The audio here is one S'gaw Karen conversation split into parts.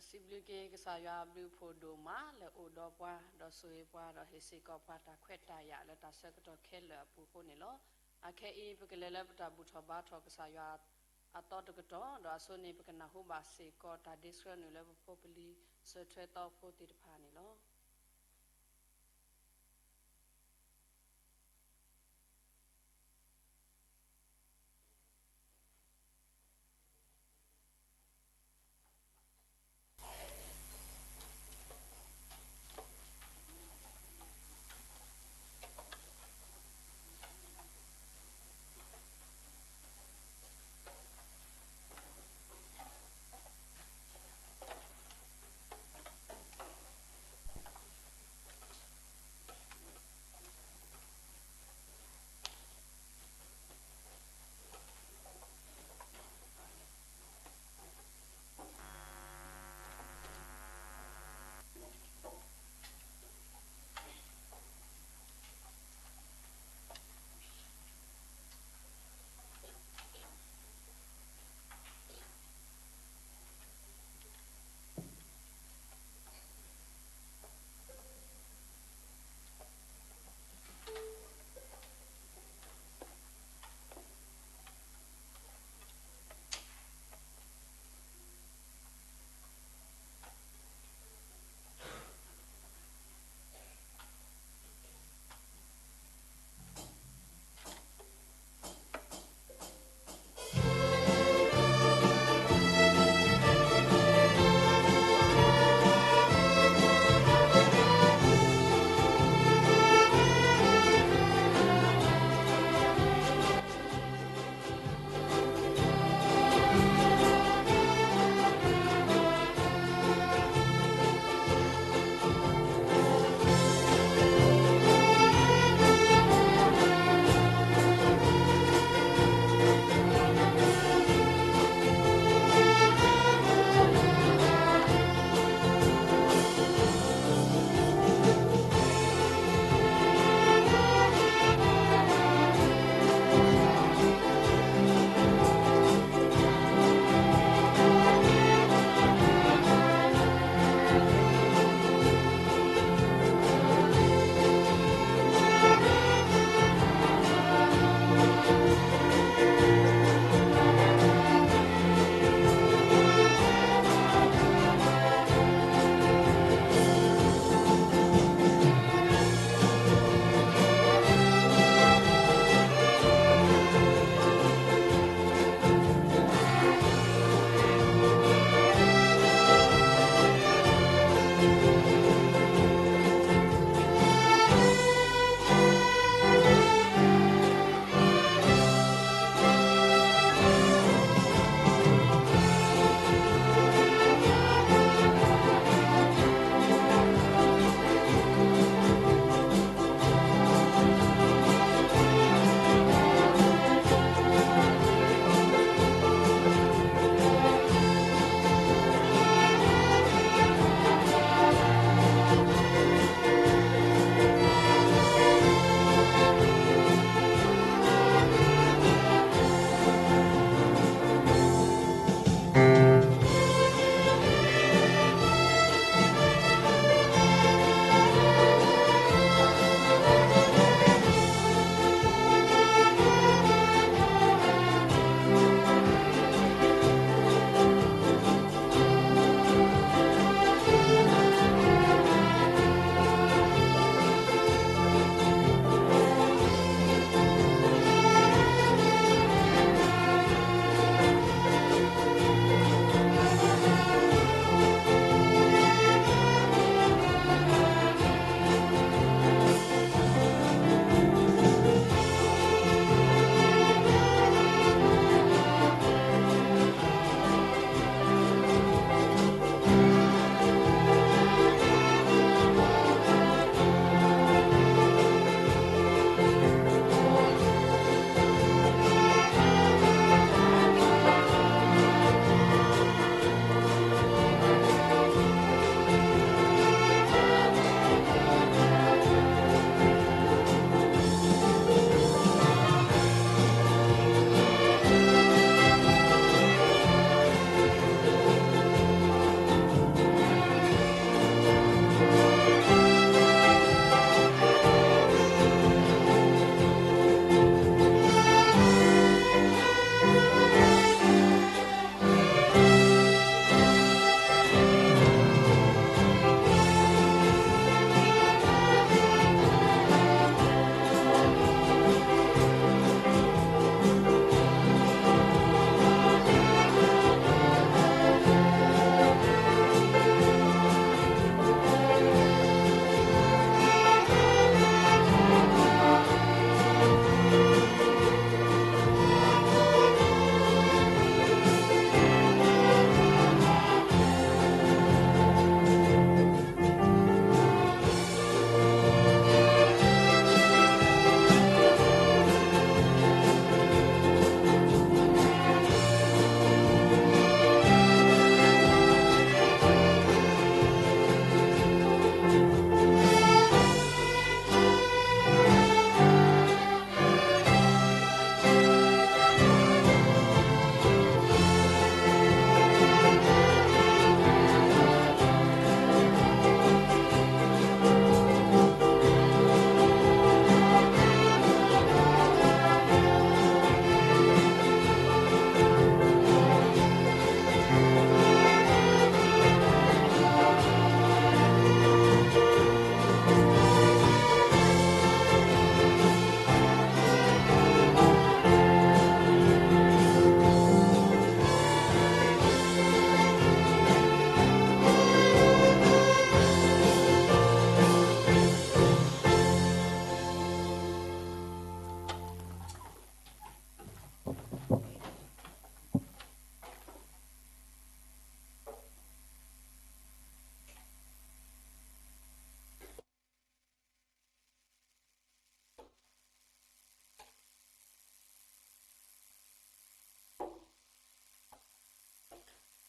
စံးဘျုးက့ၤကစၢ်ယွၤအဘျုးအဖှိၣ်ဒိၣ်မးလၢအိၣ်ဒီးပှၤ ဒီးဆိၣ်ဂ့ၤပှၤ ဒီးဟ့ၣ်စ့ၢ်ကီးပှၤတၢ်ခွဲးတၢ်ယာ်လၢတၢ်ဆၢကတီၢ်ခဲလၢာ်အပူၤအဃိန့ၣ်လီၤ. အခဲအံၤ ပကလဲၤလၢပတၢ်ဘူၣ်ထီၣ်ဘါထီၣ်ကစၢ်ယွၤအသီတကတီၢ် ဒီးအဆိန့ၣ် ပကနၢ်ဟူဘၣ်စ့ၢ်ကီးတၢ်ဒ့ဆှၢနုာ်လၢပဖိပလံၤ စၢၤထွဲသီဖိသ့ၣ်တဖၣ်န့ၣ်လီၤ.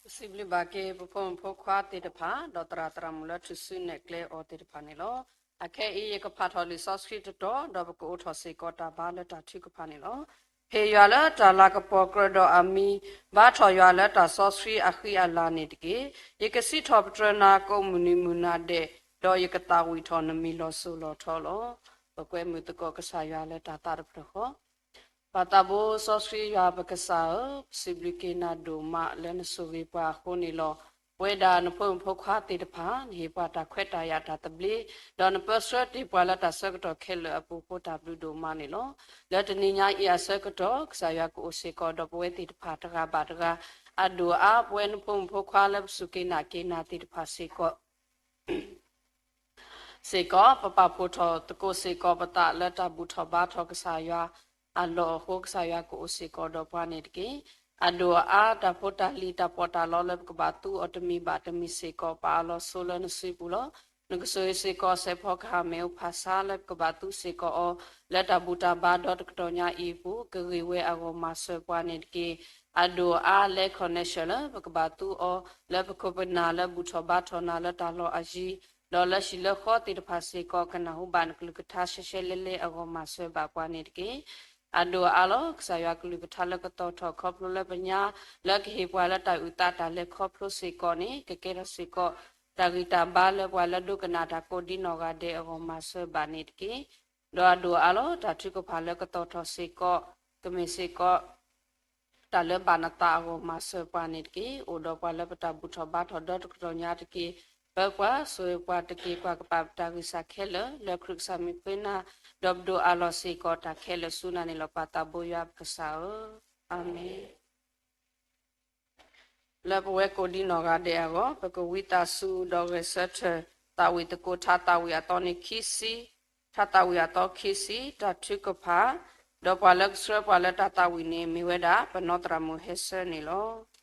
ပစံးဘျုးဘၣ်က့ၤ ပဖိမုၣ်ဖိခွါသ့ၣ်တဖၣ် ဒီးသရၣ်သရၣ်မုၣ်လၢထူၣ်စုနဲၣ်ကျဲအီၤသ့ၣ်တဖၣ်န့ၣ်လီၤ. အခဲအံၤ ယကဖးထီၣ်လံာ်စီဆှံတတီၤ ဒီးပကအိးထီၣ်စ့ၢ်ကီးတၢ်ဘါလၢတၢ်ထုကဖၣ်န့ၣ်လီၤ. ဟ့ၣ်ယွၤလၢတၢ်လၤကပီၤကြၢးဒီးအမံၤ, ဘါထီၣ်ယွၤလၢတၢ်စီဆှံအဃံအလၤန့ၣ်တက့ၢ်. ယကစံးထီၣ်ပတြၢၤနၤကိးမုၢ်နံၤမုၢ်နၤဒဲး, ဒီးယကသးဝံၣ်ထီၣ်နမံၤလီၤစိၤလီၤထီလီၤ. ပကွဲမုာ်သကိးကစၢ်ယွၤလၢတၢ်သးတဖျၢၣ်ဃီ. ပၢ်သးဘိစီဆှံယွၤပကစၢ်ဧၢ, ပစံးဘျုးက့ၤနၤဒိၣ်မးလၢနဆိၣ်ဂ့ၤပှၤအဃိန့ၣ်လီၤ. ပဝဲဒၣ်နဖိမုၣ်ဖိခွါသ့ၣ်တဖၣ် နဟ့ၣ်ပှၤတၢ်ခွဲးတၢ်ယာ်တၢ်သဘျ့, ဒီးနပၢဆှၢတ့ၢ်ပှၤလၢတၢ်ဆၢကတီၢ်ခဲလၢာ်အပူၤအဃိ တၢ်ဘျုးဒိၣ်မးန့ၣ်လီၤ. လၢတနံၤညါအံၤအဆၢကတီၢ် ကစၢ်ယွၤကအိၣ်စ့ၢ်ကီးဒီးပဝဲသ့ၣ်တဖၣ်တဂၤဘၣ်တဂၤ, အဒိၣ်အါ ပဝဲနဖိမုၣ်ဖိခွါလၢပစူၢ်က့ၤနာ်က့ၤနၤသ့ၣ်တဖၣ်စ့ၢ်ကီး စ့ၢ်ကီး ပပာ်ဖှိၣ်ထီၣ်သကိးစ့ၢ်ကီးပသးလၢတၢ်ဘူၣ်ထီၣ်ဘါထီၣ်ကစၢ်ယွၤအလီၢ်အဃိ ကစၢ်ယွၤကအိၣ်စ့ၢ်ကီးဒီးပှၤန့ၣ်တက့ၢ်. အဒိၣ်အါ တၢ်ဖိတၢ်လံၤတၢ်ပီးတၢ်လီလၢပကဘၣ်သူအီၤတမံၤဘၣ်တမံၤစ့ၢ်ကီး ပာ်အလီၤဆိလၢနစုပူၤလီၤ. နကဆိၣ်ဂ့ၤစ့ၢ်ကီးစဲးဖီကဟၣ်မ့ၣ်အူဖးဆါလၢပကဘၣ်သူစ့ၢ်ကီးအီၤ လၢတၢ်ဘူၣ်တၢ်ဘါဒီတကတီၢ်ညါအံၤအပူၤ ကဂ့ၤဝဲအဂီၢ်မၤစၢၤပှၤန့ၣ်တက့ၢ်. အဒိၣ်အါ လဲ connection လၢပကဘၣ်သူအီၤ လၢပခိၣ်ပနၢ်လၢဘူၣ်ထီၣ်ဘါထီၣ်နၤလၢတၢ်လီၢ်အယံၤ ဒီးလၢဟံၣ်လၢဃီသ့ၣ်တဖၣ်စ့ၢ်ကီး ကနၢ်ဟူဘၣ်နကလုၢ်ကထါရှဲရှဲလဲလဲအဂီၢ်မၤစၢၤဘၣ်ပှၤန့ၣ်တက့ၢ်. အဒိၣ်အါလီၤ ကစၢ်ယွၤကလုၢ်ကထါလၢကသီၣ်ထီၣ်ခီဖျိလၢပညါ လၢကဟ့ၣ်ပှၤလၢတၢ်အုၣ်သးတၢ်လဲၤခီဖျိစ့ၢ်ကီးန့ၣ် ကကဲထီၣ်စ့ၢ်ကီး တၢ်ဂံၢ်တၢ်ဘါလၢပှၤလၢဒိကနၣ်တၢ်ကိးဒ်နီၢ်ဂၤဒဲးအဂီၢ်မၤစၢၤဘၣ်န့ၣ်တက့ၢ်. ဒီးအဒိၣ်အါလီၤ တၢ်ထုကဖၣ်လၢကသီၣ်ထီၣ်စ့ၢ်ကီး ကမ့ၢ်စ့ၢ်ကီး တၢ်လၢဘၣ်နသးအဂီၢ်မၤစၢၤပှၤန့ၣ်တက့ၢ်. အိၣ်ဒီးပှၤလၢပတၢ်ဘူၣ်ထီၣ်ဘါထီၣ်ဒီတကတီၢ်ညါတက့ၢ်. ပၢပှၤ ဆိၣ်ဂ့ၤပှၤတက့ၢ်. ကွၢ်ကပၤပတၢ်ဂံၢ်စၢ်ခဲလၢာ် လၢခရံာ်ကစၢ်မံၤဖှ့နၤ ဒီးပဒိးအးလီၤစ့ၢ်ကီးတၢ်ခဲလၢာ်ဆူနၤန့ၣ်လီၤ ပၢ်သးဘိယွၤပကစၢ်ဧၢ, အၤမ့ၣ်. လၢပဝဲကိးဒ်နီၢ်ဂၤဒဲးအဂီၢ် ပကဝံသးစူၤဒီးဂဲၤဆၢထၢၣ် သးဝံၣ်သကိးထါသးဝံၣ်အသီန့ၣ်ခံဆံ, ထါသးဝံၣ်အသီခံဆံ တၢ်ထုကဖၣ်, ဒီးပှၤလၢကဆှၢပှၤလၢတၢ်သးဝံၣ်န့ၣ် မ့ၢ်ဝဲဒၣ် ပနီၢ်သရၣ်မုၣ်ဟဲဆၢန့ၣ်လီၤ.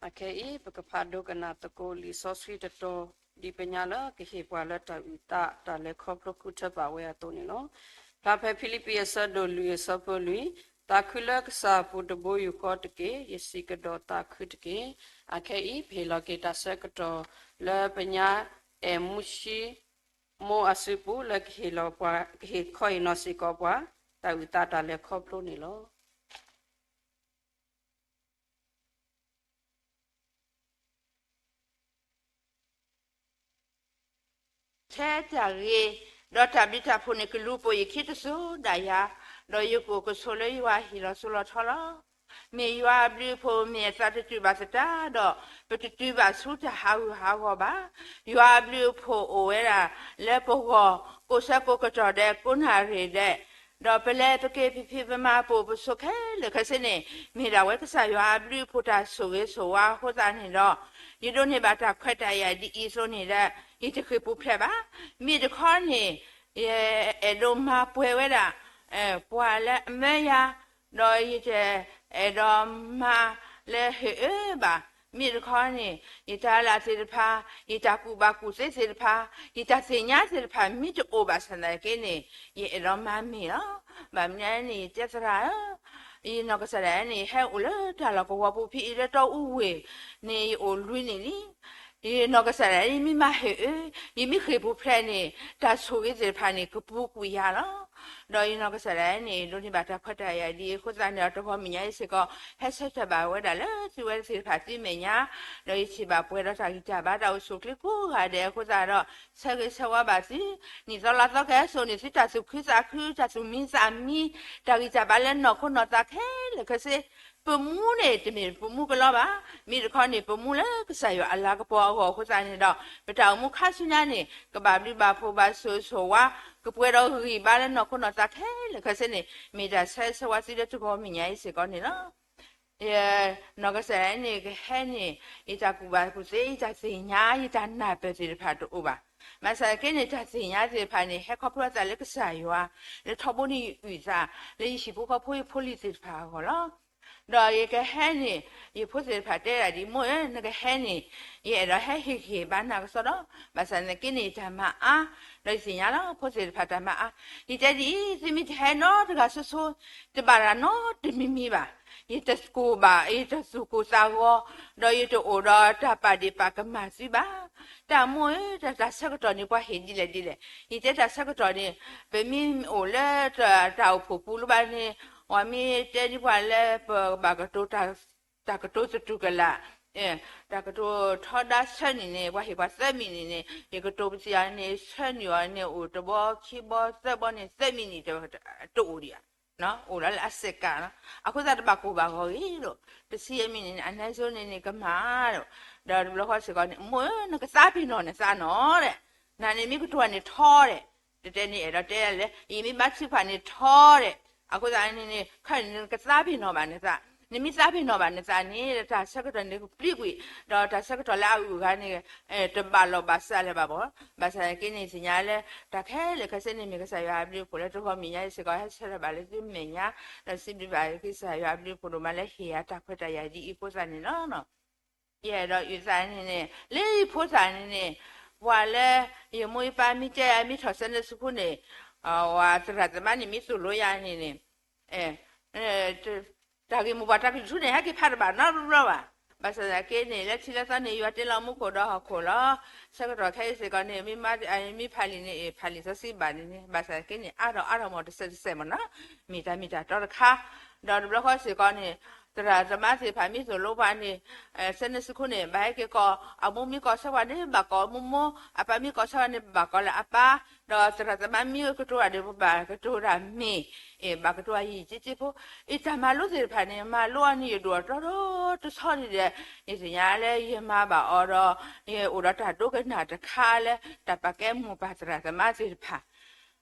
အခဲအံၤ ပကဖးဒိကနၣ်သကိးလံာ်စီဆှံတတီၤ ဒ်ပညါလၢကဟ့ၣ်ပှၤလၢတၢ်အုၣ်သးတၢ်လဲၤခီဖျိဃုထၢဘၣ်ဝဲအသိးန့ၣ်လီၤ. ဖျါဖဲဖံလံးပံၤအဆၢဒိၣ်လွံၢ်အဆၢဖိလွံၢ်, သးခုလၢကစၢ်အပူၤတဘိယူၢ်ဃီတက့ၢ်. ယစံးကဒီးသးခုတက့ၢ်. အခဲအံၤ ပဟ့ၣ်လီၤက့ၤတၢ်ဆၢကတီၢ်လၢပညါ အဲၣ်မူဆံမိၢ်အစုပူၤ လၢကဟ့ၣ်လီၤပှၤ ကဟ့ၣ်ခီဟ့ၣ်နီၤစ့ၢ်ကီးပှၤ တၢ်အုၣ်သးတၢ်လဲၤခီဖျိန့ၣ်လီၤ. ထဲတၢ်ဂ့ၤ, ဒီးတၢ်ဘျုးတၢ်ဖှိၣ်န့ၣ် ကလူၤပိာ်ယခံတစိၤဒၣ်ယၤ, ဒီးယကအိၣ်ကဆိးလၢယွၤအဟံၣ်လီၤစိၤလီၤထီလီၤ. မ့ၢ်ယွၤအဘျုးအဖှိၣ် မ့ၢ်အသးတတုၤဘၣ်သတးဒီး ပတတုၤဘၣ်ဆူတၢ်ဟးဂူာ်ဟးဂီၤဘၣ်. ယွၤအဘျုးအဖှိၣ်အိၣ်ဝဲဒၣ်လၢပဂီၢ် ကိးဆၢကိးကတီၢ်ဒဲး ကိးနၣ်ရံၣ်ဒဲး ဒီးပလဲၤပက့ၤပဖံးပမၤ ပအိၣ်ပဆိးခဲလၢာ်ခဲဆ့န့ၣ် မ့ၢ်ဒၣ်ဝဲကစၢ်ယွၤအဘျုးအဖှိၣ်တၢ်ဆိၣ်ဂ့ၤဆိၣ်ဝါအဃိသတးန့ၣ်ဒီး ယဒိးန့ၢ်ဘၣ်တၢ်ခွဲးတၢ်ယာ်ဒ်အံၤအသိးန့ၣ်ဒီး ယတဃ့ၢ်ပူၤဖျဲးဘၣ်. မ့ၢ်တခီန့ၣ် ယအဲၣ်ဒိးမၤပှဲၤဝဲဒၣ် ပှၤလၢအမၢယၤ, ဒီးယတအဲၣ်ဒိးမၤလၢဟ့ၣ်အၢဘၣ်. မ့ၢ်တခီန့ၣ် ယတၢ်လၢသ့ၣ်တဖၣ်, ယတၢ်ကူၣ်ဘၣ်ကူၣ်သ့သ့ၣ်တဖၣ်, ယတၢ်သ့ၣ်ညါသ့ၣ်တဖၣ် မ့ၢ်တအိၣ်ဘၣ်ဆၣ်သနာ်က့န့ၣ် ယအဲၣ်ဒိးမၤမ့ၢ်လီၤ. ဘၣ်မနုၤန့ၣ် ယတဲသရၣ်ဧၢ, ယနီၢ်ကစၢ်ဒၣ်န့ၣ် ယဟဲအိၣ်လၢတၢ်လီၢ်ကဝီၤပူၤဖဲအံၤလၢတီအူဝ့ၢ်န့ၣ် ယအိၣ်လွံၢ်နံၣ်လံ. ယနီၢ်ကစၢ်ဒၣ် ယမ့ၢ်မၤဟ့ၣ်အၢ, ယမ့ၢ်ဃ့ၢ်ပူၤဖျဲးန့ၣ် တၢ်ဆိၣ်ဂ့ၤသ့ၣ်တဖၣ်န့ၣ် ကပူၤကွံာ်ယၤလီၤ. ဒီးယနီၢ်ကစၢ်ဒၣ်န့ၣ် ဒိးန့ၢ်ဘၣ်တၢ်ခွဲးတၢ်ယာ်ဒ်အံၤအဃိသတးန့ၣ်ဒီး တဂီၤမဲာ်ညါအံၤစ့ၢ်ကီး ဟဲဆၢထၢၣ်ဘၣ်ဝဲဒၣ်လၢသုဝဲသ့ၣ်တဖၣ်သုမဲာ်ညါ, ဒီးယထံၣ်ဘၣ်ပှဲၤဒီးတၢ်ဂံၢ်တၢ်ဘါ တၢ်အိၣ်ဆူၣ်အိၣ်ချ့ကိးဂၤဒဲးအဃိသတးဒီး ဆၢဂ့ၤဆၢဝါဘၣ်သု, နံၣ်သီလါသီကဟဲစိာ်န့ၢ်သုတၢ်သူၣ်ခုသးခု တၢ်သူၣ်မံသးမံ, တၢ်ဂံၢ်တၢ်ဘါလၢနီၢ်ခိနီၢ်သးခဲလၢာ်ခဲဆ့, ပမူန့ၣ် တမ့ၢ်ပမူကလီဘၣ်. မ့ၢ်တခီန့ၣ် ပမူလၢကစၢ်ယွၤအလၤကပီၤအဂီၢ်အဃိသတးန့ၣ်ဒီး ပတၢ်အိၣ်မူခါဆူညါန့ၣ် ကဘၣ်ဘျုးဘၣ်ဖှိၣ်ဘၣ်ဆိၣ်ဂ့ၤဆိၣ်ဝါ, ကပှဲၤဒီးဂံၢ်ဘါလၢနီၢ်ခိနီၢ်သးခဲလၢာ်ခဲဆ့န့ၣ် မ့ၢ်တၢ်ဆၢဂ့ၤဆၢဝါသုလၢတဂီၤမဲာ်ညါအံၤစ့ၢ်ကီးန့ၣ်လီၤ. ယနီၢ်ကစၢ်ဒၣ်န့ၣ် ကဟဲန့ၣ် ယတၢ်ကူၣ်ဘၣ်ကူၣ်သ့ ယတၢ်သ့ၣ်ညါ ယတၢ်နၢ်ပၢၢ်သ့ၣ်တဖၣ်တအိၣ်ဘၣ်. ဘၣ်ဆၣ်သနာ်က့န့ၣ် တၢ်သ့ၣ်ညါသ့ၣ်တဖၣ်န့ၣ် ဟဲခီဖျိအသးလၢကစၢ်ယွၤ လၢထီဘိန့ၣ်ယအုၣ်သး လၢယဟံၣ်ဖိဃီဖိယဖိလံၤသ့ၣ်တဖၣ်အဂီၢ်လီၤ. ဒီးယကဟဲန့ၣ် ယဖိသ့ၣ်တဖၣ်တဲဒၣ်ဒ် မိၢ်ဧၢ နကဟဲန့ၣ် ယအဲၣ်ဒိးဟဲဟ့ၣ်ဂံၢ်ဘါနၤကစီဒီ, ဘၣ်ဆၣ်သနာ်က့န့ၣ် ယတၢ်မၤအါ, ဒီးယသ့ၣ်ညါလီၤ ဖိသ့ၣ်တဖၣ်တၢ်မၤအါ. ယတဲဒ်အံၤ, သုမ့ၢ်တဟဲနီတဂၤဆိဆိ တဘၣ်တၢ်နီတမံၤမံၤဘၣ်. ယတကိၢ်ဘၣ်, ယတသူၣ်ကိၢ်သးဂီၤ, ဒီးယတအိၣ်ဒီးတၢ်ပာ်ဒ့ၣ်ပာ်ကမၣ်သုဘၣ်. တၢ်မိၢ်ဧၢ, တၢ်ဆၢကတီၢ်န့ၣ် ပှၤဟ့ၣ်ဒ်လဲၣ်ဒ်လဲၣ်. ယတဲတၢ်ဆၢကတီၢ်န့ၣ် ပမ့ၢ်အိၣ်လၢတၢ်အိၣ်ဖှိၣ်ပူၤလၢၤဘၣ်န့ၣ်, ပှၤမ့ၢ်တဲဒ်ပှၤလၢပဘၣ်ကတိၤ တၢ်ကတိၤသတူၢ်ကလာ်, တၢ်ကတိၤထီဒါဆၢနံၣ်န့ၣ် ပှၤဟ့ၣ်ပှၤသၢမံးနံးန့ၣ်, ယကတိၤပသံၣ်အီၤန့ၣ် ဆၢနံၣ်အီၤန့ၣ် အိၣ်တဘီခံဘီသၢဘီန့ၣ် သၢမံးနံးတအိၣ်ဒံးဧါ. အိၣ်လီၤလၢအစဲးကးလီၤ. အဃိသတးတဘၣ်ကိၢ်ဘၣ်ဂီၤဂ့ၤဒီး တဆံယဲၢ်မံးနံးန့ၣ် အနည်းဆုံးန့ၣ်န့ၣ် ကမၤဒီး ဒီးတဘျီဃီစ့ၢ်ကီးန့ၣ် မိၢ်ဧၢ နကသးပ့ၤနီၣ်နသးနီၤဒီး နၤန့ၣ်မ့ၢ်ကတိၤတၢ်န့ၣ်ထီဒီး တတဲန့ၣ်အဲၣ်ဒိးတဲလဲၣ်, ယမ့ၢ်ဘါထုကဖၣ်န့ၣ်ထီဒီး အဃိသတးန့ၣ်န့ၣ် ခဲအံၤန့ၣ် နကသးပ့ၤနီၣ်ဘၣ်နသး, နမ့ၢ်သးပ့ၤနီၣ်ဘၣ်နသးန့ၣ် တၢ်ဆၢကတီၢ်န့ၣ်ကပျံၤကွံာ်, ဒီးတၢ်ဆၢကတီၢ်လၢအဂုၤအဂၤန့ၣ် တဘၣ်လီၢ်ဘၣ်စးလၢၤဘၣ်ဘၣ်. ဘၣ်ဆၣ်သနာ်က့န့ၣ် သ့ၣ်ညါလၢ တၢ်ခဲလၢာ်ခဲဆ့န့ၣ် မ့ၢ်ကစၢ်ယွၤအဘျုးအဖှိၣ်လၢတဂီၤမဲာ်ညါအံၤစ့ၢ်ကီး ဟဲဆၢထၢၣ်ဘၣ်လၢသုမဲာ်ညါ, ဒီးစံးဘျုးဘၣ်ကစၢ်ယွၤအဘျုးအဖှိၣ်ဒိၣ်မးလၢဟ့ၣ်ယၤတၢ်ခွဲးတၢ်ယာ်ဒ်အံၤအဃိသတးန့ၣ်လီၤ. ယအဲၣ်ဒိးအုၣ်သးန့ၣ်န့ၣ် လၢယဖိသၣ်န့ၣ်န့ၣ် ပှၤလၢယမိၢ်ယပၢ်မ့ၢ်တဲယၤ မ့ၢ်ထီၣ်ဆၢနၢၣ်ဆူခိၣ်န့ၣ် ဝၤသရၣ်သမါန့ၣ်မ့ၢ်သိၣ်လိယၤန့ၣ်န့ၣ် တၢ်ဂ့ၢ်မိၢ်ပှၢ်တၢ်ကလုၢ်ထူန့ၣ် ဟဲက့ၤဖးတဘၣ်နီတဘျီဘၣ်. ဘၣ်ဆၣ်သနာ်က့န့ၣ် လၢထံးလၢသီန့ၣ် ယွၤတ့လီၤမူခိၣ်ဒီးဟီၣ်ခိၣ်လီၤ. ဆၢကတီၢ်ခဲအံၤစ့ၢ်ကီးန့ၣ် မ့ၢ်ဖးလံာ်န့ၣ် ဖးလံာ်စီဆှံဘၣ်န့ၣ်န့ၣ် ဘၣ်ဆၣ်သနာ်က့န့ၣ် အါထီၣ်အါထီၣ်မးတစဲးတစဲးမးနီၤ မ့ၢ်တၢ်မ့ၢ်တၢ်တီတခါ. ဒီးတဘျီဃီစ့ၢ်ကီးန့ၣ် သရၣ်သမါသ့ၣ်တဖၣ်မ့ၢ်သိၣ်လိပှၤန့ၣ် ဆၢနၢၣ်ဆူခိၣ်န့ၣ် ဘၣ်ဟဲက့ၤကိး အမိၢ်မ့ၢ်ကိးဆၢပှၤန့ၣ် ဘၣ်ကိးမိၢ်မိၢ်, အပၢ်မ့ၢ်ကိးဆၢပှၤန့ၣ် ဘၣ်ကိးလၢအပၢ်, ဒီးသရၣ်သမါမ့ၢ်ကတိၤတၢ်ဒီး ဘၣ်ကတိၤတၢ်မ့ၢ်, ဘၣ်ကတိၤတၢ်ယံာ်ယံာ်က့က့ဖိ, အတၢ်မၤလိသ့ၣ်တဖၣ်န့ၣ် မၤလိအီၤန့ၣ် ယဒိၣ်အီၤတီတီတဆီန့ၣ်ဒီး ယသ့ၣ်ညါလၢယမၤဘၣ်အီၤဒီး ယအိၣ်ဒီးတၢ်ဒိကနၣ်တခါလၢ တၢ်ပာ်ကဲမိၢ်ပၢ်သရၣ်သမါသ့ၣ်တဖၣ်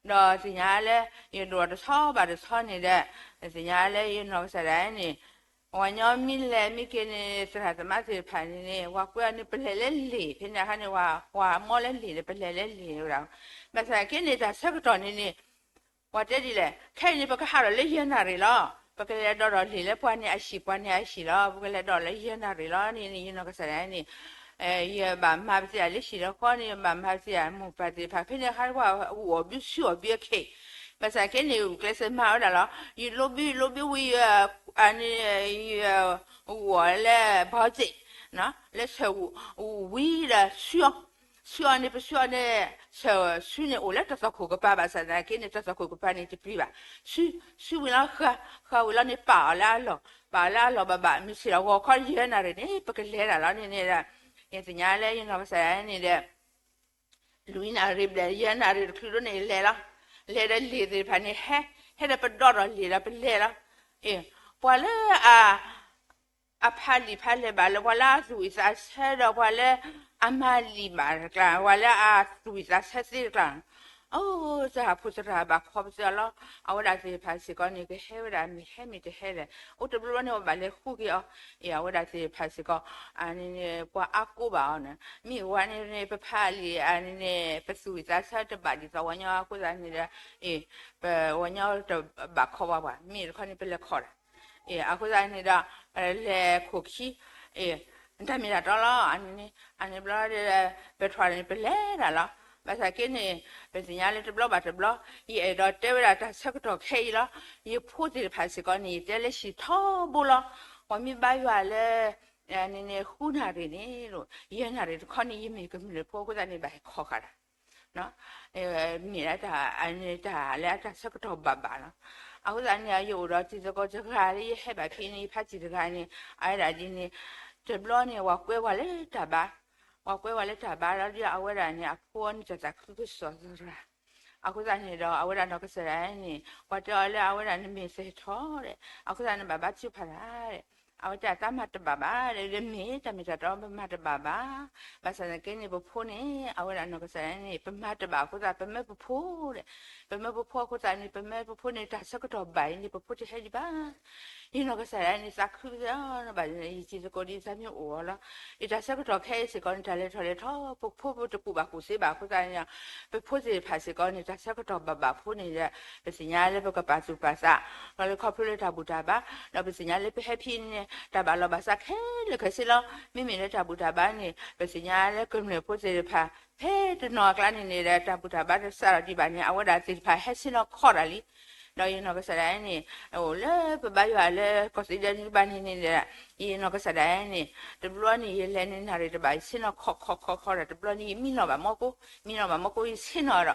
ဒီးသ့ၣ်ညါလၢ ယဒိၣ်အီၤတဆီဘၣ်တဆီန့ၣ်ဒီး သ့ၣ်ညါလၢယနီၢ်ကစၢ်ဒၣ်န့ၣ် ပှၤညီမ့ၢ်လဲၤမ့ၢ်က့ၤန့ၣ် သရၣ်သမါသ့ၣ်တဖၣ်န့ၣ်န့ၣ် ပှၤကွဲးအီၤန့ၣ် ပလဲၤလၢလံာ် ဖဲန့ၣ်အခါန့ၣ် ပှၤမီလၢလံာ်န့ၣ်ဝဲဒၣ်. ဘၣ်ဆၣ်က့န့ၣ် တၢ်ဆၢကတီၢ်န့ၣ်န့ၣ် ပှၤတဲဒ်လဲၣ် ခဲအံၤန့ၣ် ပကဟးထီၣ်လၢယဲၢ်နၣ်ရံၣ်လီၤ. ပကလဲၤဒိးဒီးလံာ်လၢပှၤန့ၣ်အဟံၣ် ပှၤန့ၣ်အဟံၣ်လီၤ. ပကလဲၤဒိးလၢယဲၢ်နၣ်ရံၣ်လီၤန့ၣ် ယနီၢ်ကစၢ်ဒၣ်န့ၣ် ယဘၣ်မၤပသံးအလၢဟံၣ်လၢဃီန့ၣ် ယဘၣ်မၤပသံးအမိၢ်ပၢ်သ့ၣ်တဖၣ် ဖဲန့ၣ်ဟးဝဲအူအီၣ်ဘုဆူအီၣ်ဘုအခ့ ဘၣ်ဆၣ်က့န့ၣ် ကျဲးစၢးမၤဝဲဒၣ်လီၤ. ယလိဘု ယလိဘုဝံၤ ယ ဂီၤလၢ ဘီစ့ၣ် လၢဆၢၣ်ဝံၤဒီးဆူအီၤ, ဆူအီၤန့ၣ် ပဆူအီၤန့ၣ် ဆၢၣ်ဆူန့ၣ်အိၣ်လၢတၢ်သွၣ်ခိၣ်ကပၤ ဘၣ်ဆၣ်သနာ်က့န့ၣ် တၢ်သွၣ်ခိၣ်ကပၤန့ၣ်တပျံၤဘၣ်. ဆူ ဆူဝံၤလီၤ ဃၢၤ ဃၢၤဝံၤလီၤန့ၣ် ပာ်အီၤလၢအလီၢ်, ပာ်အီၤလၢအလီၢ်ဘၣ်ဘၣ် မုၢ်ဆ့ၣ်ဒီးဂီၤခီယဲၢ်နၣ်ရံၣ်န့ၣ် ပကလဲၤဒၣ်လီၤန့ၣ်န့ၣ်ဒီး ယသ့ၣ်ညါလၢယနီၢ်ကစၢ်ဒၣ်န့ၣ်ဒီး လွံၢ်နၣ်ရံၣ်ဘျဲၣ် ယဲၢ်နၣ်ရံၣ်တချုးဒိၣ်န့ၣ် လဲၤလီၤ. လဲၤဒီးလံာ်သ့ၣ်တဖၣ်န့ၣ် ဟဲ ဟဲဒီးပဒိးဒီးလံာ်ဒီးပလဲၤလီၤ. အ့ ပှၤလၢအ အဖးလံာ်ဖးလဲၢ်ဘၣ်လၢ ပှၤလၢအသူၣ်ဝံၣ်သးဆၢဒီး ပှၤလၢအမၤလံာ်ဘၣ်တကျါ ပှၤလၢအသူၣ်ဝံၣ်သးဆၢသ့တကျါ အိ တၢ်ဟးဖိသရၣ်ဘၣ်ခီပသ့အီၤလီၤ. အဝဲဒၣ်သ့ၣ်တဖၣ်စ့ၢ်ကီးန့ၣ် ကဟဲဝဲဒၣ်မ့ၢ်ဟဲမ့ၢ်တဟဲလဲၣ် အိၣ်တဘျီဘျီန့ၣ် ပဘၣ်လဲၤဃုက့ၤအီၤ. အ့ အဝဲဒၣ်သ့ၣ်တဖၣ်စ့ၢ်ကီး အန့ၣ်န့ၣ် ပှၤအါကိးဘၣ်အီၤန့ၣ် မ့ၢ်ဝဲန့ၣ်န့ၣ် ပဖးလံာ်အန့ၣ်န့ၣ် ပသူၣ်ဝံၣ်သးဆၢတဘၣ်ဒ်သိးဝဲညီအဃိသတးန့ၣ်ဒီး အ့ ပဝဲညီတဘၣ်ခီဘၣ်ပှၤ မ့ၢ်တခီန့ၣ် ပလဲၤခီဒၣ် အ့ အဃိသတးန့ၣ်ဒီး လဲၤခိၣ်ခံ အ့ တၢ်မ့ၢ်တၢ်တီလီၤ. အန့ၣ်န့ၣ် အန့ၣ်ဘျီဒီး ပထွၤန့ၣ် ပလဲၤဒၣ်လီၤ. ဘၣ်ဆၣ်က့န့ၣ် ပသ့ၣ်ညါလၢတဘျီဘၣ်တဘျီ ယအဲၣ်ဒိးတဲဝဲဒၣ်တၢ်ဆၢကတီၢ်ခဲအံၤလီၤ. ယဖိသ့ၣ်တဖၣ်စ့ၢ်ကီးန့ၣ် ယတဲလၢဟံၣ်ထီဘိလီၤ. ပှၤမ့ၢ်ဘါယွၤလၢ န့ၣ်န့ၣ် ဃုနၣ်ရံၣ်န့ၣ် ယဲၢ်နၣ်ရံၣ်တခီန့ၣ် ယမ့ၢ်ကမျၢၢ်ဖိအဃိသတးန့ၣ် ဘၣ်ဟဲခီဃာ်တၢ် မ့ၢ်လၢတၢ် အန့ၣ်တၢ်လၢအတၢ်ဆၢကတီၢ်ဘၣ်ဘၣ်လီၤ. အဃိသတးန့ၣ် ယအိၣ်ဒီးတံၤသကိးတဂၤလၢယဟဲဘၣ်ဖဲန့ၣ် ယဖးတံၢ်တဂၤန့ၣ် အဝဲဒၣ်ဒ်န့ၣ် တဘျီန့ၣ် ပှၤကွဲပှၤလၢတၢ်ဘါ, ပှၤကွဲပှၤလၢတၢ်ဘါလီၤဒီး အဝဲဒၣ်န့ၣ် အဖိအီၤန့ၣ်တၢ်သးခုကစီၣ်သရၣ် အဃိသတးန့ၣ်ဒီး အဝဲဒၣ်နီၢ်ကစၢ်ဒၣ်န့ၣ် ပှၤတဲအီၤလၢအဝဲဒၣ်နမ့ၢ်သဟဲထီၣ်ဒီး အဃိသတးန့ၣ် ဘၣ်ဘါထုကဖၣ်တၢ်ဒီး အဝဲတဲတၢ်မၤတဘၣ်ဘၣ်ဒီး မ့ၢ်တၢ်မ့ၢ်တၢ်တီ ပမၤတဘၣ်ဘၣ်. ဘၣ်ဆၣ်သနာ်က့န့ၣ် ပဖိန့ၣ် အဝဲဒၣ်နီၢ်ကစၢ်ဒၣ်န့ၣ် ပမၤတဘၣ်အဃိသတး ပမၢပဖိဒီး ပမၢပဖိအဃိသတးန့ၣ် ပမၢပဖိန့ၣ် တၢ်ဆၢကတီၢ်ဘၣ်အံၤန့ၣ် ပဖိတဟဲဒံးဘၣ် ယနီၢ်ကစၢ်ဒၣ်န့ၣ် သးခုကစီၣ်ဘၣ် ယတံၤသကိးဒ်သးမ့ၢ်အိၣ်အီၤလီၤ. ယတၢ်ဆၢကတီၢ်ခဲအံၤစ့ၢ်ကီးန့ၣ် တၢ်လဲၤထီၣ်လဲၤထီ ပဖိပတကူၣ်ဘၣ်ကူၣ်သ့ဘၣ်အဃိသတးန့ၣ် ပဖိသ့ၣ်တဖၣ်စ့ၢ်ကီးန့ၣ် တၢ်ဆၢကတီၢ်ဘၣ်ဘၣ်ဖိန့ၣ်ဒီး ပသ့ၣ်ညါလၢပကပာ်သူၣ်ပာ်သး လီၤလၢခီဖျိလၢတၢ်ဘူၣ်တၢ်ဘါ ဒီးပသ့ၣ်ညါလၢပဟဲဖဲန့ၣ် တၢ်ဘၣ်လီၤဘၣ်စးခဲလၢာ်ခဲဆ့လီၤ. မ့မ့ၢ်လၢတၢ်ဘူၣ်တၢ်ဘါန့ၣ် ပသ့ၣ်ညါလၢကမျၢၢ်ဖိသ့ၣ်တဖၣ် ဖဲတနီၤအကျါန့ၣ်န့ၣ်ဒီး တၢ်ဘူၣ်တၢ်ဘါတစးထီၣ်ဒံးဘၣ်န့ၣ် အဝဲဒၣ်သ့ၣ်တဖၣ်ဟဲဆ့ၣ်နီၤခီတၢ်လံ. ဒီးယနီၢ်ကစၢ်ဒၣ်န့ၣ် အိၣ်လၢပဘါယွၤလၢကီၢ်သူလ့ၤဒဲးန့ၣ်ဘၣ်န့ၣ်န့ၣ်ဒီး ယနီၢ်ကစၢ်ဒၣ်န့ၣ် တဘျီန့ၣ် ယလဲၤန့ၣ်နၣ်ရံၣ်တဘၣ် ယဆ့ၣ်နီၤခီခီခီခီဒီး တဘျီန့ၣ် ယမံနီၣ်ဘၣ်မီၢ်ကိၢ် မံနီၣ်ဘၣ်မီၢ်ကိၢ် ယဆ့ၣ်နီၤ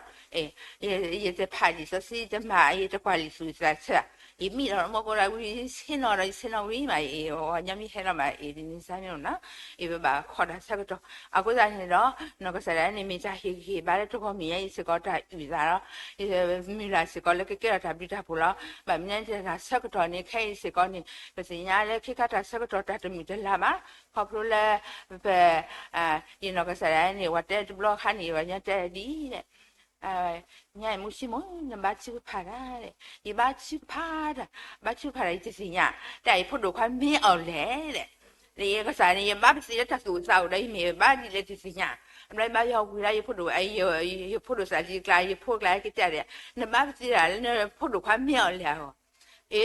ဒီး ယတဖးလံာ်စီဆှံ တမၤ ယတကွၢ်လံာ်သူၣ်သးဆၢ ယမံနီၣ်မီၢ်ကိၢ်ဒီးဝံၤ ယဆ့ၣ်နီၤဒီး ယဆ့ၣ်နီၤဝံၤမး အ့ၣ် ဝဲညီမ့ၢ်ဟဲလီၤမး အ့ၣ် ဒ်န့ၣ်စၢ်မ့ၢ်နီၤ အ့ၣ် ပဘၣ်ခီတၢ်ဆၢကတီၢ် အဃိသတးန့ၣ်ဒီး နီၢ်ကစၢ်ဒၣ်န့ၣ် မ့ၢ်တၢ်ဟ့ၣ်ဂံၢ်ဟ့ၣ်ဘါလၢတဂီၢ်မ့ၢ်ညါအံၤစ့ၢ်ကီး တၢ်အုၣ်သးလီၤ. မုၢ်လၢ်စ့ၢ်ကီးလၢကကဲထီၣ်တၢ်ဘျုးတၢ်ဖှိၣ်လီၤ. ဘၣ်မနုၤတၢ်ဆၢကတီၢ်န့ၣ် ခဲအံၤစ့ၢ်ကီးန့ၣ် ပသ့ၣ်ညါလၢခံခါတၢ်ဆၢကတီၢ်တၢ်တမုာ်တလၤဘၣ် ခီဖျိလၢ ပ ယနီၢ်ကစၢ်ဒၣ်န့ၣ် ဝဲတဲတဘျီခါန့ၣ် ဝဲညါတဲဒ်အံၤ ညါအံၤမူဆံမိၣ် နဘါထုကဖၣ်တၢ် ယဘါထုကဖၣ်တၢ် ဘါထုကဖၣ်တၢ် ယတသ့ၣ်ညါ တၢ်အံၤဖိဒိၣ်ခွါမ့ၢ်အီၤလဲၣ် ယကစၢ်န့ၣ် ယဘါပသံးလၢတၢ်သူၣ်အိၣ်သးအိၣ်ဒီး ယမ့ၢ်ဘါဒ်လဲၣ်တသ့ၣ်ညါ အဘျီယဘါယွၤဝံၤလၢယဖိဒိၣ် ယဖိဒိၣ်စၢ်လံကျါ ယဖိကျါကတဲဒီး နဘါပသံးတၢ်လၢနဖိဒိၣ်ခွါမ့ၢ်အီၤလဲၣ်အ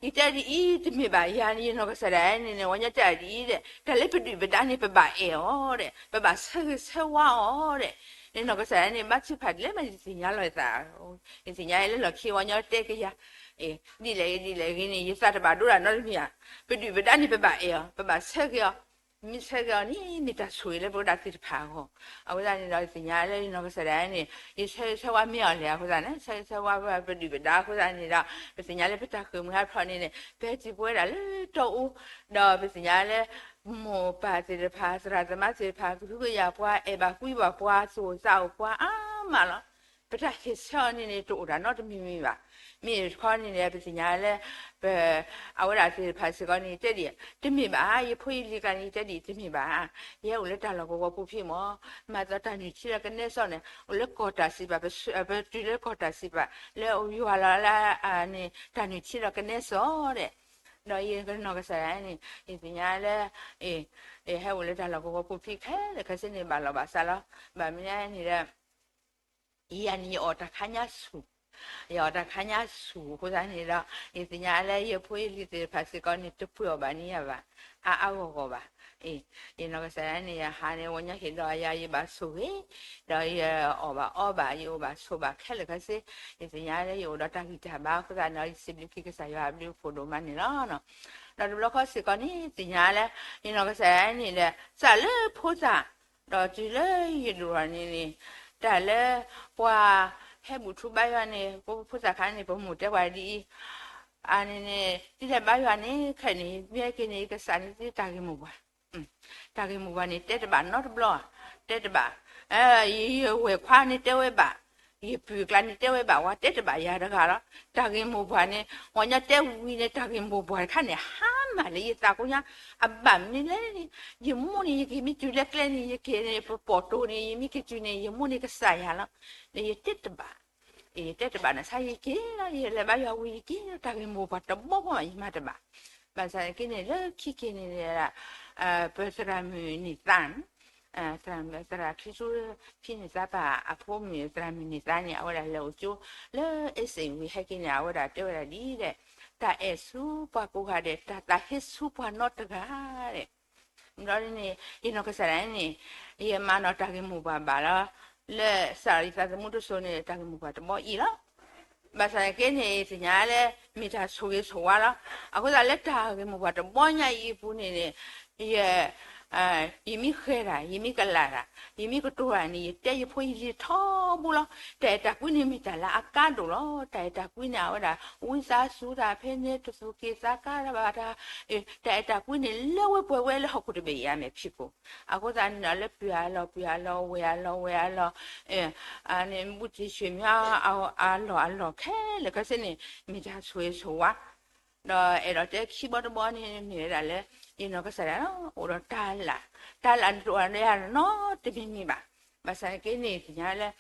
ဂီၢ် အ့ ယတဲဒ်အံၤ တမ့ၢ်ဘၣ် ယၤန့ၣ် ယနီၢ်ကစၢ်ဒၣ်န့ၣ် ဝဲညါတဲဒ်အံၤဒီး တၢ်လၢပဒုၣ်ပဒါန့ၣ် ပဘၣ်အဲၣ်အီၤဒီး ပဘၣ်ဆၢဂ့ၤဆၢဝါအီၤဒီး ယနီၢ်ကစၢ်ဒၣ်န့ၣ် ဘါထုကဖၣ်ဒ်လဲၣ်မး ယတသ့ၣ်ညါလီၤသး ယသ့ၣ်ညါလၢလီၢ်ခံဝဲညီတဲကယၤ ဒ်လဲၣ်ဂ့ၤဒ်လဲၣ်ဂ့ၤန့ၣ် ယသးတဘၣ်ဒိဒၣ်နီတမံၤဧါ ပဒုၣ်ပဒါန့ၣ် ပဘၣ်အဲၣ်အီၤ ပဘၣ်ဆၢဂ့ၤအီၤ မ့ၢ်ဆၢဂ့ၤအီၤန့ၣ် မ့ၢ်တၢ်ဆိၣ်ဂ့ၤလၢပဝဲဒၣ်သ့ၣ်တဖၣ်အဂီၢ် အဃိသတးန့ၣ်ဒီး ယသ့ၣ်ညါလၢယနီၢ်ကစၢ်ဒၣ်န့ၣ် ယဆၢဂ့ၤဆၢဝါမ့ၢ်အီၤလဲၣ်အဃိသတးန့ၣ် ဆၢဂ့ၤဆၢဝါပဒုၣ်ပဒါအဃိသတးန့ၣ်ဒီး ပသ့ၣ်ညါလၢပတၢ်ဃ့ၢ်မှံဟးဖျိးန့ၣ်န့ၣ် ပဟဲတုၤပဝဲဒၣ်လၢတီအူ ဒီးပသ့ၣ်ညါလၢ မိၢ်ပၢ်သ့ၣ်တဖၣ် သရၣ်သမါသ့ၣ်တဖၣ် ကဟုကယာ်ပှၤ အဲၣ်ဘၣ်ကွံဘၣ်ပှၤ သူၣ်အိၣ်သးအိၣ်ပှၤအါမးလီၤ. ပတၢ်ဟ့ၣ်ဆၢအီၤန့ၣ်န့ၣ် တအိၣ်ဒၣ်နီတမံၤမံၤဘၣ်. မ့ၢ်တခီန့ၣ်န့ၣ် ပသ့ၣ်ညါလၢ ပ အဝဲဒၣ်သ့ၣ်တဖၣ်စ့ၢ်ကီးန့ၣ် ယတဲဒ်အံၤ တမ့ၢ်ဘၣ်, ယဖိယလံၤကျါန့ၣ် ယတဲဒ်အံၤ တမ့ၢ်ဘၣ်. ယဟဲအိၣ်လၢတၢ်လီၢ်ကဝီၤပူၤဖဲမၢ်, မၤသီတၢ်နုၢ်ထံဒီးကနဲစီန့ၣ် အိၣ်လၢကီၢ်တၢ်စံးပာ်, ပတုၤလၢကီၢ်တၢ်စံးပာ် လၢယွၤလီၤလၢ တၢ်နုၢ်ထံဒီးကနဲစီဒီး ဒီးယနီၢ်ကစၢ်ဒၣ်န့ၣ် ယသ့ၣ်ညါလၢ ဟဲအိၣ်လၢတၢ်လီၢ်ကဝီၤပူၤဖဲခဲလၢာ်ခဲဆ့န့ၣ် ဘၣ်လီၤဘၣ်စးလီၤ. ဘၣ်မနုၤန့ၣ်ဒီး ယၤန့ၣ် ယအီၣ်တၢ်ခါညါဆူၣ်, ယအီၣ်တၢ်ခါညါဆူၣ်အဃိသတးန့ၣ်ဒီး ယသ့ၣ်ညါလၢယဖိယလံၤသ့ၣ်တဖၣ်စ့ၢ်ကီးန့ၣ် တပှ့ၤအီၣ်ဘၣ်န့ၢ်ယၤဘၣ် အါအါဂီၢ်ဂီၢ်ဘၣ်. အ့ ယနီၢ်ကစၢ်ဒၣ်န့ၣ် ယဟးန့ၣ် ဝီညါဟ့ၣ်ဒီးယၤ ယဘၣ်ဆိၣ်ဂ့ၤ, ဒီးယအီၣ်ဘၣ်အီဘၣ် ယအိၣ်ဘၣ်ဆိးဘၣ်ခဲလၢာ်ခဲဆ့, ယသ့ၣ်ညါလၢယအိၣ်ဒီးတၢ်ဂံၢ်တၢ်ဘါအဃိသတးန့ၣ်ဒီး ယစံးဘျုးက့ၤကစၢ်ယွၤအဘျုးအဖှိၣ်ဒိၣ်မးန့ၣ်လီၤ. ဒီးတဘျီဃီစ့ၢ်ကီးန့ၣ် သ့ၣ်ညါလၢ ယနီၢ်ကစၢ်ဒၣ်န့ၣ်ဒီး စးလၢဖိသၣ် ဒီးတုၤလၢယဒိၣ်ထီၣ်န့ၣ်န့ၣ် တၢ်လၢပှၤဟဲဘူၣ်ထူဘါယွၤန့ၣ် ပဖိသၣ်ခါန့ၣ် ပမိၢ်တဲပှၤဒ်အံၤ, အန့ၣ်န့ၣ် သုလဲၤဘါယွၤန့ၣ် ခဲအံၤန့ၣ် မ့ၢ်ဟဲက့ၤန့ၣ် ယကစးန့ၢ်သုတၢ်ဂ့ၢ်မိၢ်ပှၢ်, တၢ်ဂ့ၢ်မိၢ်ပှၢ်န့ၣ် တဲတဘၣ်နီတဘျီ, တဲတဘၣ်, ယဝဲၢ်ခွါန့ၣ်တဲဝဲဘၣ်, ယပုၢ်ကျါန့ၣ်တဲဝဲဘၣ်, ဝဲတဲတဘၣ်ယၤတဂၤလီၤ. တၢ်ဂ့ၢ်မိၢ်ပှၢ်န့ၣ် ဝဲညီတဲဝံၤန့ၣ် တၢ်ဂ့ၢ်မိၢ်ပှၢ်တခါန့ၣ် ဟါမၢ်လၢယသးကိးညါ, အဘၣ်မနုၤလဲၣ်န့ၣ် ယမိၢ်န့ၣ် ယက့ၤမ့ၢ်တုၤလၢကျဲန့ၣ် ယက့ၤန့ၣ် ပပိာ်တိၤန့ၣ် ယမ့ၢ်က့ၤတုၤန့ၣ် ယမိၢ်န့ၣ်ကစၢ်ယၤလီၤ. ဒီးယတဲတဘၣ် ယတဲတဘၣ်န့ၣ်ဆါ ယက့ၤလီၤ, ယလဲၤဘါယွၤဝံၤယက့ၤလီၤ, တၢ်ဂ့ၢ်မိၢ်ပှၢ်တဘီဘီမး ယမၤတဘၣ်. ဘၣ်ဆၣ်က့န့ၣ် လၢခံက့ၤန့ၣ် ပသရၣ်မုၣ်န့ၢ်သါန့ၣ်, သရၣ်ချံဆူဖံန့ၢ်သါပၢ်အဖိမုၣ် သရၣ်မုၣ်န့ၢ်သါန့ၣ် အဝဲဒၣ်လဲၤအိၣ်ကၠိလၢအ့စ့ၣ်ဝံၤ ဟဲက့ၤန့ၣ် အဝဲဒၣ်တဲဝဲဒၣ်ဒ်လဲၣ်, တၢ်အဲၣ်ဆူပှၤကိးဂၤဒဲး တၢ်သးဟ့ဆူပှၤနီတဂၤဒဲး ဘျီန့ၣ် ယနီၢ်ကစၢ်ဒၣ်န့ၣ် ယမၤနီၣ်တၢ်ဂ့ၢ်မိၢ်ပှၢ်ဘၣ်လီၤ. လၢစးလီၤယသးသမူတစိၤန့ၣ် တၢ်ဂ့ၢ်မိၢ်ပှၢ်တဘီအံၤလီၤ. ဘၣ်ဆၣ်က့န့ၣ် သ့ၣ်ညါလၢ မ့ၢ်တၢ်ဆိၣ်ဂ့ၤဆိၣ်ဝါလီၤ. အဃိသတးလၢတၢ်ဂ့ၢ်မိၢ်ပှၢ်တဘီညါအံၤအပူၤန့ၣ်န့ၣ် ယ ယမ့ၢ်ဃဲၤတၢ် ယမ့ၢ်ကလၢ်တၢ် ယမ့ၢ်ကတိၤတၢ်န့ၣ် ယတဲယဖိယလံၤထီဘိလီၤ. တၢ်အဲၣ်တၢ်ကွံန့ၣ်မ့ၢ်တၢ်လၢအကါဒိၣ်လီၤ. တၢ်အဲၣ်တၢ်ကွံန့ၣ် အဝဲဒၣ် ဝံသးစူၤတၢ်ဖဲန့ၣ် တသူၣ်က့ၤသးကါတၢ်ဘၣ်တၢ်, တၢ်အဲၣ်တၢ်ကွံန့ၣ် လၢဝဲပှဲၤဝဲလၢဟီၣ်ခိၣ်တဘ့ၣ်အံၤအမဲာ်ဖံးခိၣ်. အဃိသတးန့ၣ်ဒီး လၢပှဲၤအလီၢ် ပှဲၤအလီၢ် ဝဲၢ်အလီၢ် ဝဲၢ်အလီၢ် န့ၣ် ဘူးတံၢ်ဆှၢမ့ၢ် အလီၢ်အလီၢ်ခဲလၢာ်ခဲဆ့န့ၣ် မ့ၢ်တၢ်ဆိၣ်ဂ့ၤဆိၣ်ဝါ ဒီးအဲၣ်ဒိးတဲခံဘီတဘီန့ၣ် မ့ၢ်ဝဲဒၣ်လၢ ယနီၢ်ကစၢ်ဒၣ်လီၤ အိၣ်ဒီးတၢ်လၢ်, တၢ်လၢ်တအိၣ်ဒီးယၤနီတမံၤမံၤဘၣ်. ဘၣ်ဆၣ်က့န့ၣ် သ့ၣ်ညါလၢ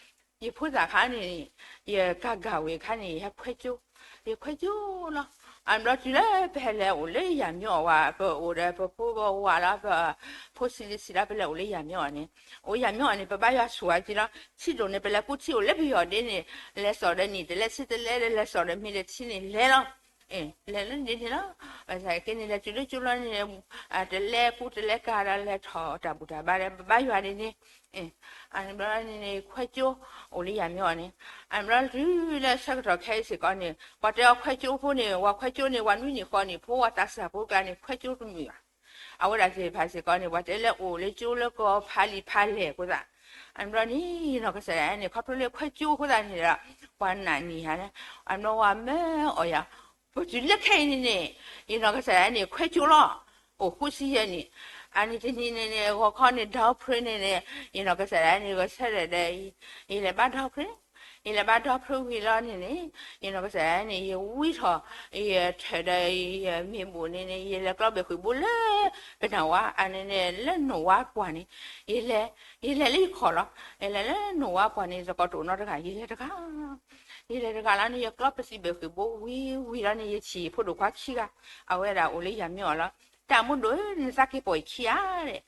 ယဖိသၣ်ခါန့ၣ် ယကၤဂၤဝံၤအခါန့ၣ် ယဟဲခွဲကၠိ, ယခွဲကၠိလီၤ. အဘျီတုၤလၢပဟဲလဲၤအိၣ်လၢယၤမ့ၢ်အီၤဝဲ ပအိၣ်ဒီးပဖိပဝၤလီၤ ပဖိဆံးလံဆံးလီၤ ပလဲၤအိၣ်လၢယၤမ့ၢ်အီၤန့ၣ် အိၣ်ယၤမ့ၢ်အီၤန့ၣ် ပဘါယွၤဆိၣ်ဂ့ၤက့ၤလီၤ. ထံဒိၣ်န့ၣ် ပလဲၤကူထံအိၣ်လၢပယီၤဒ့န့ၣ် လဲၤစိာ်ဒီးနံၣ်တလဲဆံတလဲဒီး လဲၤစိာ်ဒီးမ့ၤဒီးထံန့ၣ်လဲၤလီၤ. လဲၤလၢဒ်န့ၣ်လီၤ. ဘၣ်ဆၣ်က့န့ၣ် လဲၤတုၤလၢကၠိလီၤန့ၣ် တလဲကူတလဲကၤဒီး လဲၤထီၣ်တၢ်ဘူၣ်တၢ်ဘါဒီး ပဘါယွၤဒ်န့ၣ် အန့ၣ်ဘျီန့ၣ် ခွဲကၠိ အိၣ်လၢယၤမ့ၢ်အီၤန့ၣ် အန့ၣ်ဘျီတုၤလၢဆၢကတီၢ်ခဲအံၤစ့ၢ်ကီးန့ၣ် ပှၤတဲအီၤခွဲကၠိဖိန့ၣ် ပှၤခွဲကၠိန့ၣ် ပှၤနွံနံၣ်ဃီနံၣ်ဖိ ပှၤသးစၢ်ဖိကျါန့ၣ် ခွဲကၠိတမုာ်ဘၣ်. အဝဲဒၣ်သ့ၣ်တဖၣ်စ့ၢ်ကီးန့ၣ် ပှၤတဲလၢအိၣ်လၢကၠိလၢကီၢ်ဖးလံာ်ဖးလဲၢ်အဃိသတး အန့ၣ်ဘျီန့ၣ် ယနီၢ်ကစၢ်ဒၣ်န့ၣ် ခီဖျိလၢခွဲကၠိအဃိသတးန့ၣ်ဒီး ပှၤနာ်န့ၢ်ယၤန့ၣ် အန့ၣ်ဘျီပှၤမၢအီၤယၤ ပတုၤလၢခဲအံၤန့ၣ်န့ၣ် ယနီၢ်ကစၢ်ဒၣ်န့ၣ် ခွဲကၠိလီၤ. အိၣ်ဃုဆံယဲၢ်နံၣ် အန့ၣ်တနံၤန့ၣ်န့ၣ် ဂီၤခီန့ၣ် ဒီဖရ့န့ၣ်န့ၣ် ယနီၢ်ကစၢ်ဒၣ်န့ၣ် ဂဲၤဆၢထၢၣ်ဒီး ယလဲၤဘါဒီဖရ့ ယလဲၤဘါဒီဖရ့ဝံၤလီၤန့ၣ်န့ၣ် ယနီၢ်ကစၢ်ဒၣ်န့ၣ် ယဝံထီၣ် ယထၢၣ်ဒီးယမ့ၢ်ဘူးန့ၣ်န့ၣ် ယလဲၤကျီဘဲၣ်ဃံးဘိလၢ ပနၢ်ဝါ အန့ၣ်န့ၣ် လၢနိၣ်ဝါပှၢ်န့ၣ် ယလဲၤ ယလဲၤလၢယခီၣ်လီၤ. ယလဲၤလၢနိၣ်ဝါပှၢ်န့ၣ် သကိးတအိၣ်နီတဂၤ ယလဲၤတဂၤ ယလဲၤတဂၤလီၤန့ၣ် ယကျီပသံးဘဲၣ်ဃံးဘိဝံၤဝံၤလီၤန့ၣ် ယထံၣ်ဖိဒိၣ်ခွါခံဂၤ အဝဲဒၣ်အိၣ်လၢယၤမ့ၢ်အီၤလီၤ. တၢ်မိၢ်ဒိၣ်ဧၢ နသးက့ၤပိာ်ယခံဧါဒီး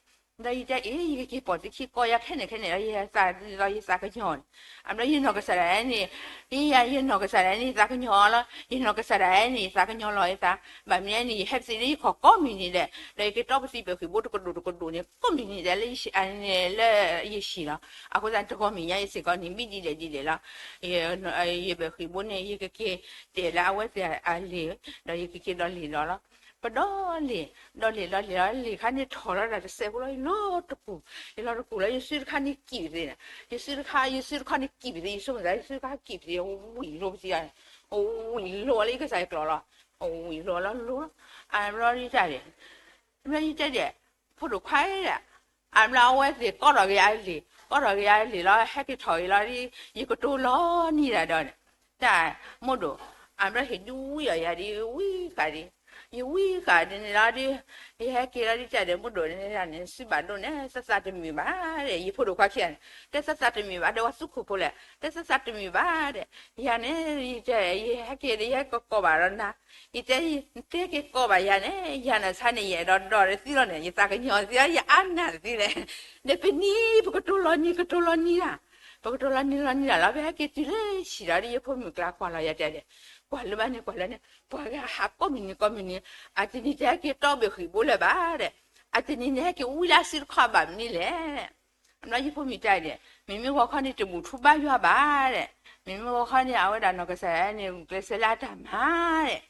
ဒီးယတဲအ့ၣ် ယကက့ၤပိာ်သုခံ ကိးယၤခဲန့ၣ်ခဲန့ၣ်ဒီး ယသးဒီးယသးကညီၤန့ၣ် အဘျီယနီၢ်ကစၢ်ဒၣ်န့ၣ် ယယနီၢ်ကစၢ်ဒၣ်န့ၣ် ယသးကညီၤလီၤ. ယနီၢ်ကစၢ်ဒၣ်န့ၣ် ယသးကညီၤလီၤယသး ဘၣ်မနုၤန့ၣ် ယဟဲပသံးလၢယခီၣ်ကိးမုၢ်နံၤဒဲး ဒီးယက့ၤတီပသံးဘဲၣ်ဃံးဘိတကဒိၣ်တကဒိၣ်န့ၣ် ကိးမုၢ်နံၤဒဲးလၢယဟံၣ်လီၤ. အဃိသတး တဂီၤမုၢ်ညါအံၤစ့ၢ်ကီးန့ၣ် မ့ၢ်ဒ်လဲၣ်ဒ်လဲၣ်လီၤ. ယဘဲၣ်ဃံးဘိန့ၣ် ယကက့ၤတဲာ်လၢအဝဲသ့ၣ်အလံာ် ဒီးယကက့ၤဒီးလံာ်ဒီးလီၤ. ပဒီးလံာ် ဒီးလံာ်ဒီးလံာ်လီၤ လံာ်ခါန့ၣ်ထီၣ်လီၤဒၣ်တစဲးဖိလီၤ ယလီၤတပူၤ ယလီၤတပူၤလီၤ ယစုတခါန့ၣ်ကံၣ်ပသံးန့ၣ် ယစုတခါ ယစုတခါန့ၣ်ကံၣ်ပသံး ယဆိကမိၣ်သး ယစုတခါကံၣ်ပသံး ဝံၣ်လိပသံး ဝံၣ်လိလၢယကစၢ်ယကျိာ်လီၤ ဝံၣ်လိလီၤလိၤလီၤ အဘျီယတဲဒဲး အဘျီယတဲဒဲး ဖိဒိၣ်ခွါဧၢ အဘျီအဝဲသ့ၣ်ကိးထီၣ်က့ၤအလံာ် ကိးထီၣ်က့ၤအလံာ်လီၤ ဟဲက့ၤထီၣ်က့ၤလီၤ ယကတိၤလီၤနံၤဒၣ်ဒီးန့ၣ် တၢ်မိၢ်ဒိၣ် အဘျီဟ့ၣ်ဒုးဝံအီၤယၤဒ်ဝံဃာ်ဒ် ယဝံဃာ်ဒ်န့ၣ်လီၤဒ် ယဟဲက့ၤလီၤဒ်တၢ်ဒီးမိၢ်ဒိၣ်န့ၣ်န့ၣ် စုဘၣ်ဒိၣ်န့ၣ် သးသးတမုာ်ဘၣ်ဒီး ယဖိဒိၣ်ခွါခံဂၤန့ၣ် တဲသးသးတမုာ်ဘၣ်ဒီး ပှၤသူခိၣ်ဖိလဲၣ် တဲသးသးတမုာ်ဘၣ်ဒီး ယၤန့ၣ် ယတဲ ယဟဲက့ၤဒီး ယဟဲကကိးဘၣ်ဒီးနၤ ယတဲ ယတဲက့ၤကိးဘၣ်ယၤန့ၣ် ယၤန့ၣ်ဆါန့ၣ် ယအဲၣ်ဒိးဒီးတသ့လီၤန့ၣ် ယသးကညီၤသ့လီၤ ယအါနာ်တသ့လဲၣ် ဒီးပနံၤ ပကတိၤလီၤနံၤ ကတိၤလီၤနံၤဧါ ပကတိၤလီၤနံၤလီၤနံၤဒၣ်လီၤ ပဟဲက့ၤတုၤလၢဟံၣ်ဒီး ယဖိမုၣ်ကျါကွၢ်လီၤယၤတဲဒီး, ကွၢ်လၢၤဘၣ်န့ၣ် ကွၢ်လၢၤန့ၣ် ပှၤဂၤဟးကိးမုၢ်နံၤကိးမုၢ်နံၤ, အတနံၤတဟဲက့ၤတီဘ့ၣ်ဃံးဘိလၢၤဘၣ်ဒီး, အတနံၤန့ၣ်ဟဲက့ၤဝံလၢအစုတခီဘၣ်မနုၤလဲၣ်. အဘျီယဖိမုၣ်တဲဒီး မ့မ့ၢ်ဂီၤခီန့ၣ် တဘူၣ်ထူဘါယွၤဘၣ်ဒီး, မ့မ့ၢ်ဂီၤခီန့ၣ် အဝဲဒၣ်နီၢ်ကစၢ်န့ၣ် ဂုာ်ကျဲးစၢးလၢအတၢ်မၤဒီး,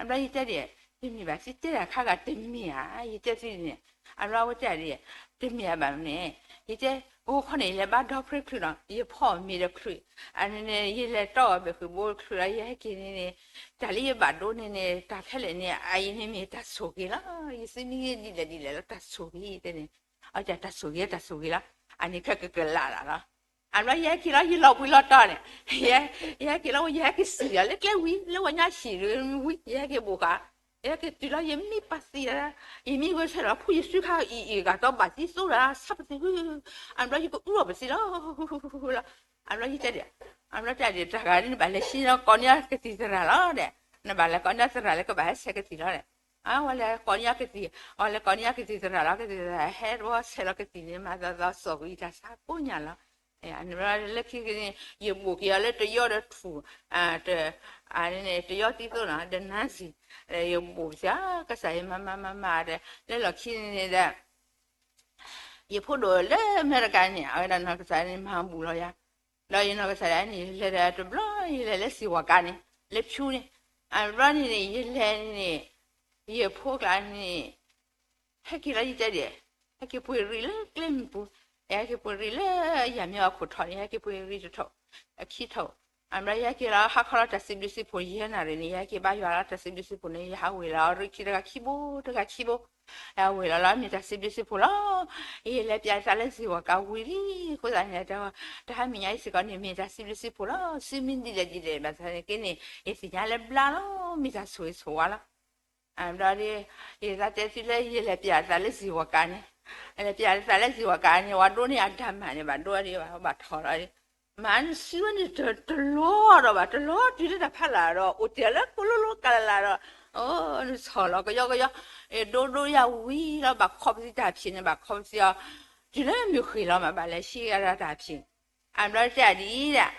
အဘျီယတဲဒီး, တမ့ၢ်ဘၣ် ယတဲတၢ်ခါဂၤတမ့ၢ်ဧါ, ယတဲသုန့ၣ်, အဘျီအဝဲတဲဒီး, တမ့ၢ်ဧါဘၣ်မနုၤ, ယတဲ, ဂီၤခီန့ၣ် ယလဲၤဘါဒီဖျၢၣ်ချုးနီၤ ယဖီၣ်မ့ၤဒီးချုး, အန့ၣ်န့ၣ် ယလဲၤတီၢ်ဘ့ၣ်ဃံးဘိချုးလီၤ ယဟဲက့ၤန့ၣ်န့ၣ်, တၢ်လၢယဘၣ်ဒိန့ၣ်န့ၣ် တၢ်ခဲလၢာ်န့ၣ် အအံၤန့ၣ်မ့ၢ်တၢ်ဆိၣ်ဂ့ၤလီၤ, ယသုမ့ၢ်ဒ်လဲၣ်ဒ်လဲၣ်လီၤ တၢ်ဆိၣ်ဂ့ၤတဲန့ၣ်, အတၢ်ဆိၣ်ဂ့ၤတၢ်ဆိၣ်ဂ့ၤလီၤ, အန့ၣ်ခဲကကလးလၢ်လီၤ. အဘျီယဟဲက့ၤလီၤ ယလီၤဘှံးလီၤတီၤန့ၣ်, ယဟဲက့ၤလီၤ ယဟဲက့ၤစံၣ်လီၤလၢကျဲဝံၤ လၢဝဲညါဟံၣ်ဝံၤ ယဟဲက့ၤဘိၣ်ဃာ်, ယဟဲက့ၤတုၤလီၤ ယမ့ၢ်ပာ်သံလီၤ, ယမ့ၢ်ဂဲၤဆၢထၢၣ်လီၤ ဖုယစုခါအံၤအံၤ ဂၤသီဘၣ်သံသိလီၤ ဆါပသံၣ်, အဘျီယကအုလီၤပသံလီၤ, လီၤ, အဘျီယတဲဒီး, အဘျီတဲဒီး တၢ်ဂၤဒ်နဘၣ်လဲၤဆံကိးန့ၢ်ကသံၣ်သရၣ်လီၤဒီး, နဘၣ်လဲၤကိးန့ၢ်သရၣ်လၢကဘၣ်ဟဲဆဲးကသံၣ်လီၤဒီး, အဝဲလဲၤကိးန့ၢ်ကသံၣ်, အဝဲလဲၤကိးန့ၢ်ကသံၣ်သရၣ်လီၤ ကသံၣ်သရၣ်ဟဲတဘီဆဲးလီၤကသံၣ်န့ၣ် မၤသီသီစီၣ်ကွံာ်တၢ်ဆါကိးညါလီၤ. လၢခံက့ၤန့ၣ် ယဘိၣ်က့ၤအီၤလၢတယီဒီးထူၣ်, တယီသံသိနီၤ ဒီးနါစံၣ်, ယဘိၣ်ပသံ ကစၢ်ယွၤမၤမၤမၤမၤဒီး လၢလီၢ်ခံန့ၣ်ဒီး ယဖိဒိၣ်လၢအမဲရကၤန့ၣ် အဝဲဒၣ်နီၢ်ကစၢ်န့ၣ်မၤဘူၣ်လီၤယၤ, ဒီးယနီၢ်ကစၢ်ဒၣ်န့ၣ် ယလဲၤဒီးတဘျီ ယလဲၤလၢစံၣ်ဝီၤကးန့ၣ် လၢဖၠူန့ၣ်, အဘျီန့ၣ်န့ၣ် ယလဲၤန့ၣ်န့ၣ်, ယဖိကျါန့ၣ် ဟဲက့ၤလီၤယတဲဒ်, ဟဲက့ၤပှ့ၤရံလၢကျဲမုၢ်ပူၤ, ယဟဲက့ၤပှ့ၤရံလၢယၤမ့ၢ်အခိၣ်ထီၣ်န့ၣ် ယဟဲက့ၤပှ့ၤရံတထီၣ်, အခံထီၣ်, အဘျီယဟဲက့ၤလီၤ ဟါခီလီၤတၢ်စံးဘျုးစံးဖှိၣ် ယဲၢ်နၣ်ရံၣ်န့ၣ် ယဟဲက့ၤဘါယွၤလီၤ တၢ်စံးဘျုးစံးဖှိၣ်န့ၣ် ယဟးဝ့ၤလီၤ ရံခံတဂၤခံဘိ တဂၤခံဘိ, ယဟးဝ့ၤလီၤလီၤ မ့ၢ်တၢ်စံးဘျုးစံးဖှိၣ်လီၤ. ယလဲၤပၠးသးလၢစံၣ်ဝီၤကးဝံၤလံ, အဃိသတးန့ၣ် တဟါမဲာ်ညါအံၤစ့ၢ်ကီးန့ၣ် မ့ၢ်တၢ်စံးဘျုးစံးဖှိၣ်လီၤ. စုမ့ၢ်ဒ်လဲၣ်ဒ်လဲၣ်ဘၣ်ဆၣ်န့ၣ်က့န့ၣ် ယသ့ၣ်ညါလၢဘျါလီၤ မ့ၢ်တၢ်ဆိၣ်ဂ့ၤဆိၣ်ဝါလီၤ. ဘျီဒီး ယသးတဲသုလၢယလဲၤပၠးသးလၢစံၣ်ဝီၤကးန့ၣ်, လဲၤပၠးသးလၢစံၣ်ဝီၤကးန့ၣ် ဝဲဒိးန့ၢ်အတၢ်မၤန့ၣ် ဘၣ်ဒိဒံးဘၣ် ဘၣ်ထီၣ်လီၤ. မၤနစုဝဲန့ၣ်တလီၤဒီးဘၣ် တလီၤတုၤလၢတၢ်ဖးလၢ်ဒီး အိၣ်တ့ၢ်လၢကိလိလိကလးလးဒီး နဆီၣ်လီၤကယီကယီ, ဒိဒိယၤဝံၤလီၤ ဘၣ်ခီပသံတၢ်ဖံးန့ၣ် ဘၣ်ခီပသံအီၤ, တုၤလၢမုၢ်ဃ့ၢ်လီၤမး ဘၣ်လဲၤဆံးဂၤတၢ်ဖံး အဘျီတဲဒ်အံၤဒၣ်,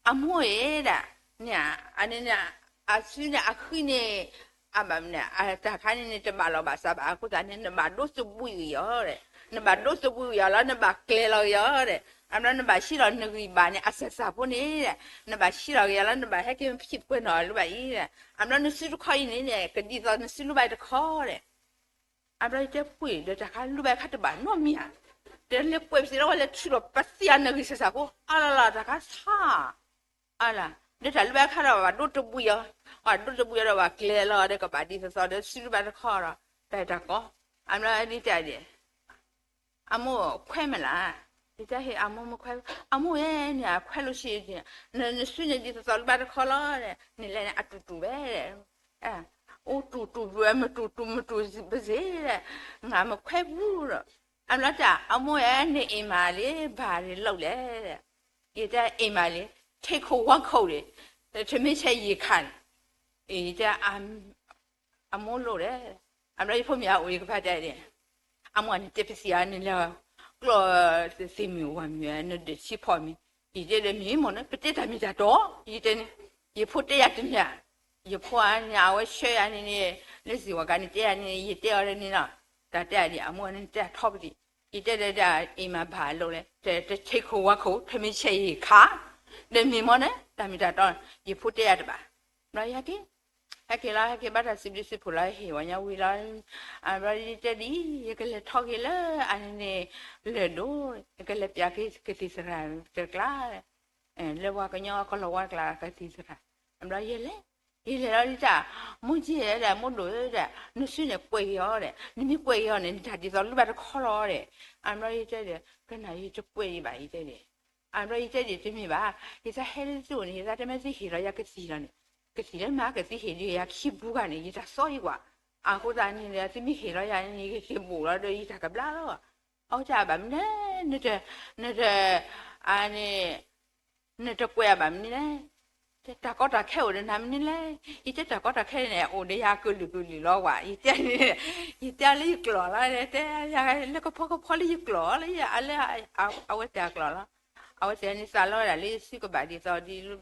အမိၢ်အံၤဒၣ်, န့ၣ်, အန့ၣ်န့ၣ်, အစုန့ၣ် အဃံန့ၣ်, အဘၣ်မနုၤ, တၢ်ခါန့ၣ်န့ၣ် တဘၣ်လီၤဘၣ်စးဘၣ် အဃိသတးန့ၣ် နဘၣ်ဒိသဘှံးဂ့ၤအီၤ, နဘၣ်ဒိသဘှံးဂ့ၤအီၤလီၤ နဘၣ်ကျဲၤလီၤဂ့ၤအီၤ, အဘျီနဘၣ်ဆံးလီၤနဂံၢ်ဘါန့ၣ် အစၢ်စၢ်ဖိန့ၣ်, နဘၣ်ဆံးလီၤဂ့ၤအီၤလီၤ နဘၣ်ဟဲက့ၤဖံးပှဲၤနီၣ်အီၤလၢၤဘၣ်အံၤ, အဘျီနစုတခီအံၤန့ၣ်န့ၣ် ကဒ်သိးနစုလူၢ်ဘၣ်တခီဒီး အဘျီယတဲပှ့ၤဒီးတၢ်ခါလူၢ်ဘၣ်ခါတဘၣ်နီတမံၤဧါ, တလဲၤကွဲးပသံလၢဝဲလဲၤထုးလီၤပသံအနဂံၢ်စၢ်စၢ်ဖိ အလီၤလီၤ တၢ်ခါဆါ, အလီၤ, ဒီးတၢ်လူၢ်ဘၣ်ခါဒီးဘၣ်ဒိတဘှံးအီၤ, ဘၣ်ဒိတဘှံးအီၤဒီးဘၣ်ကျဲၤလီၤဒီးကဘၣ်ဒ်သိးသိးဒီးစုလူၢ်ဘၣ်တခီဒီး တၢ်တၢ်ကီ, အဘျီဒ်တဲဒ် အမိၢ်ခွဲးမ့ၢ်လၢ, ယတဲဟ့ၣ်အမိၢ်မ့ၢ်ခွဲး, အမိၢ်ဧၢန့ၣ် အခွဲးလိာ်ဆံး, နစုန့ၣ်ဒ်သိးသိးလူၢ်ဘၣ်တခီလီၤ, နလဲၤန့ၣ်အတူၢ်တူၢ်ဝဲ, အိၣ်တူၢ်တူၢ်ဝဲ မတူၢ်တူၢ်မတူၢ်ပစ့ၢ်, ငါမ့ၢ်ခွဲးဘူးဒီး, အဘျီတၢ် အမိၢ်ဧၢ နအ့ၣ်မးလံ ဘၣ်ရ့လိာ်လဲၣ်, ယတဲအ့ၣ်မးလံ take cold one cold န့ၣ်, တမ့ၢ်ဆဲးယံာ်ခါန့ၣ်, ယတဲ အမိၢ်လိၣ်ဒီး, အဘျီယဖိမုၣ်အအိၣ်ယကဖးတဲန့ၣ်, အမိၢ်န့ၣ်တဲပသံအီၤန့ၣ်လၢ ကျီၢ်သ့ၣ်မုၣ်ဝၤမုၣ် နဒၢးဆံဖီၣ်မံၤ, ယတဲဒီးမ့ၢ်မ့ၢ်န့ၣ် ပတဲတၢ်မ့ၢ်တၢ်တီ, ယတဲန့ၣ်, ယဖိတဲယၤတမံၤ, ယဖိန့ၣ် အဝဲဆှၢယၤန့ၣ်န့ၣ်, လၢစံၣ်ဝီၤကးန့ၣ်တဲယၤန့ၣ် ယတဲအီၤန့ၣ်လီၤ, တၢ်တဲဒ်အမိၢ်န့ၣ်တဲထီပသံ, ယတဲဒီးအ့ၣ်မးဘၣ်လိာ်လဲၣ်, တ take cold one cold တမ့ၢ်ဆဲးယံာ်ခါ, ဒီးမ့ၢ်မ့ၢ်န့ၣ် တၢ်မ့ၢ်တၢ်တီ, ယဖိတဲယၤတဘၣ်, ဘျီယဟဲက့ၤ ဟဲက့ၤလီၤ ဟဲက့ၤဘါတၢ်စံးဘျုးစံးဖှိၣ်လီၤ ဟ့ၣ်ဝဲညါဝံၤလီၤ, အဘျီယတဲဒ်အံၤ ယကလဲၤထီၣ်က့ၤလၢအန့ၣ်န့ၣ် လၢၢ်ဒိၣ်, ယကလဲၤပၠးက့ၤကသံၣ်သရၣ်တကျါ, လၢပှၤကညီကလီၤဝါတကျါကသံၣ်သရၣ်, အဘျီယလဲၤ, ယလဲၤလီၤဒ်တၢ်, မိၢ်က့ၤဒီး မိၢ်ဒိၣ်ဒီး နစုန့ၣ်ကွဲးက့ၤအီၤဒီး နမ့ၢ်ကွဲးက့ၤအီၤန့ၣ် နတၢ်ဒ်သိးလူၢ်ဘၣ်တခီလီၤဒီး, အဘျီယတဲဒီး ကနၣ်ယတကွဲးဒံးဘၣ် ယတဲဒီး အဘျီယတဲဒ်တမ့ၢ်ဘၣ်, ယသးဟဲလၢသုအိၣ်န့ၣ် ယသးတမ့ၢ်သုဟ့ၣ်လီၤယၤကသံၣ်လီၤန့ၣ်, ကသံၣ်လၢမၤကသံဟ့ၣ်ဒံးယၤခံဘုဂၤန့ၣ် ယတၢ်စီယံၤကွၢ်, အဃိသတးန့ၣ်ဒီး သုမ့ၢ်ဟ့ၣ်လီၤယၤန့ၣ် ယကက့ၤဘိၣ်လီၤဒီးယတၢ်ကဘျါလီၤ, အဝဲတဲဘၣ်မနုၤလဲၣ်, နတ, နတ, အန့ၣ် နတကွဲးအဘၣ်မနုၤလဲၣ်, တၢ်ကီတၢ်ခဲအိၣ်ဒီးနၤမနုၤလဲၣ်, ယတဲတၢ်ကီတၢ်ခဲန့ၣ် အိၣ်ဒီးယၤကလုာ်ကလုာ်လီၤကွၢ်, ယတဲန့ၣ်, ယတဲလၢယကျိာ်လီၤ, တဲယၤလၢကဖီကဖီလၢယကျိာ်လီၤ, လၢအဝဲတဲအကျိာ်လီၤ, အဝဲသ့ၣ်န့ၣ်သးလီဝဲဒၣ်လၢယစုကဘၣ်ဒ်သိးဒီး လုၢ်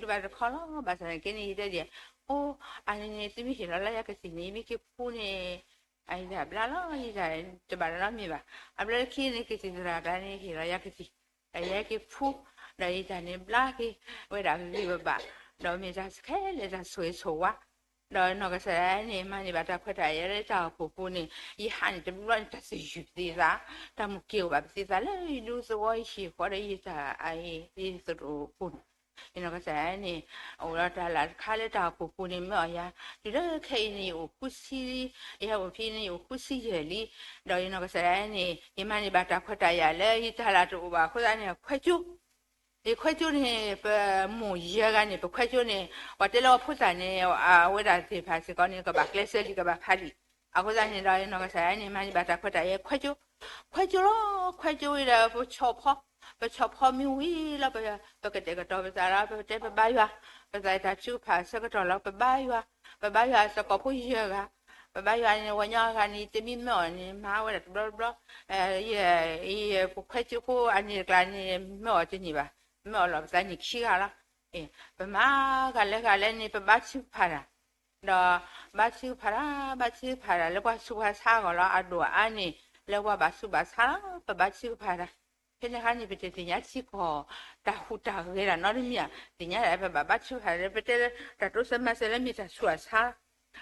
ဘၣ်တခီလီၤ. ဘၣ်ဆၣ်သနာ်က့န့ၣ် ယတဲဒ်အံၤ, အိ, အန့ၣ်န့ၣ် သုမ့ၢ်ဟ့ၣ်လီၤလၢယကသံၣ်န့ၣ် ယမ့ၢ်က့ၤဖှူန့ၣ် အယတၢ်ဘျါလီၤ, ယတၢ်တဘၣ်နီတမံၤဘၣ်. အဘျီလၢခံန့ၣ် ကသံၣ်သရၣ်ကျါန့ၣ် ဟ့ၣ်လီၤယကသံၣ်, ဒီးယဟဲက့ၤဖှူ, ဒီးယတၢ်န့ၣ်ဘျါက့ၤဝဲဒၣ်ဂ့ၤဂ့ၤဘၣ်ဘၣ်, ဒီးမ့ၢ်တၢ်ခဲလၢာ်တၢ်ဆိၣ်ဂ့ၤဆိၣ်ဝါ, ဒီးနီၢ်ကစၢ်ဒၣ်န့ၣ် မၤန့ၢ်ဘၣ်တၢ်ခွဲးတၢ်ယာ်လၢတၢ်အိၣ်ဖှိၣ်ပူၤန့ၣ်, ယဟးန့ၣ်တဘျီန့ၣ် တၢ်သယုၢ်ပသံသး, တၢ်မုၢ်က့ၤအိၣ်ဘၣ်ပသံသးလၢယဒူသဝီ ယဟံၣ်ဃီဒီးယတၢ်အအံၤ ယသရိာ်ပူၤန့ၣ်, ယနီၢ်ကစၢ်ဒၣ်န့ၣ် အိၣ်ဒီးတၢ်လၢ်တခါလၢတၢ်အိၣ်ဖှိၣ်ပူၤန့ၣ် မၢအီၤယၤ, တုၤလၢခဲအံၤန့ၣ် ယအိၣ်ဃုဆံ, ယဟဲအိၣ်ဖဲန့ၣ် ယအိၣ်ဃုဆံယဲၢ်လံ, ဒီးယနီၢ်ကစၢ်ဒၣ်န့ၣ် ယမၤန့ၢ်ဘၣ်တၢ်ခွဲးတၢ်ယာ်လၢယတၢ်လၢ်တအိၣ်ဘၣ်အဃိသတးန့ၣ် ခွဲးကၠိ ယခွဲးကၠိန့ၣ် ပမိၢ်ယဲၢ်ဂၤန့ၣ် ပခွဲးကၠိန့ၣ်, ပှၤတဲလၢအဖိသၣ်န့ၣ် အဝဲဒၣ်သ့ၣ်တဖၣ်စ့ၢ်ကီးန့ၣ် ကဘၣ်ကျဲးစၢးလံ ကဘၣ်ဖးလံာ်, အဃိသတးန့ၣ်ဒီး ယနီၢ်ကစၢ်ဒၣ်န့ၣ် မၤန့ၢ်ဘၣ်တၢ်ခွဲးတၢ်ယာ်ခွဲးကၠိ, ခွဲးကၠိလီၤ, ခွဲးကၠိဝံၤဒီး ပဆီၣ်ဖီ, ပဆီၣ်ဖီမ့ၢ်ဝံၤလီၤ ပကတဲာ်ကတီၤပသးလီၤ, ပတဲပဘါယွၤ, ပသးတၢ်ထုကဖၣ်အဆၢကတီၢ်လီၤ ပဘါယွၤ, ပဘါယွၤသကိးဖိယဲၢ်ဂၤ, ပဘါယွၤန့ၣ် ဝဲညီအဂၤန့ၣ် တမ့ၢ်မၢအီၤန့ၣ် မၤဝဲဒၣ်တဘျီတဘျီ, ယ ပခွဲးကၠိဖိအန့ၣ်တကျါန့ၣ် မၢအီၤတန့ၢ်ဘၣ်, မၢအီၤလီၤပသးန့ၣ်ခံဂၤလီၤ, ပမၤဂၤလၢဂၤလၢန့ၣ် ပဘါထုကဖၣ်တၢ်, ဒီးဘါထုကဖၣ်တၢ် ဘါထုကဖၣ်တၢ်လၢပှၤဆူးပှၤဆါအဂီၢ်လီၤ, အဒိၣ်အအါန့ၣ် လၢပှၤဘၣ်ဆူးဘၣ်ဆါလီၤ ပဘါထုကဖၣ်တၢ်, ဖဲန့ၣ်အခါန့ၣ် ပတသ့ၣ်ညါထံကီၢ် တၢ်ဟူးတၢ်ဂဲၤတၢ်နီတမံၤဧါ, သ့ၣ်ညါဒၣ်ပဘၣ်ဘါထုကဖၣ်လၢ ပတဲလၢတၢ်တိစၢၤမၤစၢၤလၢမ့ၢ်တၢ်ဆူးတၢ်ဆါ,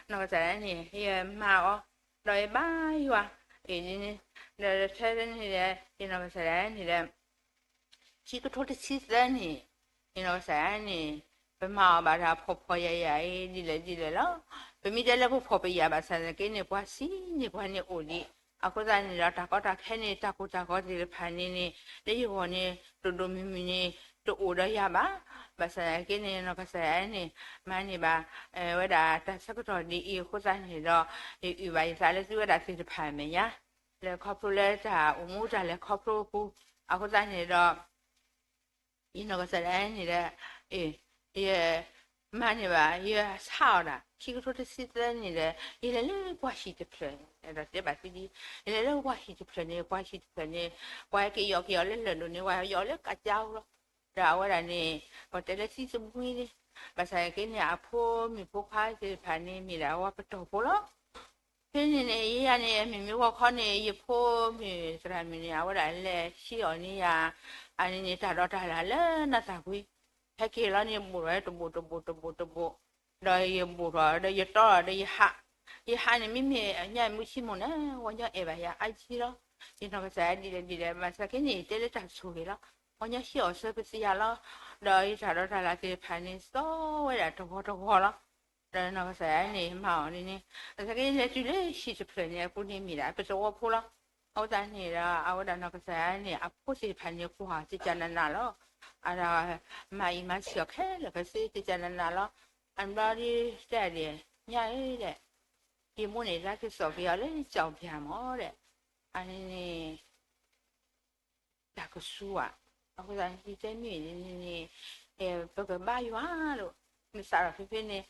နီၢ်ကစၢ်ဒၣ်န့ၣ် ယမၤအီၤ, ဒီးယဘါယွၤ, အံၤန့ၣ်, ဒီးထဲန့ၣ်ဒီး ယနီၢ်ကစၢ်ဒၣ်န့ၣ်ဒီး ခံကထိတဆံသၢန့ၣ်, ယနီၢ်ကစၢ်ဒၣ်န့ၣ် ပမၤအီၤဘၣ်တၢ်ဖှီၣ်ဖှီၣ်ယာ်ယာ်အံၤ ဒ်လဲၣ်ဒ်လဲၣ်လီၤ, ပမ့ၢ်တဲလၢပဖှီၣ်ပယာ်ဘၣ်ဆၣ်သနာ်က့န့ၣ် ပှၤစံးန့ၣ်ပှၤန့ၣ်အိၣ်ဒံး, အဃိသတးန့ၣ်ဒီး တၢ်ကီတၢ်ခဲန့ၣ် တၢ်ကိၢ်တၢ်ဂီၤသ့ၣ်တဖၣ်န့ၣ်န့ၣ် လၢယဂီၢ်န့ၣ် ဒိၣ်ဒိၣ်မုၢ်မုၢ်န့ၣ် တအိၣ်ဒီးယၤဘၣ်, ဘၣ်ဆၣ်သနာ်က့န့ၣ် နီၢ်ကစၢ်ဒၣ်န့ၣ် မၤန့ၢ်ဘၣ် ဝဲဒၣ်တၢ်ဆၢကတီၢ်ဒ်အံၤအဃိသတးန့ၣ်ဒီး ယအုၣ်ဘၣ်ယသးလၢသုဝဲဒၣ်သ့ၣ်တဖၣ်အမဲာ်ညါ လၢခီဖျိလၢတၢ်အိၣ်မူတၢ်လဲၤခီဖျိအပူၤ, အဃိသတးန့ၣ်ဒီး ယနီၢ်ကစၢ်ဒၣ်န့ၣ်ဒီး ယမၤန့ၢ်ဘၣ် ယဆါအီၤဒၣ် ခံကထိတဆံသၢန့ၣ်ဒီး ယလဲၤလၢပှၢ်ဟံၣ်တဖျၢၣ်န့ၣ် ဒီးတဲဘၣ်သုဒ်, ယလဲၤလၢပှၢ်ဟံၣ်တဖျၢၣ်န့ၣ် ပှၢ်ဟံၣ်တဖျၢၣ်န့ၣ် ပှၤဟဲက့ၤယီၤက့ၤအီၤလၢလၢၢ်ဒိၣ်န့ၣ် ပှၤယီၤလၢကးကးလီၤ, ဒီးအဝဲဒၣ်န့ၣ် ပှၤတဲလၢသံသဘှံန့ၣ်, ဘၣ်ဆၣ်က့န့ၣ် အဖိမုၣ်ဖိခွါသ့ၣ်တဖၣ်န့ၣ် မ့ၢ်ဒၣ်ဝဲပတီၢ်ဖိလီၤ ဖဲန့ၣ်န့ၣ် ယဲယၤန့ၣ် မ့မ့ၢ်ဂီၢ်ခီန့ၣ် ယဖိမုၣ်သရၣ်မုၣ်န့ၣ် အဝဲဒၣ်လဲၤဟံးအီၤန့ၢ်ယၤ, အန့ၣ်န့ၣ် တၢ်ဒီးတၢ်လၢ်လၢနၢ်သးကွံ, ဟဲက့ၤလီၤန့ၣ် ဘူးဒီးတဘူးတဘူးတဘူးတဘူး, ဒီးယဘူးထီၣ်ဒီးယတီဒီးယဟး, ယဟးန့ၣ် မ့မ့ၢ်ညၣ်မုၢ်ဆံမိၢ်န့ၣ် ဝဲညီအဲၣ်ဘၣ်ယၤအါကံလီၤ, ယနီၢ်ကစၢ်ဒ်လဲၣ်ဒ်လဲၣ် ဘၣ်ဆၣ်က့န့ၣ် တဲလၢတၢ်ဆိၣ်ဂ့ၤလီၤ, ဝဲညီဟံးအီၤဆၢပသံယၤလီၤ, ဒီးယတၢ်ဒီးတၢ်လၢ်သ့ၣ်တဖၣ်န့ၣ် သီဝဲဒၣ်တဂီၤတဂီၤလီၤ ဒီးနီၢ်ကစၢ်န့ၣ် မၤအီၤန့ၣ်န့ၣ်, ဘၣ်ဆၣ်က့လဲၤတုၤလၢဟံၣ်တဖျၢၣ်န့ၣ် အပူၤန့ၣ် မ့ၢ်ဒၣ်ပသဝီဖိလီၤ, အဃိသတးန့ၣ်ဒီး အဝဲဒၣ်နီၢ်ကစၢ်န့ၣ် အဖိသ့ၣ်တဖၣ်န့ၣ် ကွၢ်ကကနးနးလီၤ, အဒီး မၤအံၤမၤဆံးအီၤခဲလၢာ်ခဲဆ့ ကကနးနးလီၤ, အဘျီဒ်တဲဒၣ် ညၣ်ဧၢဒီး ယမိၢ်န့ၣ် လၢကစီၣ်က့ၤအီၤလၢကၠီၣ်ပၠးမၢ်ဒီး, အန့ၣ်န့ၣ် တၢ်ကဆူဘၣ်, အဃိသတးန့ၣ် ယတဲမ့ၢ်န့ၣ်န့ၣ် ပကဘါယွၤလိာ်, မ့ၢ်စးထီၣ်ဖဲဖဲန့ၣ်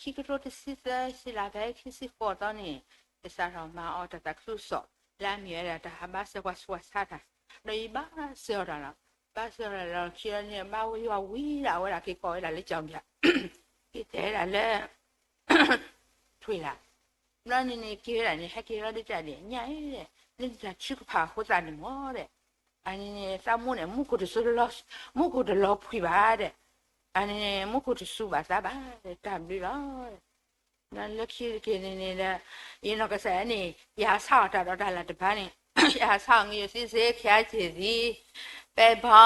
ခံကထိတဆံသၢ စံလါဖဲခံဆံဃိးသီန့ၣ် ယစးထီၣ်မၤအီၤတၢ်သးခုကစီၣ် လၢအမ့ၢ်ဝဲဒၣ်တၢ်ဟးဘါစၢၤကွၢ်ဆူးကွၢ်ဆါတၢ်, ဒီးယဘါစၢၤအီၤတၢ်လီၤ, ဘါစၢၤအီၤတၢ်လီၤခံလီၤန့ၣ် ဘါဝဲယွၤဝံၤဒီး အဝဲဒၣ်က့ၤကိးဝဲဒၣ်လၢကၠီၣ်ပၠး, က့ၤတဲဒၣ်လၢ ထွံၣ်လၢ်, ဘျီန့ၣ်န့ၣ် က့ၤဝဲဒၣ်န့ၣ် ဟဲက့ၤလီၤဒ်တၢ်ဒဲး ညၣ်ဧၢဒီး လၢနတၢ်ထုကဖၣ်အဃိသတးန့ၣ်မၢ်ဒီး, အန့ၣ်န့ၣ် သးမိၢ်န့ၣ် မူခိၣ်တစူၤလီၤ, မူခိၣ်တလီၤဖှံဘၣ်ဒီး, အန့ၣ်န့ၣ် မူခိၣ်တစူၤဘၣ်သးဘၣ်ဒီး တၢ်ဘျုးလီၤ. လၢခံတက့ၢ်န့ၣ်န့ၣ်ဒီး ယနီၢ်ကစၢ်န့ၣ် ယဟးဆါအီၤတၢ်ဒီးတၢ်လၢ်တဖၣ်န့ၣ်, ယဟးဆါအီၤ ငယိၣ်သ့စ့ ခယါစ့ၢ်သံ, ပဲဘီ,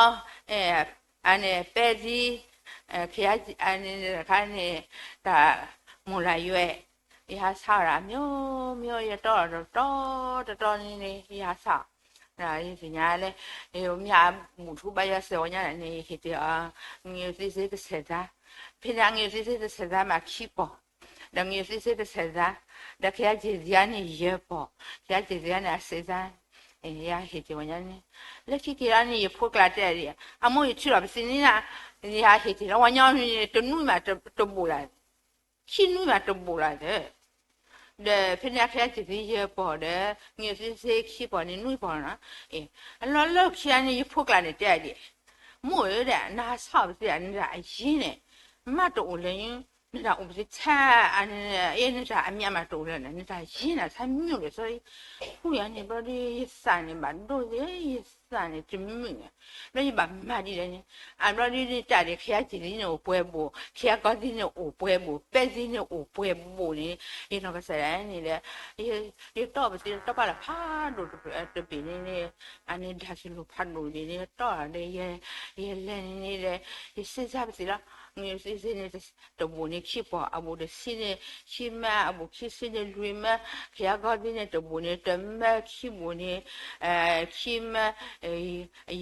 အန့ၣ် ပဲသံ, ခယါ အန့ၣ်တခါန့ၣ် တၢ်မူၤလၢ်ယွဲၢ်, ယဟးဆါအီၤဒၣ် မျိုးမျိုး ယတီတတီတတီန့ၣ်န့ၣ် ယဟးဆါအီၤ, ယသ့ၣ်ညါလၢ ယမ့ၢ်အဘူၣ်ထူဘါယွၤစၢၤဝဲညါန့ၣ် ယဟ့ၣ်တ့ၢ်အီၤ ငယိၣ်သ့စ့တစဲးသါ, ဖဲန့ၣ် ငယိၣ်သ့စ့တစဲးသါမးခံပီၢ်, ဒီးငယိၣ်သ့စ့တစဲးသါ, ဒီးခယါစ့ၢ်သံန့ၣ်ယဲၢ်ပီၢ်, ခယါစ့ၢ်သံန့ၣ်အစဲးသါ ယဟ့ၣ်တ့ၢ်ဝဲညါန့ၣ်, လၢခံက့ၤလီၤန့ၣ် ယဖိကျါတဲဒ်အံၤ, အမိၢ် ယထုးထီၣ်ပသံန့ၣ်နၤ, ယဟးဟ့ၣ်တ့ၢ်လီၤဝဲညီန့ၣ် တနွံမးတဘူးလၢ်, ခံနွံမးတဘူးလၢ်သၢ, ဒီးဖဲန့ၣ် ခယါစ့ၢ်သံယဲၢ်ပီၢ်ဒီး ငယိၣ်သ့စ့ခံပီၢ်န့ၣ် နွံပီၢ်နီၤ, အလီၢ်လၢခံန့ၣ် ယဖိကျါန့ၣ်တဲဒ်အံၤ, မိၢ်ဧၢဒီး နဟးဆါအီၣ်ပသ့ဧါ, နတၢ်အယ့န့ၣ် မ့ၢ်တအိၣ်လၢၤ, နတၢ်အိၣ်ပသ့ထဲ, အ့ နတၢ်အမံၤမးတအိၣ်လၢၤန့ၣ်, နတၢ်ယ့န့ၣ် ဆါမ့ၢ်အိၣ်လၢၤ, ဖုယၤန့ၣ် ဘျီဒီး ယသးန့ၣ်ဘၣ်ဒိၣ်သ့, ယသးန့ၣ်တမုာ်, ဘျီယဘၣ်မၤဒ်လဲၣ်န့ၣ်, အဘျီဒ်န့ၣ် တၢ်ဒ် ခ့ယါကၠံၣ်သံန့ၣ်အိၣ်ပှဲၤဘိၣ်, ခ့ယါကီၢ်သံန့ၣ်အိၣ်ပှဲၤဘိၣ်, ပဲသံန့ၣ်အိၣ်ပှဲၤဘိၣ်န့ၣ်, ယနီၢ်ကစၢ်ဒၣ်န့ၣ်ဒီး ယတီၢ်ပသ့ တီၢ်ပာ်လၢဖးဒိၣ်တဘ့ၣ်န့ၣ်, အန့ၣ်ဒၣ်စလိၤဖးဒိၣ်ဒ်န့ၣ် တီၢ်ဒီး ယလဲၤန့ၣ်န့ၣ်ဒီး ယစ့စါပသ့လီၤ, မ့ၢ်စ့စ့န့ၣ် တဘိၣ်န့ၣ်ခံပီၢ်, အဘိၣ်တဆံန့ၣ်ခံမၢ, အဘိၣ်ခံဆံန့ၣ်လွံၢ်မၢ, ခ့ယါကီၢ်သံန့ၣ်တဘိၣ်န့ၣ်တမၢ, ခံဘိၣ်န့ၣ် ခံမၢ,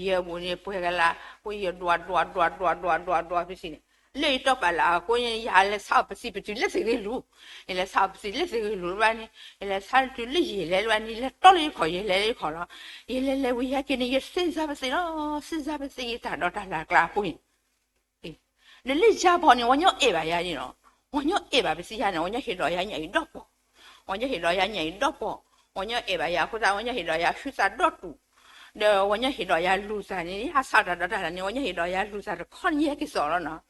ယဲၢ်ဘိၣ်န့ၣ်ပှဲၤကလး, အဃိယဒွးဒွးဒွးဒွးဒွးဒွးဒွးပသ့န့ၣ်, လၢယတီၢ်ပာ်လၢအဃိန့ၣ် ယဟးလဲၤဆါအီၣ်ပသံပတုၤလၢသ့ၣ်ဂ့ၤလူၤ, ယလဲၤဆါအီၣ်ပသံလၢသ့ၣ်ဂ့ၤလူၤဘၣ်န့ၣ်, ယလဲၤဆါတုၤလၢယလဲၤလၢဘၣ်န့ၣ် လဲၤတီလၢယခီၣ် ယလဲၤလၢယခီၣ်လီၤ, ယလဲၤလဲၤဝံၤယဟဲက့ၤန့ၣ် ယစ့စါပသ့လီၤ, စ့စါပသ့ယတၢ်ဒီးတၢ်လၢ်ကျါအဃိန့ၣ် ဒီးလၢယၤဘီန့ၣ် ဝီညီအဲၣ်ဘၣ်ယၤန့ၣ်လီၤ, ဝီညီအဲၣ်ဘၣ်ပသံယၤန့ၣ် ဝီညီဟ့ၣ်ဒီးယၤညၣ်အံၤဒီးပီၢ်, ဝီညီဟ့ၣ်ဒီးယၤညၣ်အံၤဒီးပီၢ်, ဝီညီအဲၣ်ဘၣ်ယၤအဃိသတး ဝီညီဟ့ၣ်ဒီးယၤဆူသးဒီတူာ်, ဒီးဝီညီဟ့ၣ်ဒီးယၤလူၤသးန့ၣ် ယဟးဆါတၢ်ဒီးတၢ်လၢ်န့ၣ် ဝီညီဟ့ၣ်ဒီးယၤလူၤသးတခီန့ၣ် ယဟဲက့ၤစိာ်လီၤနီၤ,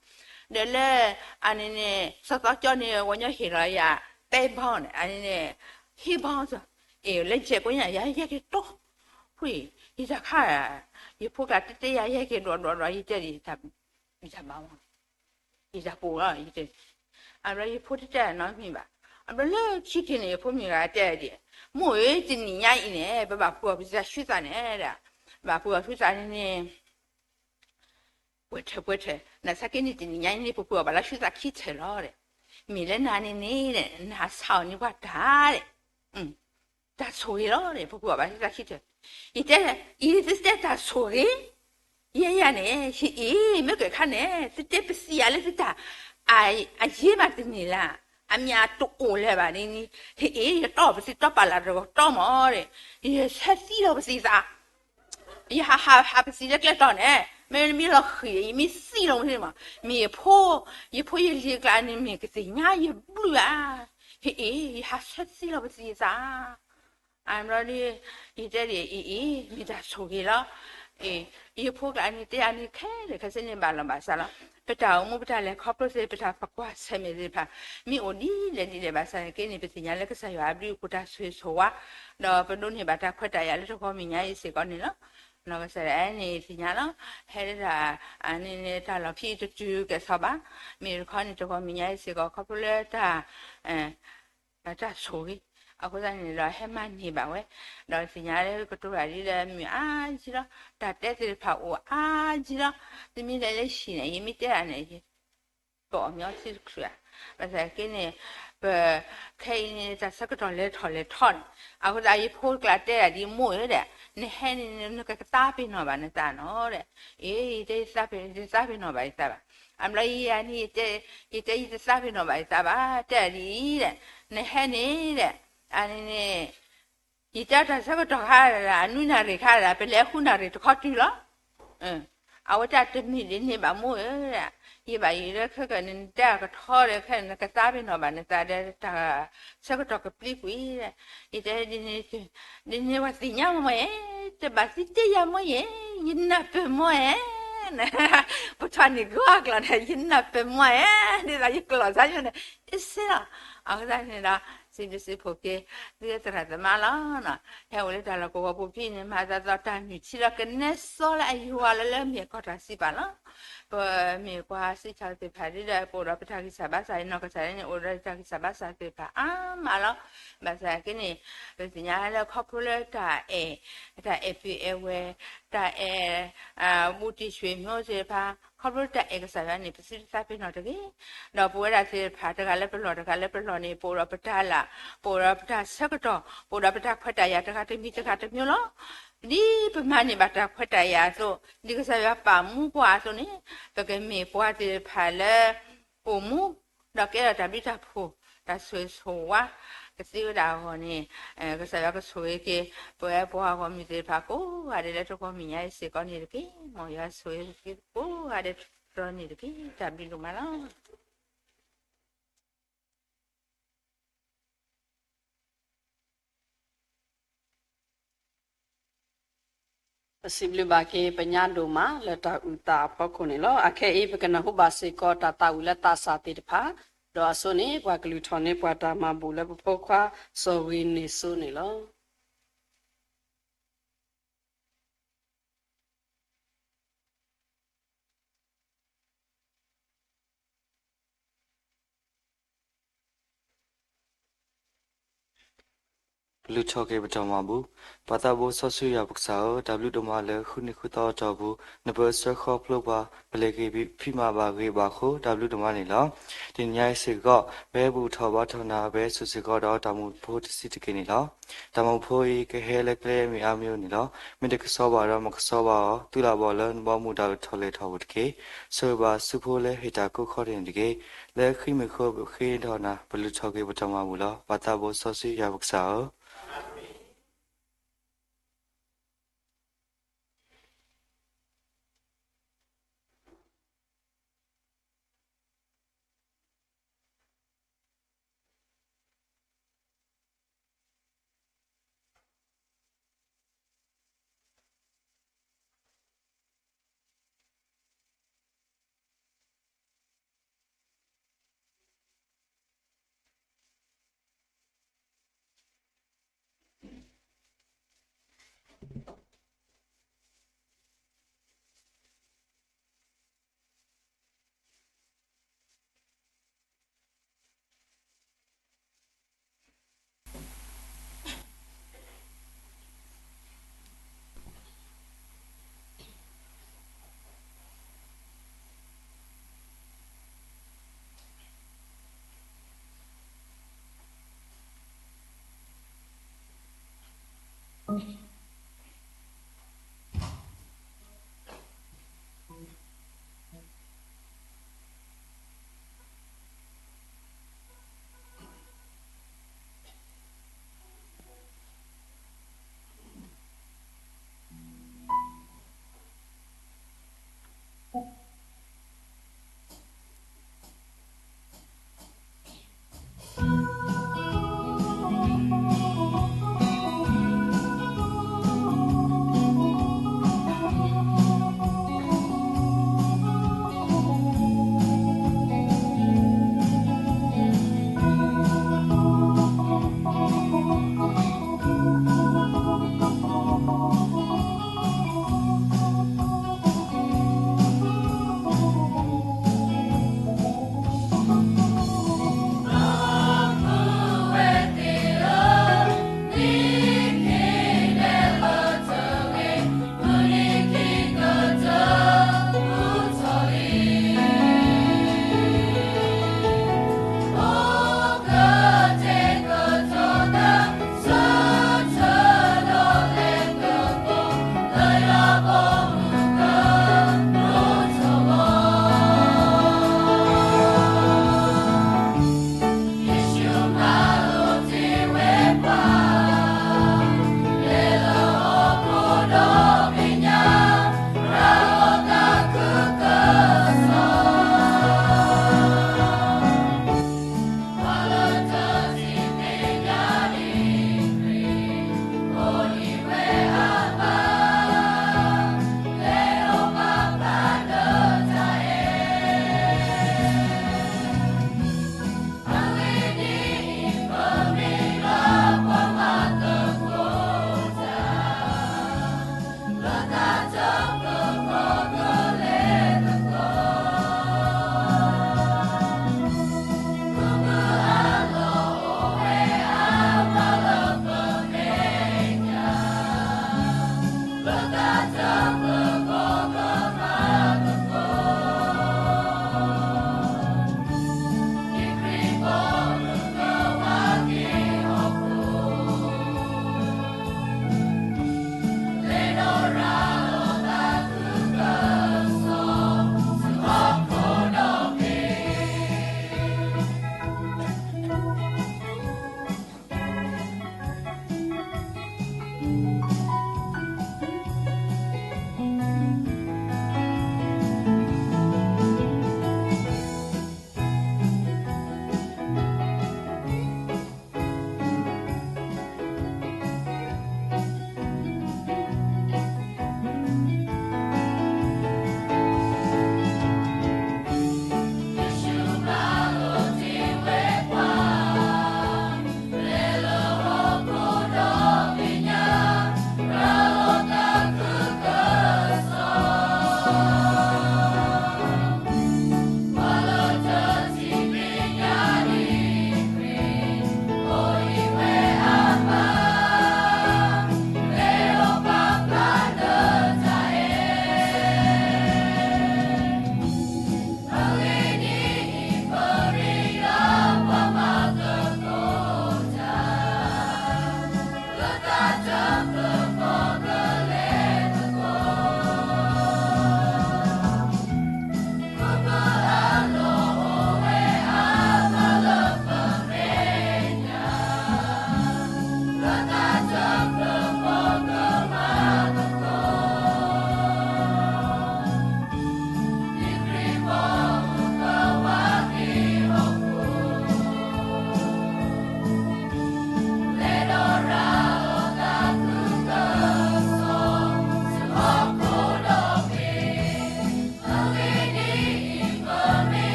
ဒီးလၢ အန့ၣ်န့ၣ် စီၤသီကၠီန့ၣ် ဝီညီဟ့ၣ်ဒီးယၤ ပဲဘီန့ၣ် အန့ၣ်န့ၣ် ဟ့ၣ်ဘီ အ့ၣ် လၢယဲၢ်ကိညါ ယဟဲက့ၤတီ ဖုအံၤ ယတၢ်ခါ ယဖိကျါတဲတဲယၤ ယဟဲက့ၤဒွးဒွးဒွး ယတဲဒ် ယတၢ်ဘၣ်မး ယတၢ်ပူၤလီၤ ယတဲ, အဘျီယဖိတတဲနီတမံၤဘၣ်, အဘျီလၢခံက့ၤန့ၣ် ယဖိမုၣ်ဂၤတဲဒ်, မိၢ်ဧၢ တနံၤညါအံၤန့ၣ် ပဘၣ်ပှ့ၤအီၣ်ပသံဆူသးန့ၣ်ဒီး, ဘၣ်ပှ့ၤအီၣ်ဆူသးန့ၣ်န့ၣ် ပှဲၤထၢၣ်ပှဲၤထၢၣ် နဆါက့န့ၣ် တနံၤညါအံၤန့ၣ် ပပှ့ၤအီၣ်ဘၣ်လၢဆူသးခံထၢၣ်လီၤဒီး, မ့ၢ်လၢနၤန့ၣ်န့ၣ် နဟးဆါအီၣ်န့ၢ်ပှၤတၢ်ဒီး တၢ်ဆိၣ်ဂ့ၤလီၤဒီး ပပှ့ၤအီၣ်ဘၣ်လၢဆူသးခံထၢၣ်, ယတဲ, ယတဲတၢ်ဆိၣ်ဂ့ၤ, ယဲယၤန့ၣ် ဟ့ၣ်အ့ၣ် မ့ၢ်ကဲခါန့ၣ် သုတဲပသံယၤလၢသုတၢ် အယ့မးတန့ၢ်လၢ်, အမ့ၢ်တအိၣ်လၢၤဘၣ်န့ၣ်, ဟ့ၣ်အ့ၣ် ယတီၢ်ပသံတီၢ်ပာ်လၢတကတီၢ်မးဒီး, ယဆဲးသံလီၤပသံသး ယဟးဟးဟးပသံလၢကျဲတီၤန့ၣ် မ့ၢ်မ့ၢ်လီၤဃံၤ ယမ့ၢ်သံလီၤမ့ၢ်မး, မ့ၢ်ယဖိ, ယဖိယလံၤကျါန့ၣ် မ့ၢ်ကသ့ၣ်ညါယဘျုးဧါ, ဟ့ၣ်အ့ၣ် ယဟးဆဲးသံလီၤပသံယသး, အဘျီဒီး ယတဲဒ်အံၤအံၤ မ့ၢ်တၢ်ဆိၣ်ဂ့ၤလီၤ, ယဖိကျါန့ၣ်တဲအန့ၣ်ခဲလၢာ်ခဲဆ့န့ၣ်ဘၣ်လီၤဘၣ်စးလီၤ, ပတၢ်အိၣ်မူပတၢ်လဲၤခီဖျိသ့ၣ် ပတၢ်ပကွၢ်ဆၢၣ်မဲာ်သ့ၣ်တဖၣ် မ့ၢ်အိၣ်ဒ်လဲၣ်ဒ်လဲၣ်ဘၣ်ဆၣ်န့ၣ်က့န့ၣ် ပသ့ၣ်ညါလၢကစၢ်ယွၤအဘျုးအဖှိၣ်တၢ်ဆိၣ်ဂ့ၤဆိၣ်ဝါ, ဒီးပဒိးန့ၢ်ဘၣ်တၢ်ခွဲးတၢ်ယာ်လၢတဂီၤမဲာ်ညါအံၤစ့ၢ်ကီးန့ၣ်လီၤ. နီၢ်ကစၢ်ဒၣ်န့ၣ်သ့ၣ်ညါလီၤ, ဟဲဒၣ် အန့ၣ်န့ၣ် တၢ်လီၢ်ဖံးတတုၤကဲၣ်ဆိးဘၣ်, မ့ၢ်တခီန့ၣ် တဂီၤမဲာ်ညါအံၤစ့ၢ်ကီး ခီဖျိလၢတၢ် တၢ်ဆိၣ်ဂ့ၤ, အဃိသတးန့ၣ်ဒီး ဟဲမၤန့ၢ်ဘၣ်ဝဲ, ဒီးသ့ၣ်ညါလၢကတိၤတၢ်ဒ်လဲၣ် မုာ်အါကံလီၤ, တၢ်တဲသ့ၣ်တဖၣ်အိၣ်အါကံလီၤ, တမ့ၢ်လၢလၢဟံၣ်န့ၣ် ယမ့ၢ်တဲဒၣ်န့ၣ် ပအီၣ်မ့ၤအီထံတချုးဧါ, ဘၣ်ဆၣ်က့န့ၣ် ပ ခဲအံၤန့ၣ် တၢ်ဆၢကတီၢ်လဲၤထီၣ်လဲၤထီန့ၣ်, အဃိသတးယဖိတကျါတဲဒၣ်ဒ်မိၢ်ဧၢဒီး, နဟဲန့ၣ် နကကသးပ့ၤနီၣ်ဘၣ်နသးနီၤဒီး, အ့ ယတဲယသးပ့ၤနီၣ်ဘၣ်ယသးဘၣ်, အဘျီယၤန့ၣ် ယတဲယတသးပ့ၤနီၣ်ဘၣ်ယသးဘၣ် တဲဒ်အံၤဒီး, နဟဲန့ၣ်ဒီး, အန့ၣ်န့ၣ် ယတဲတၢ်ဆၢကတီၢ်ခါဒၣ် အနွံနၣ်ရံၣ်ခါဒၣ် ပလဲၤဃုနၣ်ရံၣ်တခီတုၤလီၤ. အဝဲတၢ်တမ့ၢ်ဒ်န့ၣ်ဘၣ်မိၢ်ဧၢ, ယဘၣ်ယိၣ်လၢခဲကနံၣ်နတဲအကထီဒီး ခဲနကသးပ့ၤနီၣ်ဘၣ်နသးဒီး တၢ်ဆၢကတီၢ်ကပျံၤကွံာ်ဒီး, ယတဲဒ်န့ၣ်, ဒ်န့ၣ်ပှၤသ့ၣ်ညါမ့ၢ်ဧါ, တဘၣ်သံတ့ၢ်ယၤမိၢ်ဧါ, ယနၢ်ပၢၢ်မိၢ်ဧါ ပထီၣ်န့ၢ်ဂီၢ်အကျိာ်န့ၣ် ယနၢ်ပၢၢ်မိၢ်ဧါ, ဒ်သိးယကျိာ်စၢ်ယိၣ်န့ၣ် အ့ၣ်စ့လီၤ. အဃိသတးန့ၣ်ဒီး စံးဘျုးစံးဖှိၣ်က့ၤ သုသရၣ်သမါလီၤ. ဟဲအိၣ်လၢတၢ်လီၢ်ကဝီၤပူၤဖဲန့ၣ် မၤသးသီတၢ်မုၢ်ထံလီၤ ကနဲစီလၢအယွၤလၢလၢမ့ၢ်ကီၢ်တၢ်စံးပာ်လီၤ. ပမ့ၢ်ကွၢ်စံးဆၢသ့ၣ်တဖၣ်ဒ်ဒီး ပအိၣ်ဒီးပတၢ်ဂံၢ်စၢ်ဘါစၢ် နီၢ်ကစၢ်န့ၣ် အိၣ်ဒီးတၢ်ဂံၢ်စၢ်ဘါစၢ်သ့ၣ်တဖၣ်အါမးလီၤ. ဘၣ်ဆၣ်က့န့ၣ် ပသ့ၣ်ညါလၢခီဖျိလၢတၢ်အဲၣ်, တၢ်အဲၣ်ပုၢ်အဲၣ်ဝဲၢ်, တၢ်အဲၣ် ဘူးတံၢ်ဆွေမျိုးသ့ၣ်တဖၣ် ခီဖျိတၢ်အဲၣ်ကစၢ်ယွၤန့ၣ် ပသုတသးပ့ၤနီၣ်တဂ့ၤ. ဒီးပဝဲဒၣ်သ့ၣ်တဖၣ် တဂၤလၢပလီၢ်တဂၤလၢပလီၢ်န့ၣ် ပအိၣ်ဒီးပတၢ်လၢ်, ပအိၣ်ဒီးပတၢ်ဆၢကတီၢ်, ပအိၣ်ဒီးပတၢ်ခွဲးတၢ်ယာ်တဂၤတမံၤတဂၤတမံၤလီၤ. ဒ်ပမၤန့ၢ်ဘၣ်တၢ်ခွဲးတၢ်ယာ်အသိး, ဒ်ကစၢ်ယွၤပာ်မူပှၤအသိးန့ၣ်, ပကမ့ၢ်ပှၤသ့ၣ်တဖၣ်လၢ အိၣ်မူ ဒီးကဲထီၣ်တၢ်ဘျုးတၢ်ဖှိၣ်, တၢ်ဆိၣ်ဂ့ၤဆိၣ်ဝါ ကသ့ဝဲဒၣ်အဂီၢ်န့ၣ်, ကစၢ်ယွၤကဆိၣ်ဂ့ၤက့ၤ ပဝဲပှၤဂီၢ်မုၢ်သ့ၣ်တဖၣ်ကိးဂၤဒဲးလၢတဂီၤမဲာ်ညါအံၤစ့ၢ်ကီးန့ၣ်တက့ၢ်. မ်ယွၤဆိၣ်ဂ့ၤက့ၤကိးဂၤဒဲးတြီန့ၣ်တက့ၢ်. တၢ်ဘျုးဒိၣ်မးလီၤ. ပစံးဘျုးဘၣ်က့ၤပညါဒိၣ်မးလၢတၢ်အုၣ်သးအဖီခိၣ်န့ၣ်လီၤ. အခဲအံၤ ပကနၢ်ဟူဘၣ်စ့ၢ်ကီးတၢ်သးဝံၣ်လၢသးစၢ်သ့ၣ်တဖၣ်, ဒီးအဆိန့ၣ် ပှၤကလုၢ်ထီၣ်န့ၢ်ပှၤတၢ်မၤဘူၣ်လၢပဖိခွါ စီၤဂ့ၤန့ၢ်စိန့ၣ်လီၤ. ပလုၢ်ထီၣ်က့ၤပတၢ်မၤဘူၣ်. ပၢ်သးဘိစီဆှံယွၤပကစၢ်ဧၢ, တၢ်ဘျုးဒိၣ်မးလၢဃုနံၤဃုသီအတီၢ်ပူၤ နပၢဆှၢဃီဖျိပှၤ ပလဲၤက့ၤဖံးမၤဘၣ်ဂ့ၤဘၣ်အဃိ တၢ်ဘျုးဒိၣ်မးန့ၣ်လီၤ. တနံၤညါအံၤစ့ၢ်ကီး ပဟဲဘူၣ်ထီၣ်ဘါထီၣ်နၤ ပဟဲစိာ်စ့ၢ်ကီးဒီးတၢ်မူဖိတဆံးတက့ၢ်န့ၣ်လီၤ. တၢ်မူဖိအံၤ ကဟဲလၢကျဲမုၢ်အါမံၤဧိၤန့ၣ်လီၤ. မ့ၢ်တကစီၣ်ဘၣ်ဒီးမ့ၢ်ကစီၣ်ဘၣ်အီၤ သုးလၢ်ဘီၣ်လၢနဘီမုၢ်တၢ်အုၣ်ထီၣ်လဲၤထီၣ်ပူၤတက့ၢ်. ဆိၣ်ဂ့ၤဘၣ်ဆူဖိလၢဟ့ၣ်တၢ်ကိးခီတန့ၣ်တက့ၢ်. လၢဃံမုၢ်ဃိပဃ့ထီၣ်နၤ ပလုၢ်ထီၣ်က့ၤပတၢ်မၤဘူၣ်လီၤ. ပၢ်သးဘိစီဆှံယွၤပကစၢ်ဧၢ.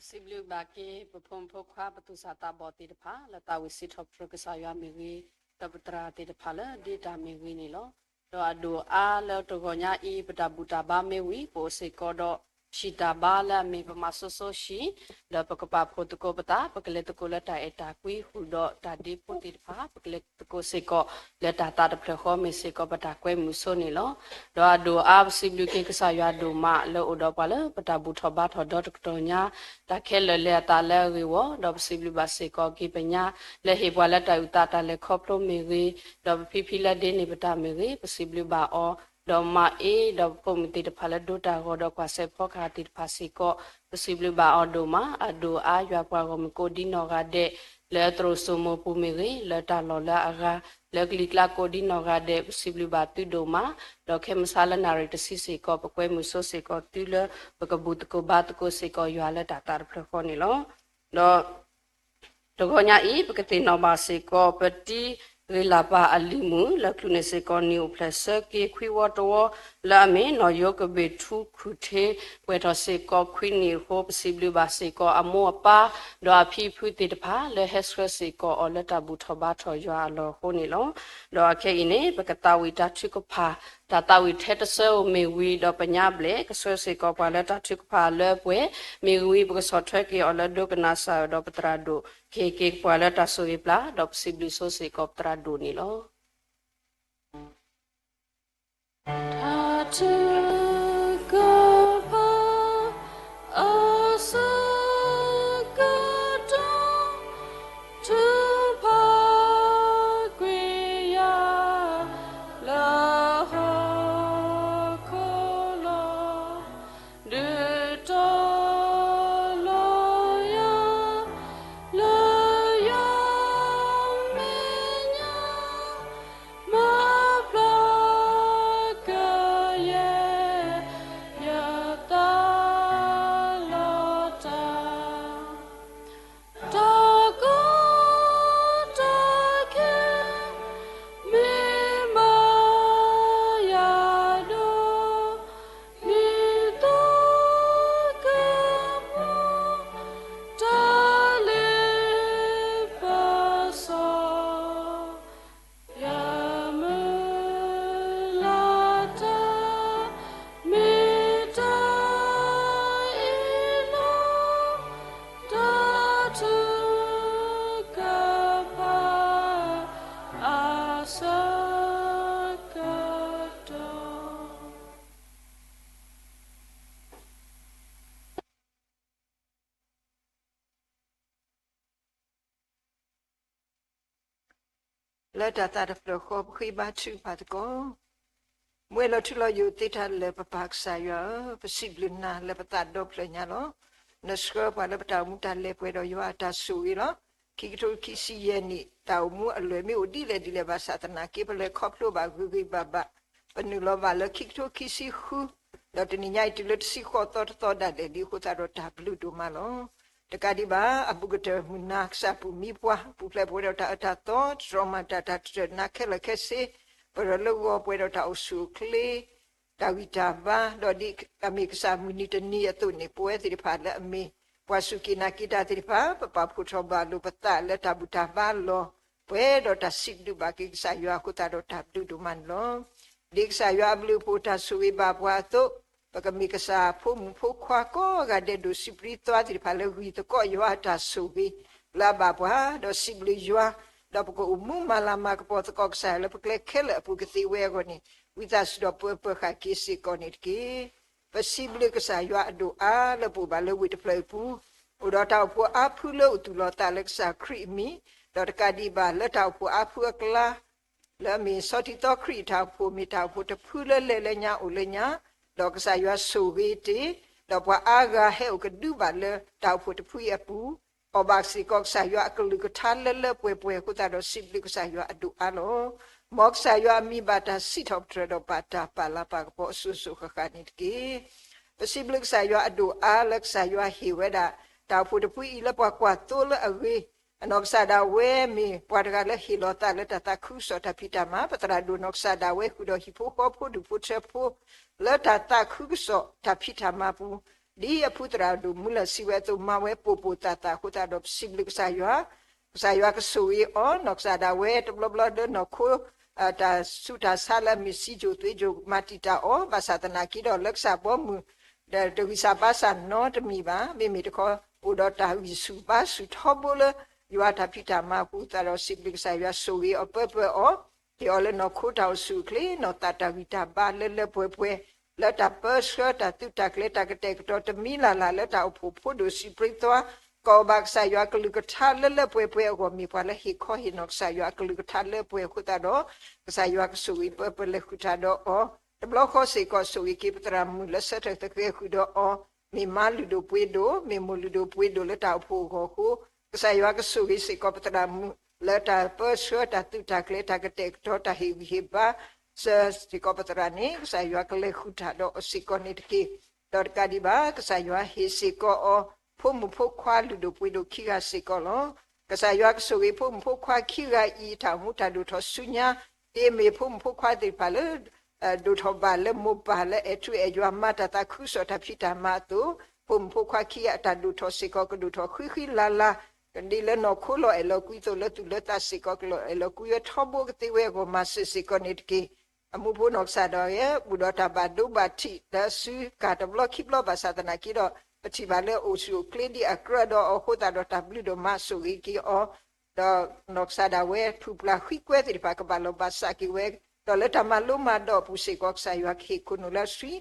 စံးဘျုးဘၣ်က့ၤ ပဖိမုၣ်ဖိခွါ ပသူၣ်စၢ်သးဘီၣ်သ့ၣ်တဖၣ် လၢသးဝံၣ်စံးထီၣ်ပတြၢၤကစၢ်ယွၤမ့ၢ်ဂ့ၤ, ဒီးပသရၣ်သ့ၣ်တဖၣ်လၢဒ့တၢ်မ့ၢ်ဂ့ၤန့ၣ်လီၤ. ဒီးအဒိၣ်အါလၢတဂီၤညါအံၤ ပတၢ်ဘူၣ်တၢ်ဘါမ့ၢ်ဝံၤ ပအိၣ်စ့ၢ်ကီးဒီး ဟံၣ်တၢ်ဘါလၢအမ့ၢ်ပမၤစိစိဟံၣ်, ဒီးပကပာ်ဖှိၣ်သကိးပသး ပကလဲၤသကိးလၢတၢ်အဲၣ်တၢ်ကွံ ဃုာ်ဒီးတၢ်ဒ့ဖိသ့ၣ်တဖၣ် ပကလဲၤသကိးစ့ၢ်ကီး လၢတၢ်သးတဖျၢၣ်ဃီ မ့ၢ်စ့ၢ်ကီးပတၢ်ကွဲမုာ်ဆိန့ၣ်လီၤ. ဒီးအဒိၣ်အါ ပစံးဘျုးက့ၤကစၢ်ယွၤဒိၣ်မး လၢအိၣ်ဒီးပှၤလၢပတၢ်ဘူၣ်ထီၣ်ဘါထီၣ်ဒီတကတီၢ်ညါ, တၢ်ခဲလၢာ်လဲၤအသးလၢအဂ့ၢ်ဝီ, ဒီးပစံးဘျုးဘၣ်စ့ၢ်ကီးက့ၤပညါ လၢဟ့ၣ်ပှၤလၢတၢ်အုၣ်သးတၢ်လဲၤခီဖျိမ့ၢ်ဂ့ၤ, ဒီးပဖံဖံလၢဒ့န့ၢ်ပတၢ်မ့ၢ်ဂ့ၤ, ပစံးဘျုးဘၣ်အီၤ, ဒီးမၤအ့ ဒီးပဖိမုၣ်သ့ၣ်တဖၣ်လၢဒိတၢ်ဂီၤဒီးကွၢ်စဲးဖီကဟၣ်သ့ၣ်တဖၣ်စ့ၢ်ကီး, ပစံးဘျုးဘၣ်အီၤဒိၣ်မး, အဒိၣ်အါယွၤပှၤဂီၢ်မုၢ်ကိးဒံနီၢ်ဂၤဒဲး, လၢသရိာ်စိမိၤပူၤမ့ၢ်ဂ့ၤ, လၢတၢ်လီၢ်လၢအဂၤ, လၢကလံၤကျါကိးဒံနီၢ်ဂၤဒဲး, ပစံးဘျုးဘၣ်သုဒိၣ်မး, ဒီးခဲမုၢ်ဆါလၢနၣ်ရံၣ်တဆံစ့ၢ်ကီး ပကွဲမုာ်ဆိစ့ၢ်ကီးသုလၢ ပကဘူၣ်သကိးဘါသကိးစ့ၢ်ကီးယွၤလၢတၢ်သးတဖျၢၣ်ဃီန့ၣ်လီၤ. ဒီး တဂီၤညါအံၤ ပကသ့ၣ်နီၣ်ဘၣ်စ့ၢ်ကီး ပတံၤဂ့ၤလၢ်ပၢ်အလံာ်မုၢ် လၢကျုၢ်န့ၣ်စ့ၢ်ကီး နံၣ်အိၣ်ဖျဲၣ်ဆၢက့ၤခွံဝီတဝီ လၢအမ့ၢ်နီၢ်ယိကဘ့ၣ်ထူခူၣ်ထ့ ပှဲၤထီၣ်စ့ၢ်ကီးခွံနံၣ်အဃိ ပစံးဘျုးဘၣ်စ့ၢ်ကီးအမိၢ်အပၢ် ဒီးအဖံအဖုသ့ၣ်တဖၣ် လၢဟဲဆှၢစ့ၢ်ကီးအီၤလၢတၢ်ဘူၣ်ထီၣ်ဘါထီၣ်ယွၤအလီၢ်အဃိန့ၣ်လီၤ. ဒီးအခဲအံၤန့ၣ် ပကသးဝံၣ်တၢ်ထုကဖၣ် တၢ်သးဝံၣ်ထဲတဆၢဧိၤမ့ၢ်ဝံၤ ဒီးပညါဘျဲၣ် ကဆှၢစ့ၢ်ကီးပှၤလၢတၢ်ထုကဖၣ်လၢပှဲၤမ့ၢ်ဝံၤ ပကဆီၣ်ထွဲက့ၤအီၤလၢဒိကနၣ်စၢ်ဒီးပသရၣ်ဒိၣ် ကဟ့ၣ်က့ၤပှၤလၢတၢ်ဆိၣ်ဂ့ၤပျၢ် ဒီးပစံးဘျုးဆိစ့ၢ်ကီးပသရၣ်ဒိၣ်န့ၣ်လီၤ. တၢ်ထုကဖၣ် အဆၢကတီၢ် ထုကဖၣ်ကွံာ်ယၤ လၢဟီၣ်ခိၣ်လီၤ ဒုးတီၤလီၤယၤ လၢယမဲာ်ညါ မၤပျီကယဲၢ် ယသးလီၤတၢ် တၢ်ကီတၢ်ခဲ မ့ၢ်ဘၣ်ယၤဒိၣ် မ့ၢ်သးကမူ တၢ်လ့ပစီ ယမုၢ်လၢ်တၢ် မ့ၢ်တၢ်အ့ၣ်လိာ် တၢ်ထုကဖၣ် အဆၢကတီၢ် လၢတၢ်သးတဖျၢၣ်ဃီ ပဃ့ဘါထုကဖၣ်သကိး မူဝဲလီၤထူလီၤယိာ်သ့တၢ်လၢာ် ပပၢ်ကစၢ်ယွၤဧၢ, ပစံးဘျုးနၤလၢပသးဒီဖျၢၣ်ညါလီၤ. နဆှၢပှၤလၢပတၢ်အိၣ်မူတၢ်လဲၤပှဲၤဒီးယွၤအတၢ်ဆိၣ်ဂ့ၤလီၤ. ခံကထိခံဆံယဲၢ်နံၣ် တၢ်အိၣ်မူအလွဲၢ်မ့ၢ်အိၣ်ဒ်လဲၣ်ဒ်လဲၣ်ဘၣ်ဆၣ်သနာ်က့ ပလဲၤခီဖျိဘၣ်ဂ့ၤဂ့ၤဘၣ်ဘၣ်, ပနုာ်လီၤဘၣ်လၢခံကထိခံဆံဃု, ဒီးတနံၤညါအံၤတုၤလၢတဆံဃိးသီတသီဒၣ်လဲာ်လံအဃိသတးဒီး တၢ်ဘျုးဒိၣ်မးလီၤ. တကးဒံးဘၣ် အဘူးကတၢၢ်မုၢ်နၤ ကစၢ်ပူၤမံပှၤ ပူၤဖျဲးပဝဲဒီးတၢ်အၢတၢ်သီ တတြီမၤတၢ် တၢ်တတၢၢ်နါခဲလၢာ်ခဲဆ့, ပရၢလၢဂီၤပဝဲဒီးတၢ်အိၣ်ဆူၣ်အိၣ်ချ့ တၢ်ဂံၢ်တၢ်ဘါ, ဒီးဒ်အမ့ၢ်ကစၢ်မုၢ်နံၤတနံၤအသိးန့ၣ် ပဝဲသ့ၣ်တဖၣ်လၢအမ့ၢ် ပှၤစူၢ်က့ၤနာ်က့ၤတၢ်သ့ၣ်တဖၣ် ပပာ်ဖှိၣ်ထီၣ်ဘၣ်လိာ်ပသးလၢတၢ်ဘူၣ်တၢ်ဘါလီၢ် ပှဲၤဒီးတၢ်စံးဘျုးဘၣ်က့ၤကစၢ်ယွၤအဃိသတးဒီးတၢ်ဘျုးဒိၣ်မးန့ၣ်လီၤ. ဒ်ကစၢ်ယွၤအဘျုးအဖှိၣ်တၢ်ဆိၣ်ဂ့ၤဘၣ်ပှၤအသိး, ပကမ့ၢ်ကစၢ်ဖိမုၣ်ဖိခွါကိးဂၤဒဲးဒိၣ်စံးပတြၢၤသီသ့ၣ်တဖၣ်လၢဂံၢ်သကိးယွၤအတၢ်ဆိၣ်ဂ့ၤလၢအဘၣ်ပှၤ, ဒီးစံးဘျုးယွၤ, ဒီးပကအိၣ်မူမၤလၤမၤကပီၤသကိးကစၢ်ယွၤလၢပကျဲခဲလၢာ်အပူၤကသ့ဝဲအဂီၢ်န့ၣ် ဝံသးစူၤဒီးပၢပၢဃာ်က့ၤစ့ၢ်ကီးန့ၣ်တက့ၢ်. ပစံးဘျုးကစၢ်ယွၤအဒိၣ်အါလၢပအိၣ်ဘၣ်လၢဝ့ၢ်တဖျၢၣ်အံၤအပူၤ, အိၣ်ဒီးတၢ်အိၣ်ဖှိၣ်အါဖုလၢအိၣ်သူၣ်လီၤသးလၢကစၢ်ခရံာ်အမံၤ, ဒီးတကးဒံးဘၣ်လၢတၢ်အိၣ်ဖှိၣ်အါဖုအကျါ လၢအမ့ၢ်ဆီထံသီခရံာ်အတၢ်အိၣ်ဖှိၣ် မ့ၢ်တၢ်အိၣ်ဖှိၣ်တဖုလၢလဲၤလၢညါအိၣ်လၢညါ, ဒီးကစၢ်ယွၤဆိၣ်ဂ့ၤတ့ၢ်, ဒီးပှၤအါဂၤဟဲအိၣ်ကဒုဘၣ်လၢတၢ်အိၣ်ဖှိၣ်တဖုအံၤအပူၤ, အီၣ်ဘၣ်စ့ၢ်ကီးကစၢ်ယွၤအကလုၢ်ကထါလၢလၢပှဲၤပှဲၤအဃိသတးဒီးစံးဘျုးကစၢ်ယွၤအဒိၣ်အါလီၤ. မ်ကစၢ်ယွၤအမံၤဘၣ်တၢ်စံးထီၣ်ပတြၢၤဒီးဘၣ်တၢ်ပာ်လၤပာ်ကပီၤအစိၤစိၤဃၣ်ဃၣ်န့ၣ်တက့ၢ်. ပစံးဘျုးကစၢ်ယွၤအဒိၣ်အါလၢကစၢ်ယွၤဟ့ၣ်ဝဲဒၣ် တၢ်အိၣ်ဖှိၣ်တဖုအံၤလၢပှၤကွၢ်သိလၢအဂ့ၤ, အနီၢ်ကစၢ်ဒၣ်ဝဲမ့ၢ်ပှၤတဂၤလၢဟ့ၣ်လီၤသးလၢတၢ်သးခုကစီၣ်တၢ်ဖံးတၢ်မၤ, ပသရၣ်ဒိၣ်နီၢ်ကစၢ်ဒၣ်ဝဲဃုာ်ဒီးဟံၣ်ဖိဃီဖိဒူၣ်ဖိထၢဖိ လၢတၢ်သးခုကစီၣ်တၢ်ဖံးတၢ်မၤပူၤ, ဒ်အဖုသရၣ်ဒိၣ်မူလၢၢ်စံးဝဲအသိး မၤဝဲပိာ်ပိာ်သၣ်သၣ်အဃိသတးဒီး ပစံးဘျုးကစၢ်ယွၤ, ကစၢ်ယွၤကဆိၣ်ဂ့ၤအီၤ, နီၢ်ကစၢ်ဒၣ်ဝဲတဘျီဘျီလၢနီၢ်ခိ တၢ်ဆူးတၢ်ဆါလၢအမ့ၢ်စံၣ်စိၤသွ့ၣ်စိၤ မၤတံာ်တာ်အီၤ, ဘၣ်ဆၣ်သနာ်က့ဒီး လၢကစၢ်ဘီမုၢ် တဂံၢ်စၢ်ဘါစၢ်နီတမံၤဘၣ်. မ့မ့ၢ်တခီ အိၣ်ဒီးတၢ်ဂံၢ်ဆူၣ်ဘါဆူၣ်ထီဘိလၢ ယွၤတၢ်ဖံးတၢ်မၤအဃိသတးဒီး စံးဘျုးကစၢ်ယွၤ ဆိၣ်ဂ့ၤအီၤပၢပၢအီၤ, ဟ့ၣ်အီၤလၢနီၢ်ခိတၢ်အိၣ်ဆူၣ်အိၣ်ချ့, နီၢ်သးတၢ်ဂံၢ်တၢ်ဘါလၢလၢပှဲၤပှဲၤ, လၢတၢ်ပၢဆှၢတၢ်သုးတၢ်ကျဲၤ တၢ်ကတဲာ်ကတီၤတမံၤလၢ်လၢ် လၢတၢ်အိၣ်ဖှိၣ်ဖိဒိၣ်စံးပြ့သွါ ကိးဘၣ်ကစၢ်ယွၤကလုၢ်ကထါလၢလၢပှဲၤပှဲၤအဂီၢ် မ့ၢ်ပှၤလၢဟ့ၣ်ခီဟ့ၣ်နီၤကစၢ်ယွၤအကလုၢ်ကထါလၢပှဲၤအဃိသတးဒီး ကစၢ်ယွၤကဆိၣ်ဂ့ၤပၢပၢလဲၤဃုာ်တၢ်ဒီးအီၤ, တဘျီဃီစ့ၢ်ကီး ဆိၣ်ဂ့ၤက့ၤပသရၣ်မုၣ်လၢဆၢထၢၣ်သဃဲၤဃုာ်ဒီးအီၤ, မ့ၢ်မါလုၢ်ဒိၣ်ပှ့ၤဒိၣ်, မ့ၢ်မိၢ်လုၢ်ဒိၣ်ပှ့ၤဒိၣ်လၢတၢ်အိၣ်ဖှိၣ်အဂီၢ်အဃိ, ကစၢ်ယွၤကဆိၣ်ဂ့ၤစ့ၢ်ကီးပသရၣ်မုၣ် လၢတၢ်ပၢဆှၢတၢ်သုးတၢ်ကျဲၤ တၢ်ကတဲာ်ကတီၤ တၢ်ဟ့ၣ်ဂံၢ်ဟ့ၣ်ဘါ စၢၤစ့ၢ်ကီးပသရၣ်န့ၣ် ကစၢ်ယွၤကလဲၤဃုာ်တၢ်ဒီးအီၤစ့ၢ်ကီးန့ၣ်တက့ၢ်. ဒီးတကးဒံးဘၣ် ကစၢ်ယွၤဟ့ၣ်စ့ၢ်ကီးအီၤ ဖိမုၣ်ဖိခွါလုၢ်ဒိၣ်ပှ့ၤဒိၣ်ခံဂၤစ့ၢ်ကီးလီၤ. ကစၢ်ယွၤကဆိၣ်ဂ့ၤဖိမုၣ်ဖိခွါခံဂၤအံၤ တၢ်အိၣ်မူတၢ်ဒိၣ်ထီၣ်ဆူညါ, ဒ်အမ့ၢ်ဖိမုၣ်ဖိခွါသ့ၣ်တဖၣ်လၢ ဒိၣ်ထီၣ်ဘၣ်လၢမိၢ်ပၢ်လၢအဲၣ်ထူအဲၣ်ယွၤ မၤတၢ်သးခုကစီၣ်တၢ်ဖံးတၢ်မၤအသိး, ဖိမုၣ်ဖိခွါခံဂၤအတၢ်ဒိၣ်ထီၣ်စ့ၢ်ကီး ကဒိၣ်ထီၣ်ဃံဃံလၤလၤ ဒ်လၢနီၢ်ခိလီၤအဲၣ်လီၤကွံသိး လၢသူၣ်လၢသးစ့ၢ်ကီး ကလီၤအဲၣ်လီၤကွံဝဲထီဘိကသ့ဝဲအဂီၢ် မၤစၢၤစ့ၢ်ကီးန့ၣ်တက့ၢ်. အမူဖိနီၢ်ကစၢ်ဒၣ်ဝဲ အိၣ်ဒီးတၢ်ဘၣ်ဒိဘၣ်ထံး လၢစုကၤတဘျီခံဘျီ ဘၣ်ဆၣ်သနာ်က့ဒီး ပထံၣ်ဘၣ်လၢအိၣ်ဆူၣ်အိၣ်ချ့ဒ်အကြၢးဒီးအဃိသတးဒီး တၢ်ဘျုးဒိၣ်မး ဆိၣ်ဂ့ၤက့ၤအီၤ ဒီးနီၢ်ကစၢ်ဒၣ်ဝဲ ထူၣ်ပျၢ်ဃံကွဲသ့ၣ်တဖၣ် ကဘၣ်လီၢ်ဘၣ်စးက့ၤဝဲ, ဒီးလၢတၢ်မၤလိမၤဒိးအပူၤစ့ၢ်ကီး ကစၢ်ယွၤကဟ့ၣ်ခိၣ်နူာ်လၢအဆှံ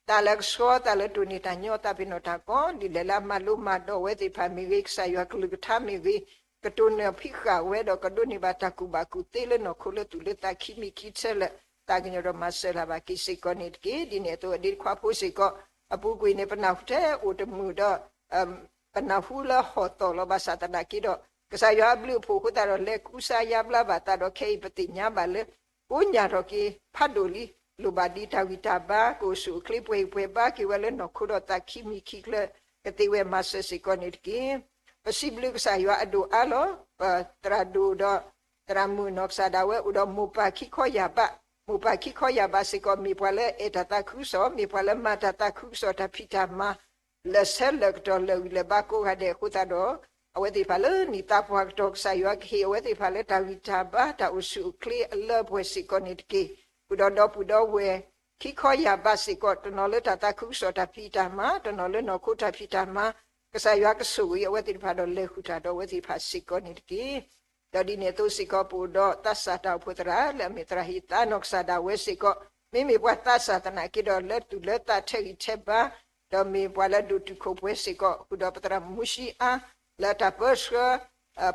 သးလၢကဆှီ သးလၢတိၢ်နီၣ်တၢ်ညီ သးပ့ၤနီၣ်တၢ်ကီ ဒ်လဲၣ်လၢအမၤလိမၤဒိးအဝဲသ့ၣ်တဖၣ်မ့ၢ်ဂ့ၤ, ကစၢ်ယွၤကလုၢ်ကထါမ့ၢ်ဂ့ၤ, ကတိၢ်နီၣ်ဖံးဃာ်ဝဲဒီး ကဒိးန့ၢ်ဘၣ်တၢ်ကူၣ်ဘၣ်ကူၣ်သ့လၢနီၢ်ခိလၢသူၣ်လၢသးခံမံၤခံဆၢလၢာ် သးကညီၤဒီးမၤစၢၤလၢ်ဘၣ်က့ၤစ့ၢ်ကီးန့ၣ်တက့ၢ်. ဒ်န့ၣ်အသိး အဒ့တခွါဖိစ့ၢ်ကီး အပူၤကွံာ်န့ၣ် ပနၢ်ဟူထဲအိၣ်တမုာ်ဒီး ပနၢ်ဟူလၢဟီၣ်သီၣ်လီၤ. ဘၣ်ဆၣ်သနာ်က့ဒီး ကစၢ်ယွၤအဘျုးအဖှိၣ်အဃိသတးဒီး လဲၤကူစါယါဘျါဘၣ်သးဒီး ခဲအံၤပသ့ၣ်ညါဘၣ်လၢ ကိးညါထီၣ်က့ၤဖးဒိၣ်လံ, လိၣ်ဘၣ်ဒ်တၢ်ဂံၢ်တၢ်ဘါ ကအိၣ်ဆူၣ်အိၣ်ချ့ပှဲၤဂံၢ်ပှဲၤဘါက့ၤဝဲလၢနီၢ်ခိဒီးသးခံမံၤခံဆၢ ကသ့ဝဲမၤစၢၤစ့ၢ်ကီးန့ၣ်တက့ၢ်. ပစံးဘျုးကစၢ်ယွၤအဒိၣ်အါလီၤ. ပသရၣ်ဒိၣ်ဒီး သရၣ်မုၣ်နီၢ်ကစၢ်ဒၣ်ဝဲအိၣ်ဒီးမိၢ်ပၢ်ခံခီယာ်ဘး, မိၢ်ပၢ်ခံခီယာ်ဘးစ့ၢ်ကီး မ့ၢ်ပှၤလၢအဲၣ်တၢ်သးခုကစီၣ်, မ့ၢ်ပှၤလၢမၤတၢ်သးခုကစီၣ်တၢ်ဖံးတၢ်မၤ လၢာ်ဆၢလၢာ်ကတီၢ်လၢာ်ဂံၢ်လၢာ်ဘါကိးဂၤဒဲးအဃိသတးဒီး အဝဲသ့ၣ်တဖၣ်လၢနံၣ်သးပှၢ်ကတီၢ် ကစၢ်ယွၤကဟ့ၣ်အဝဲသ့ၣ်တဖၣ်လၢတၢ်ဂံၢ်တၢ်ဘါ တၢ်အိၣ်ဆူၣ်အိၣ်ချ့အလၢပှဲၤစ့ၢ်ကီးန့ၣ်တက့ၢ်. ဃုာ်ဒီးဒီပုၢ်ဒီဝဲၢ် ခံခီယာ်ဘးစ့ၢ်ကီး တနီၤလၢတၢ်သးခုကစီၣ်တၢ်ဖံးတၢ်မၤ, တနီၤလၢနီၢ်ခိတၢ်ဖံးတၢ်မၤ, ကစၢ်ယွၤကဆိၣ်ဂ့ၤအဝဲသ့ၣ်တဖၣ်ဒီးလဲၤဃုာ်တၢ်ဒီးအဝဲသ့ၣ်တဖၣ်စ့ၢ်ကီးန့ၣ်တက့ၢ်. ဒီးဒ်န့ၣ်အသိးစ့ၢ်ကီး ပအိၣ်ဒီးသးစၢ်တၢ်အိၣ်ဖှိၣ်သရၣ် လၢအမ့ၢ်သရၣ်ဟ့ၣ်သါနီၢ်ကစၢ်ဒၣ်ဝဲစ့ၢ်ကီး မ့မ့ၢ်ပှၤသးစၢ်သနာ်က့ဒီး လၢသူၣ်လၢသးထဲဂံၢ်ထဲဘါ ဒီးမ့ၢ်ပှၤလၢဒိၣ်တုာ်ခိၣ်ပှဲၤစ့ၢ်ကီး ဃုာ်ဒီးပသရၣ်မူၡံအါ လၢတၢ်ပၢဆှၢ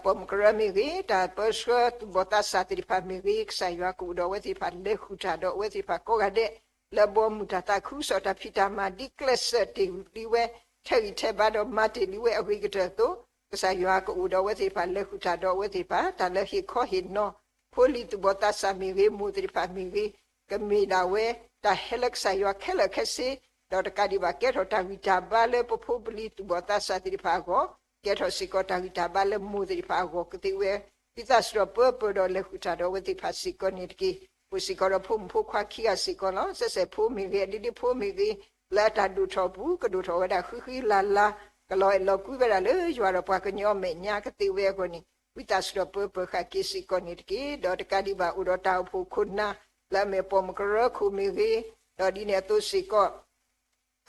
ပိာ်မုၣ်ကရၢမ့ၢ်ဂ့ၤ, တၢ်ပၢဆှၢသူၣ်ဘီၣ်သးစၢ်သ့ၣ်တဖၣ်မ့ၢ်ဂ့ၤ, ကစၢ်ယွၤကအိၣ်ဒီးအဝဲသ့ၣ်တဖၣ်လဲၤဃုာ်တၢ်ဒီးအဝဲသ့ၣ်တဖၣ်ကိးဂၤဒဲး လၢဘီမုၢ်တၢ်သးခုကစီၣ်တၢ်ဖံးတၢ်မၤ ဒ်ကျဲးစၢးတ့ၢ်လံဝဲ ထဲဂံၢ်ထဲဘါဒီးမၤတ့ၢ်လံဝဲအဂ့ၤကတၢၢ်အသိး ကစၢ်ယွၤကအိၣ်ဒီးအဝဲသ့ၣ်တဖၣ်လဲၤဃုာ်တၢ်ဒီးအဝဲသ့ၣ်တဖၣ် တၢ်လၢဟ့ၣ်ခီဟ့ၣ်နီၤ ဖိလံၤသူၣ်ဘီၣ်သးစၢ်မ့ၢ်ဂ့ၤ မိၢ်သ့ၣ်တဖၣ်မ့ၢ်ဂ့ၤ ကမ့ၢ်ဒၣ်ဝဲ တၢ်ဟဲလၢကစၢ်ယွၤခဲလၢာ်ခဲဆ့ ဒီးတကးဒံးဘၣ် ကဲထီၣ်တၢ်ဂံၢ်တၢ်ဘါလၢပဖိပလံၤသူၣ်ဘီၣ်သးစၢ်သ့ၣ်တဖၣ်အဂီၢ်, ကဲထီၣ်စ့ၢ်ကီးတၢ်ဂံၢ်တၢ်ဘါလၢမိၢ်သ့ၣ်တဖၣ်အဂီၢ် ကသ့ဝဲ ဝံသးစူၤဒီးပၢပၢဒီးလဲၤဃုာ်တၢ်ဒီးအဝဲသ့ၣ်တဖၣ်စ့ၢ်ကီးန့ၣ်တက့ၢ်. အိၣ်စ့ၢ်ကီးဒီးဖိမုၣ်ဖိခွါခံဂၤစ့ၢ်ကီးလီၤ. စဲးစဲးဖိမ့ၢ်ဂ့ၤ, အဒ့ဒ့ဖိမ့ၢ်ဂ့ၤ, လၢအတၢ်ဒိၣ်ထီၣ်အပူၤ ကဒိၣ်ထီၣ်ဝဲဒၣ်ဃံဃံလၤလၤ, ကလီၤအဲၣ်လီၤကွံဝဲဒၣ်လၢယွၤဒီးပှၤကညီအမဲာ်ညါ ကသ့ဝဲအဂီၢ်န့ၣ် ဝံသးစူၤဒီးပၢပၢဃာ်က့ၤစ့ၢ်ကီးန့ၣ်တက့ၢ်. ဒီးတကးဒံးဘၣ် အိၣ်ဒီးတၢ်အိၣ်ဖှိၣ်ခိၣ်နၢ် လၢအမ့ၢ်ပိာ်မုၣ်ကရၢခိၣ်မ့ၢ်ဂ့ၤ, ဒီးဒ်န့ၣ်အသိးစ့ၢ်ကီး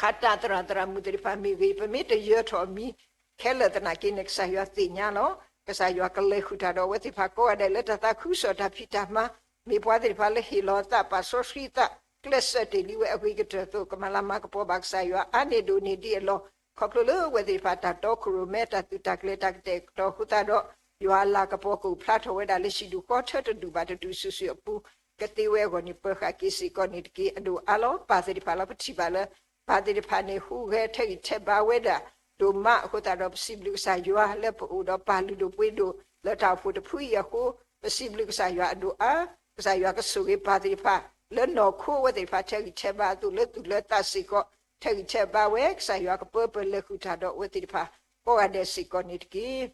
ခးတၢ်သရၣ်သရၣ်မုၣ်သ့ၣ်တဖၣ်မ့ၢ်ဂ့ၤ, ပမ့ၢ်တယၢၤထီၣ်အမံၤခဲလၢာ်သနာ်က့န့ၣ် ကစၢ်ယွၤသ့ၣ်ညါလီၤ. ကစၢ်ယွၤကလဲၤဃုာ်တၢ်ဒီးအဝဲသ့ၣ်တဖၣ်ကိးဂၤဒဲး လၢတၢ်သးခုကစီၣ်တၢ်ဖံးတၢ်မၤ, မ့ၢ်ပှၤသ့ၣ်တဖၣ်လၢဟ့ၣ်လီၤအသး ပာ်စီဆှံအသး ကျဲးစၢးတ့ၢ်လံဝဲအဂ့ၤကတၢၢ်အသိး ကမၤလၤမၤကပီၤဘၣ်ကစၢ်ယွၤအါန့ၢ်ဒိၣ်န့ၢ်ဒံးအလီၢ် ခီဖျိလၢအဝဲသ့ၣ်တဖၣ်တၢ်တီခိၣ်ရိၣ်မဲ တၢ်သုးတၢ်ကျဲၤ တၢ်ကတဲာ်ကတီၤအဃိသတးဒီး ယွၤအလၤကပီၤကအိၣ်ဖျါထီၣ်ဝဲဒၣ်လၢဟံၣ်ဒူၣ်ဃီထၢတဒူၣ်ဘၣ်တဒူၣ်စုာ်စုာ်အပူၤ ကသ့ဝဲအဂီၢ်န့ၣ် ပၢဃာ်က့ၤစ့ၢ်ကီးန့ၣ်တက့ၢ်. အဒိၣ်အါလီၤ. ပၢ်သ့ၣ်တဖၣ်လီၤ. ပထံၣ်ဘၣ်လၢ ပၢ်သ့ၣ်တဖၣ်န့ၣ် ဟူးဂဲၤထဲဂံၢ်ထဲဘါဝဲဒၣ် ဒိၣ်မးအဃိသတးဒီး ပစံးဘျုးကစၢ်ယွၤလၢပအိၣ်ဒီးပၢ်လုၢ်ဒိၣ်ပှ့ၤဒိၣ် လၢတၢ်အိၣ်ဖှိၣ်တဖုအံၤအဃိ ပစံးဘျုးကစၢ်ယွၤအဒိၣ်အါ. ကစၢ်ယွၤကဆိၣ်ဂ့ၤပၢ်သ့ၣ်တဖၣ် လၢနီၢ်ခိအဝဲသ့ၣ်တဖၣ်ထဲဂံၢ်ထဲဘါအသိး လၢသူၣ်လၢသးစ့ၢ်ကီး ထဲဂံၢ်ထဲဘါဝဲ ကစၢ်ယွၤကပၢပၢလဲၤဃုာ်တၢ်ဒီးအဝဲသ့ၣ်တဖၣ် ကိးဂၤဒဲးစ့ၢ်ကီးန့ၣ်တက့ၢ်.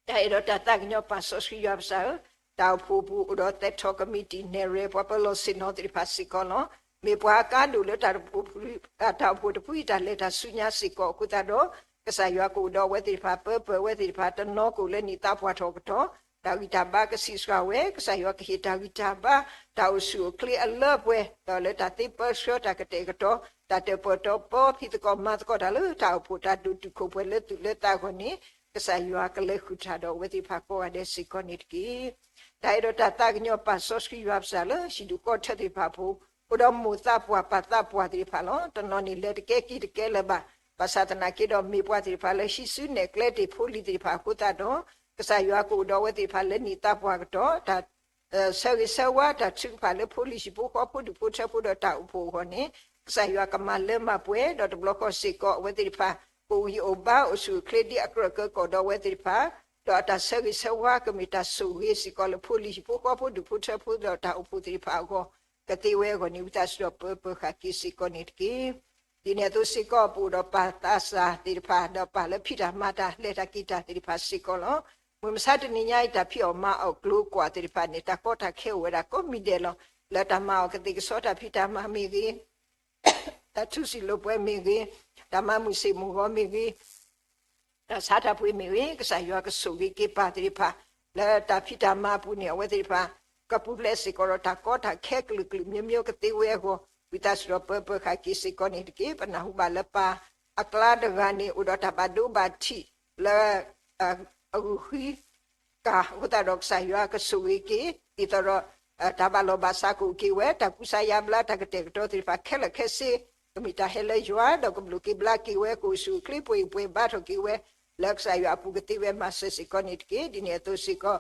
တၢ်အဲၣ်ဒီးတၢ်သးကညီၤပာ်စီဆှံယွၤပစၢ်ဧၢ, တၢ်အိၣ်ဖှိၣ်ပူၤအိၣ်ဒီးသဲးထီၣ်ကမံးတံာ်နဲၣ်ရွဲၤ ပှၤပၢၤလီၢ်ဆ့ၣ်နီၤသ့ၣ်တဖၣ်စ့ၢ်ကီးလီၤ. မ့ၢ်ပှၤအကါဒိၣ်လၢတၢ်အိၣ်ဖှိၣ်တဖုအံၤ တၢ်လဲၤတၢ်ဆူညါစ့ၢ်ကီးအဃိသတးဒီး ကစၢ်ယွၤကအိၣ်ဒီးအဝဲသ့ၣ်တဖၣ် ပၢပၢၢ်အဝဲသ့ၣ်တဖၣ် တနီၤကအိၣ်လၢနံၣ်သးပှၢ်ထီၣ်ကတီၢ် တၢ်ဂံၢ်တၢ်ဘါကဆံးစှၤဝဲ ကစၢ်ယွၤကဟ့ၣ်တၢ်ဂံၢ်တၢ်ဘါ တၢ်အိၣ်ဆူၣ်အိၣ်ချ့အလၢပှဲၤ ဒီးလၢတၢ်သ့ပၢဆှၢတၢ်ကတဲာ်ကတီၤ တၢ်တၢၣ်ပၢၢ်တီၤပၢ ဖံးသကိးမၤသကိးတၢ်လၢတၢ်အိၣ်ဖှိၣ် တၢ်ဒိၣ်တုာ်ခိၣ်ပှဲၤလၢသူၣ်လၢသးအဂီၢ်န့ၣ် ကစၢ်ယွၤကလဲၤဃုာ်တၢ်ဒီးအဝဲသ့ၣ်တဖၣ်ကိးဂၤဒဲးစ့ၢ်ကီးန့ၣ်တက့ၢ်. တၢ်အဲၣ်ဒိးတၢ်သးကညီၤပာ်စီဆှံယွၤပစၢ်လၢဟံၣ်ဒူၣ်ဃီထၢသ့ၣ်တဖၣ်အပူၤ အိၣ်ဒီးမိၢ်သးပှၢ်ပၢ်သးပှၢ်သ့ၣ်တဖၣ်လီၤ. တနီၤန့ၣ်လဲၤတကဲက့ၤတကဲလၢၤဘၣ်. ဘၣ်ဆၣ်သနာ်က့ဒီးမ့ၢ်ပှၤသ့ၣ်တဖၣ်လၢဟံးစုနဲၣ်ကျဲတ့ၢ်ဖိလံၤသ့ၣ်တဖၣ်အဃိသတးဒီး ကစၢ်ယွၤကအိၣ်ဒီးအဝဲသ့ၣ်တဖၣ်လၢနံၣ်သးပှၢ်ကတီၢ် တၢ် ဆၢဂ့ၤဆၢဝါတၢ်ထုကဖၣ်လၢဖိလံၤဟံၣ်ဖိဃီဖိဒူၣ်ဖိထၢဖိဒီးတၢ်အိၣ်ဖှိၣ်အဂီၢ်န့ၣ် ကစၢ်ယွၤကမၤလၢမၤပှဲၤ ဒီးတဘျီဃီစ့ၢ်ကီး အဝဲသ့ၣ်တဖၣ် ကအိၣ်ဂံၢ်အိၣ်ဘါအိၣ်ဆူၣ်အိၣ်ချ့ဒ်အကြၢးကၢကီၢ်ဒီးအဝဲသ့ၣ်တဖၣ် ဒီးအတၢ်ဆၢဂ့ၤဆၢဝါကမ့ၢ်တၢ်ဆိၣ်ဂ့ၤစ့ၢ်ကီးလၢဖိလံၤဟံၣ်ဖိဃီဖိဒူၣ်ဖိထၢဖိဒီးတၢ်အိၣ်ဖှိၣ်သ့ၣ်တဖၣ်အဂီၢ် ကသ့ဝဲအဂီၢ်န့ၣ် ဝံသးစူၤဒီးပၢပၢၤဃာ်က့ၤစ့ၢ်ကီးန့ၣ်တက့ၢ်. ဒ်န့ၣ်အသိးစ့ၢ်ကီး ပအိၣ်ဒီးပၢ်သးစၢ်သ့ၣ်တဖၣ် ဒီးပၢ်လၢဖံးတၢ်မၤတၢ်လဲၤတၢ်က့ၤတၢ်သ့ၣ်တဖၣ်စ့ၢ်ကီးလီၤ. မုၢ်မဆါတနံၤညါအံၤ တၢ်ဖံးအီၣ်မၤအီၣ်ကျိၤကွာ်သ့ၣ်တဖၣ်န့ၣ် တၢ်ကီတၢ်ခဲအိၣ်ဝဲဒၣ်ကိးမံၤဒဲးလီၤ. လၢတၢ်မၤအီၣ်ကသ့ၣ်ကစီးတၢ်ဖံးတၢ်မၤမ့ၢ်ဂ့ၤ တၢ်ထူစံာ်လိာ်ပှဲၤမ့ၢ်ဂ့ၤ, တၢ်မၤမုာ်ဆ့ၣ်မုာ်ဂီၤမ့ၢ်ဂ့ၤ, တၢ်ဆါတၢ်ပှ့ၤမ့ၢ်ဂ့ၤ, ကစၢ်ယွၤကဆိၣ်ဂ့ၤက့ၤပၢ်သ့ၣ်တဖၣ် လၢတၢ်ဖံးတၢ်မၤအပူၤန့ၣ် အဝဲသ့ၣ်တဖၣ် ကပူၤဖျဲးစ့ၢ်ကီးဒီးတၢ်ကီတၢ်ခဲကလုာ်ကလုာ် မျိုးမျိုးကသ့ဝဲအဂီၢ် ဝံသးစူၤဒီးပၢပၢၤဃာ်က့ၤစ့ၢ်ကီးန့ၣ်တက့ၢ်. ပနၢ်ဟူဘၣ်လၢပၢ်အကျါတဂၤန့ၣ် အိၣ်ဒီးတၢ်ဘၣ်ဒိဘၣ်ထံးလၢ အဂုာ်ဃံ ကၤအဃိသတးဒီးကစၢ်ယွၤကဆိၣ်ဂ့ၤက့ၤ ဒ်သိးဒီး တၢ်ဘၣ်လီၢ်ဘၣ်စးကအိၣ်က့ၤဝဲ တၢ်ကူစါယါဘျါတၢ်ကတဲာ်ကတီၤသ့ၣ်တဖၣ်ခဲလၢာ်ခဲဆ့ ကမ့ၢ်တၢ်ဟဲလၢယွၤ ဒီးကဘျုးက့ၤဘျါက့ၤဝဲ ကအိၣ်ဆူၣ်အိၣ်ချ့ပှဲၤပှဲၤဘါထီၣ်က့ၤဝဲ လၢကစၢ်ယွၤအပူၤကသ့ဝဲမၤစၢၤစ့ၢ်ကီးန့ၣ်တက့ၢ်. ဒ်န့ၣ်အသိးစ့ၢ်ကီး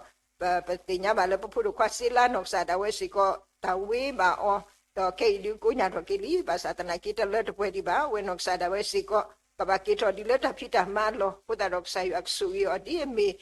ပသ့ၣ်ညါဘၣ်လၢပဖိဒိၣ်ခွါစ့လါနီၢ်ကစၢ်ဒၣ်ဝဲစ့ၢ်ကီး တၢ်ဝ့ဘၣ်အီၤ ဒီးခဲအံၤဒုးကိးညါထီၣ်က့ၤလံ ဘၣ်ဆၣ်သနာ်က့တလၢတပှဲၤဒံးဘၣ် အဝဲနီၢ်ကစၢ်ဒၣ်ဝဲစ့ၢ်ကီး ကဘၣ်က့ၤထီၣ်ဒ်လၢတၢ်ဖံးတၢ်မၤအလီၢ် အဃိသတးဒီးကစၢ်ယွၤကဆိၣ်ဂ့ၤအီၤဒ်အမ့ၢ်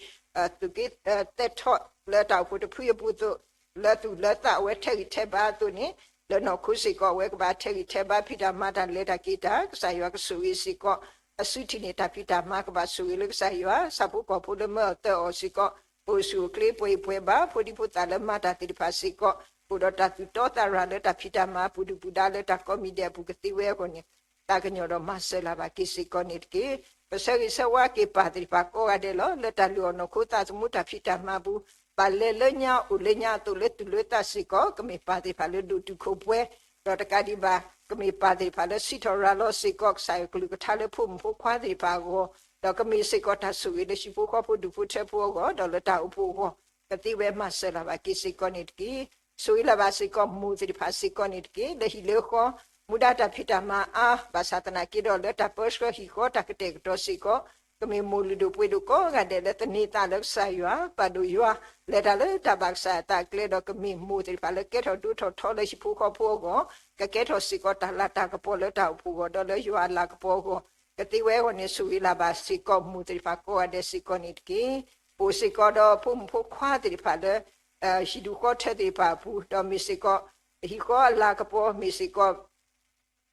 သုးက့သဲထီၣ်လၢတၢ်အိၣ်ဖှိၣ်တဖုအပူၤအသိး လၢသူၣ်လၢသးအဝဲထဲးဂံၢ်ထဲးဘါအသိးန့ၣ် လၢနီၢ်ခိစ့ၢ်ကီး အဝဲကဘၣ်ထဲးဂံၢ်ထဲးဘါဖံးတၢ်မၤတၢ်လဲၤတၢ်က့ၤတၢ် ကစၢ်ယွၤကဆိၣ်ဂ့ၤစ့ၢ်ကီး အစုထံၣ်န့ၢ်တၢ်ဖံးတၢ်မၤကဘၣ်ဆိၣ်ဂ့ၤလၢကစၢ်ယွၤ ဆၣ်ဖိကီၢ်ဖိလၢမၢအီၤသၢအီၤစ့ၢ်ကီး ကအိၣ်ဆူၣ်အိၣ်ချ့ပှဲၤပှဲၤဘါ ဖိဒံဖိသၣ်လၢမၤတၢ်သ့ၣ်တဖၣ်စ့ၢ်ကီး ကအိၣ်ဒီးတၢ်သူၣ်တီသးရၤလၢတၢ်ဖံးတၢ်မၤအပူၤဒုၣ်ပူၤဒါလၢတၢ်ကိးမံၤဒဲးအပူၤကသ့ဝဲအဂီၢ်န့ၣ် သးကညီၤဒီးမၤစၢၤလၢ်ဘၣ်က့ၤစ့ၢ်ကီးန့ၣ်တက့ၢ်. ပဆၢဂ့ၤဆၢဝါက့ၤပၢ်သ့ၣ်တဖၣ်ကိးဂၤဒဲးလီၤ. လၢတၢ်လုၢ်အီၣ်နီၢ်ခိသးသမူတၢ်ဖံးတၢ်မၤအပူၤ ဘၣ်လဲၤလၢညါအိၣ်လၢညါအသိးလၢသူၣ်လၢသးစ့ၢ်ကီး ကမ့ၢ်ပၢ်သ့ၣ်တဖၣ်လၢဒိၣ်တုာ်ခိၣ်ပှဲၤ ဒီးတကးဒံးဘၣ် ကမ့ၢ်ပၢ်သ့ၣ်တဖၣ်လၢစံးထီၣ်ရၤလီၤစ့ၢ်ကီး ကစၢ်ယွၤကလုၢ်ကထါလၢဖိမုၣ်ဖိခွါသ့ၣ်တဖၣ်အဂီၢ် ဒီးကမ့ၢ်စ့ၢ်ကီးတၢ်ဆိၣ်ဂ့ၤလၢဟံၣ်ဖိဃီဖိဒူၣ်ဖိထၢဖိအဂီၢ် ဒီးလၢတၢ်အိၣ်ဖှိၣ်အဂီၢ် ကသ့ဝဲမၤစၢၤလၢ်ဘၣ်က့ၤစ့ၢ်ကီးန့ၣ်တက့ၢ်. ဆိၣ်ဂ့ၤလၢ်ဘၣ်စ့ၢ်ကီးမိၢ်သ့ၣ်တဖၣ်စ့ၢ်ကီးန့ၣ်တက့ၢ်. လၢဟံၣ်လၢဃီ မူဒါတၢ်ဖံးတၢ်မၤအါ ဘၣ်ဆၣ်သနာ်က့ဒီးလၢတၢ်ပၢဆှၢဟံၣ်ဃီတၢ်ကတဲာ်ကတီၤစ့ၢ်ကီး ကမ့ၢ်မိၢ်လုၢ်ဒိၣ်ပှ့ၤဒိၣ်ကိးဂၤဒဲးလၢသန့ၤသးလၢကစၢ်ယွၤ ပာ်ဒိၣ်ယွၤ လဲၤတၢ်လၢတၢ်ဘၣ်ကစၢ်အသးအကျဲဒီး ကမ့ၢ်မိၢ်သ့ၣ်တဖၣ်လၢကဲထီၣ်ဒိထီၣ်ထီလၢဟံၣ်ဖိဃီဖိအဂီၢ် ကကဲထီၣ်စ့ၢ်ကီးတၢ်လၤတၢ်ကပီၤလၢတၢ်အိၣ်ဖှိၣ်အဂီၢ် ဒီးလၢယွၤအလၤကပီၤအဂီၢ် ကသ့ဝဲအဂီၢ်န့ၣ် ဆိၣ်ဂ့ၤလၢ်ဘၣ်စ့ၢ်ကီးမိၢ်သ့ၣ်တဖၣ်ကိးဂၤဒဲးစ့ၢ်ကီးန့ၣ်တက့ၢ်. ပအိၣ်စ့ၢ်ကီးဒီးဖိမုၣ်ဖိခွါသ့ၣ်တဖၣ်လၢ ဟံၣ်ဒူၣ်ဃီထၢသ့ၣ်တဖၣ်အပူၤ ဒီးမ့ၢ်စ့ၢ်ကီး ဟံၣ်ဃီအလၤကပီၤမ့ၢ်စ့ၢ်ကီး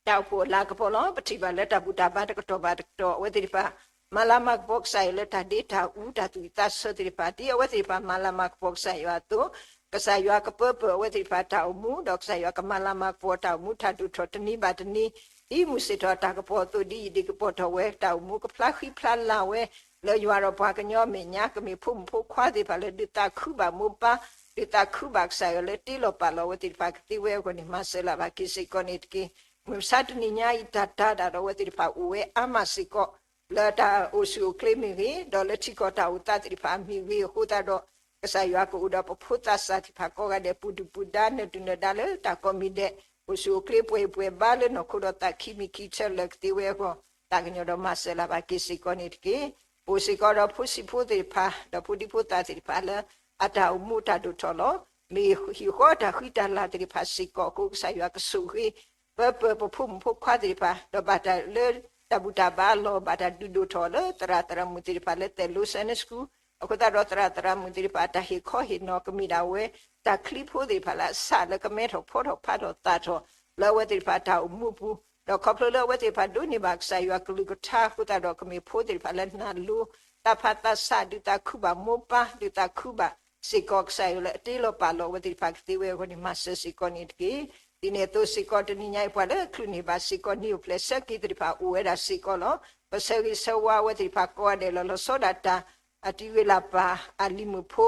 တၢ်အိၣ်ဖှိၣ်အလၤကပီၤလီၤ. ပထံၣ်ဘၣ်လၢတၢ်ဘူၣ်တၢ်ဘါတကတီၢ်ဘၣ်တကတီၢ် အဝဲသ့ၣ်တဖၣ် မၤလၤမၤကပီၤကစၢ်ယွၤလၢတၢ်ဒ့တၢ်အူတၢ်သူၣ်ဝံၣ်သးဆၢသ့ၣ်တဖၣ် ဒ်အဝဲသ့ၣ်တဖၣ်မၤလၤမၤကပီၤကစၢ်ယွၤအသိး ကစၢ်ယွၤကပၢပၢၢ်အဝဲသ့ၣ်တဖၣ်တၢ်အိၣ်မူ ဒီးကစၢ်ယွၤကမၤလၤမၤကပီၤတၢ်အိၣ်မူ တၢ်ဒိၣ်ထီၣ်တနံၤဘၣ်တနံၤ ဒ်မုၢ်ဆ့ၣ်ထီၣ်အတၢ်ကပီၤအသိး ဒ်ယဒ့ကပီၤထီၣ်ဝဲ တၢ်အိၣ်မူကဖျါဃံဖျါလၤဝဲ လၢယွၤဒီးပှၤကညီအမဲာ်ညါ ကမ့ၢ်ဖိမုၣ်ဖိခွါသ့ၣ်တဖၣ်လၢဒုးသးခုဘၣ်မိၢ်ပၢ် ဒုးသးခုဘၣ်ကစၢ်ယွၤလၢတ့လီၤပာ်လီၤအဝဲသ့ၣ်တဖၣ်ကသ့ဝဲအဂီၢ်န့ၣ် မၤစၢၤလၢ်ဘၣ်က့ၤစ့ၢ်ကီးန့ၣ်တက့ၢ်. မုၢ်မဆါတနံၤညါအံၤ တၢ်တၤဒၣ်ဒီးအဝဲသ့ၣ်တဖၣ်အိၣ်ဝဲအါမးစ့ၢ်ကီး လၢတၢ်အိၣ်ဆူၣ်အိၣ်ချ့မ့ၢ်ဂ့ၤ ဒီးလၢထံကီၢ်တၢ်အိၣ်သးသ့ၣ်တဖၣ်မ့ၢ်ဂ့ၤအဃိသတးဒီး ကစၢ်ယွၤကအိၣ်ဒီးပဖိသးစၢ်သ့ၣ်တဖၣ်ကိးဂၤဒဲး ပူၤဒုၣ်ပူၤဒါ နၢၤဒုၣ်နၢၤဒါလၢတၢ်ကိးမံၤဒဲး အိၣ်ဆူၣ်အိၣ်ချ့ပှဲၤပှဲၤဘါလၢနီၢ်ခိဒီးသးခံမံၤခံဆၢလၢာ်ကသ့ဝဲအဂီၢ် သးကညီၤဒီးမၤစၢၤလၢ်ဘၣ်က့ၤစ့ၢ်ကီးန့ၣ်တက့ၢ်. ပအိၣ်စ့ၢ်ကီးဒီးဖိဆံးဖိသ့ၣ်တဖၣ် ဒီးဖိဒံဖိသၣ်သ့ၣ်တဖၣ်လၢ အတၢ်အိၣ်မူတၢ်ဒိၣ်ထီၣ်လီၤ. မ့ၢ်ဟံၣ်ဃီတၢ်ဃံတၢ်လၤသ့ၣ်တဖၣ်စ့ၢ်ကီးအဃိ ကစၢ်ယွၤကဆိၣ်ဂ့ၤ ပၢပၢၢ်ပဖိမုၣ်ဖိခွါသ့ၣ်တဖၣ် ဒီးဘၣ်တၢ်လၢတၢ်ဘူၣ်တၢ်ဘါအလီၢ် ဘၣ်တၢ်ဒုးဒိၣ်ထီၣ်လၢသရၣ်သရၣ်မုၣ်သ့ၣ်တဖၣ်လၢ သဲးလိ Sunday School အဃိသတးဒီး သရၣ်သရၣ်မုၣ်သ့ၣ်တဖၣ်အတၢ်ဟ့ၣ်ခီဟ့ၣ်နီၤကမ့ၢ်ဒၣ်ဝဲ တၢ်ချံဖိသ့ၣ်တဖၣ်လၢအစးလၢကမဲထီၣ်ဖီထီၣ်ဖးထီၣ်သးထီၣ် လၢအဝဲသ့ၣ်တဖၣ်တၢ်အိၣ်မူအပူၤ ဒီးခီဖျိလၢအဝဲသ့ၣ်တဖၣ်ဒိးန့ၢ်ဘၣ်ကစၢ်ယွၤကလုၢ်ကထါအဃိသတးဒီး ကမ့ၢ်ဖိသ့ၣ်တဖၣ်လၢနၢ်လိ သးဖးသးဆး ဒုးသးခုဘၣ်မိၢ်ပၢ် ဒုးသးခုဘၣ်စ့ၢ်ကီးကစၢ်ယွၤလၢအတ့လီၤပာ်လီၤအဝဲသ့ၣ်တဖၣ်ကသ့ဝဲအဂီၢ်န့ၣ် မၤစၢၤစ့ၢ်ကီးန့ၣ်တက့ၢ်. ဒ်န့ၣ်အသိးစ့ၢ်ကီး တနံၤညါအံၤ ပှၤလၢအချုးန့ၢ်ဘၣ်စ့ၢ်ကီး နံၣ်အိၣ်ဖျဲၣ်ဆၢက့ၤသ့ၣ်တဖၣ် အိၣ်ဝဲဒၣ်စ့ၢ်ကီးလီၤ. ပဆၢဂ့ၤဆၢဝါအဝဲသ့ၣ်တဖၣ်ကိးဂၤဒဲးလီၤ. လီၤဆီဒၣ်တၢ် အတံၤဝ့ၤလၢ်ပၢ် အလံၤမုၣ်ဖိ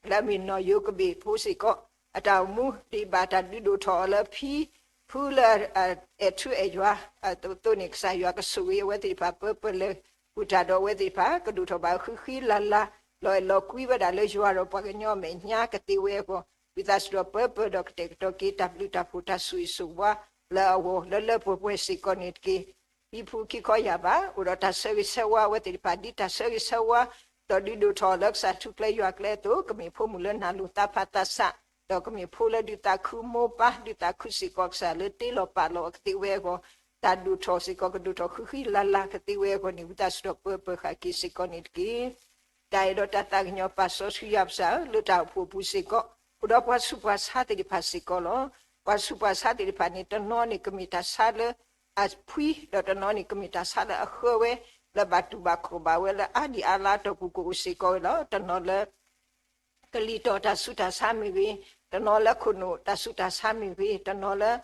လၢအမ့ၢ်နီၢ်ယိၤကဘ့ၣ်ဖိစ့ၢ်ကီး အတၢ်အိၣ်မူဒံးဘၣ်တၢ်ဒုးဒိၣ်ထီၣ်အီၤလၢဖံ ဖုလၢ အဲၣ်ထူအဲၣ်ယွၤအသိးန့ၣ် ကစၢ်ယွၤကဆိၣ်ဂ့ၤအဝဲသ့ၣ်တဖၣ် ပၢပၢလၢ ဃုာ်တၢ်ဒီးအဝဲသ့ၣ်တဖၣ် ကဒိၣ်ထီၣ်ဘၣ်ဃံဃံလၤလၤ လီၤအဲၣ်လီၤကွံဝဲဒၣ်လၢယွၤဒီးပှၤကညီအမဲာ်ညါကသ့ဝဲအဂီၢ် ဝံသးစူၤဒီးပၢပၢဒီးကတဲာ်ကတီၤက့ၤ တၢ်ဘျုးတၢ်ဖှိၣ်တၢ်ဆိၣ်ဂ့ၤဆိၣ်ဝါလၢအဂီၢ် လၢလၢပှဲၤပှဲၤစ့ၢ်ကီးန့ၣ်တက့ၢ်. ဟံးဖုခံခီယၢ်ဘး အိၣ်ဒီးတၢ်ဆၢဂ့ၤဆၢဝါအဝဲသ့ၣ်တဖၣ် ဒ်တၢ်ဆၢဂ့ၤဆၢဝါ ဒီးဒုးဒိၣ်ထီၣ်လၢကစၢ်ထူၣ်ကျဲယွၤကျဲအသိး ကမ့ၢ်ဖိမုၣ်လၢနၢ်လိၤသးဖးသးဆး ဒီးကမ့ၢ်ဖိလၢဒုးသးခုမိၢ်ပၢ် ဒုးသးခုစ့ၢ်ကီးကစၢ်လၢတ့လီၤပာ်လီၤအကသ့ဝဲအဂီၢ် တၢ်ဒိၣ်ထီၣ်စ့ၢ်ကီးကဒိၣ်ထီၣ်ဃံဃံလၤလၤကသ့ဝဲအဂီၢ်န့ၣ် ဝံသးစူၤဒီးပၢပၢဃာ်က့ၤစ့ၢ်ကီးန့ၣ်တက့ၢ်. တၢ်အဲၣ်ဒီးတၢ်သးကညီၤပာ်စီဆှံယွၤပစၢ်ဧၢ လၢတၢ်အိၣ်ဖှိၣ်အပူၤစ့ၢ်ကီး အိၣ်ဒီးပှၤဆူးပှၤဆါသ့ၣ်တဖၣ်စ့ၢ်ကီးလီၤ. ပှၤဆူးပှၤဆါသ့ၣ်တဖၣ်န့ၣ် တနီၤန့ၣ်ကမ့ၢ်တၢ်ဆါလၢအဖှံ ဒီးတနီၤန့ၣ်ကမ့ၢ်တၢ်ဆါလၢအဃၢဝဲ လၢဘၣ်တူၢ်ဘၣ်ခီၣ်ဘၣ်ဝဲလၢအါဒံၣ်အါလါအတီၢ်ပူၤကအိၣ်စ့ၢ်ကီးဝဲလီၤ. တနီၤလၢ ကလံၤတီၢ်တၢ်ဆူးတၢ်ဆါမ့ၢ်ဂ့ၤ, တနီၤလၢခိၣ်နူာ်တၢ်ဆူးတၢ်ဆါမ့ၢ်ဂ့ၤ, တနီၤလၢ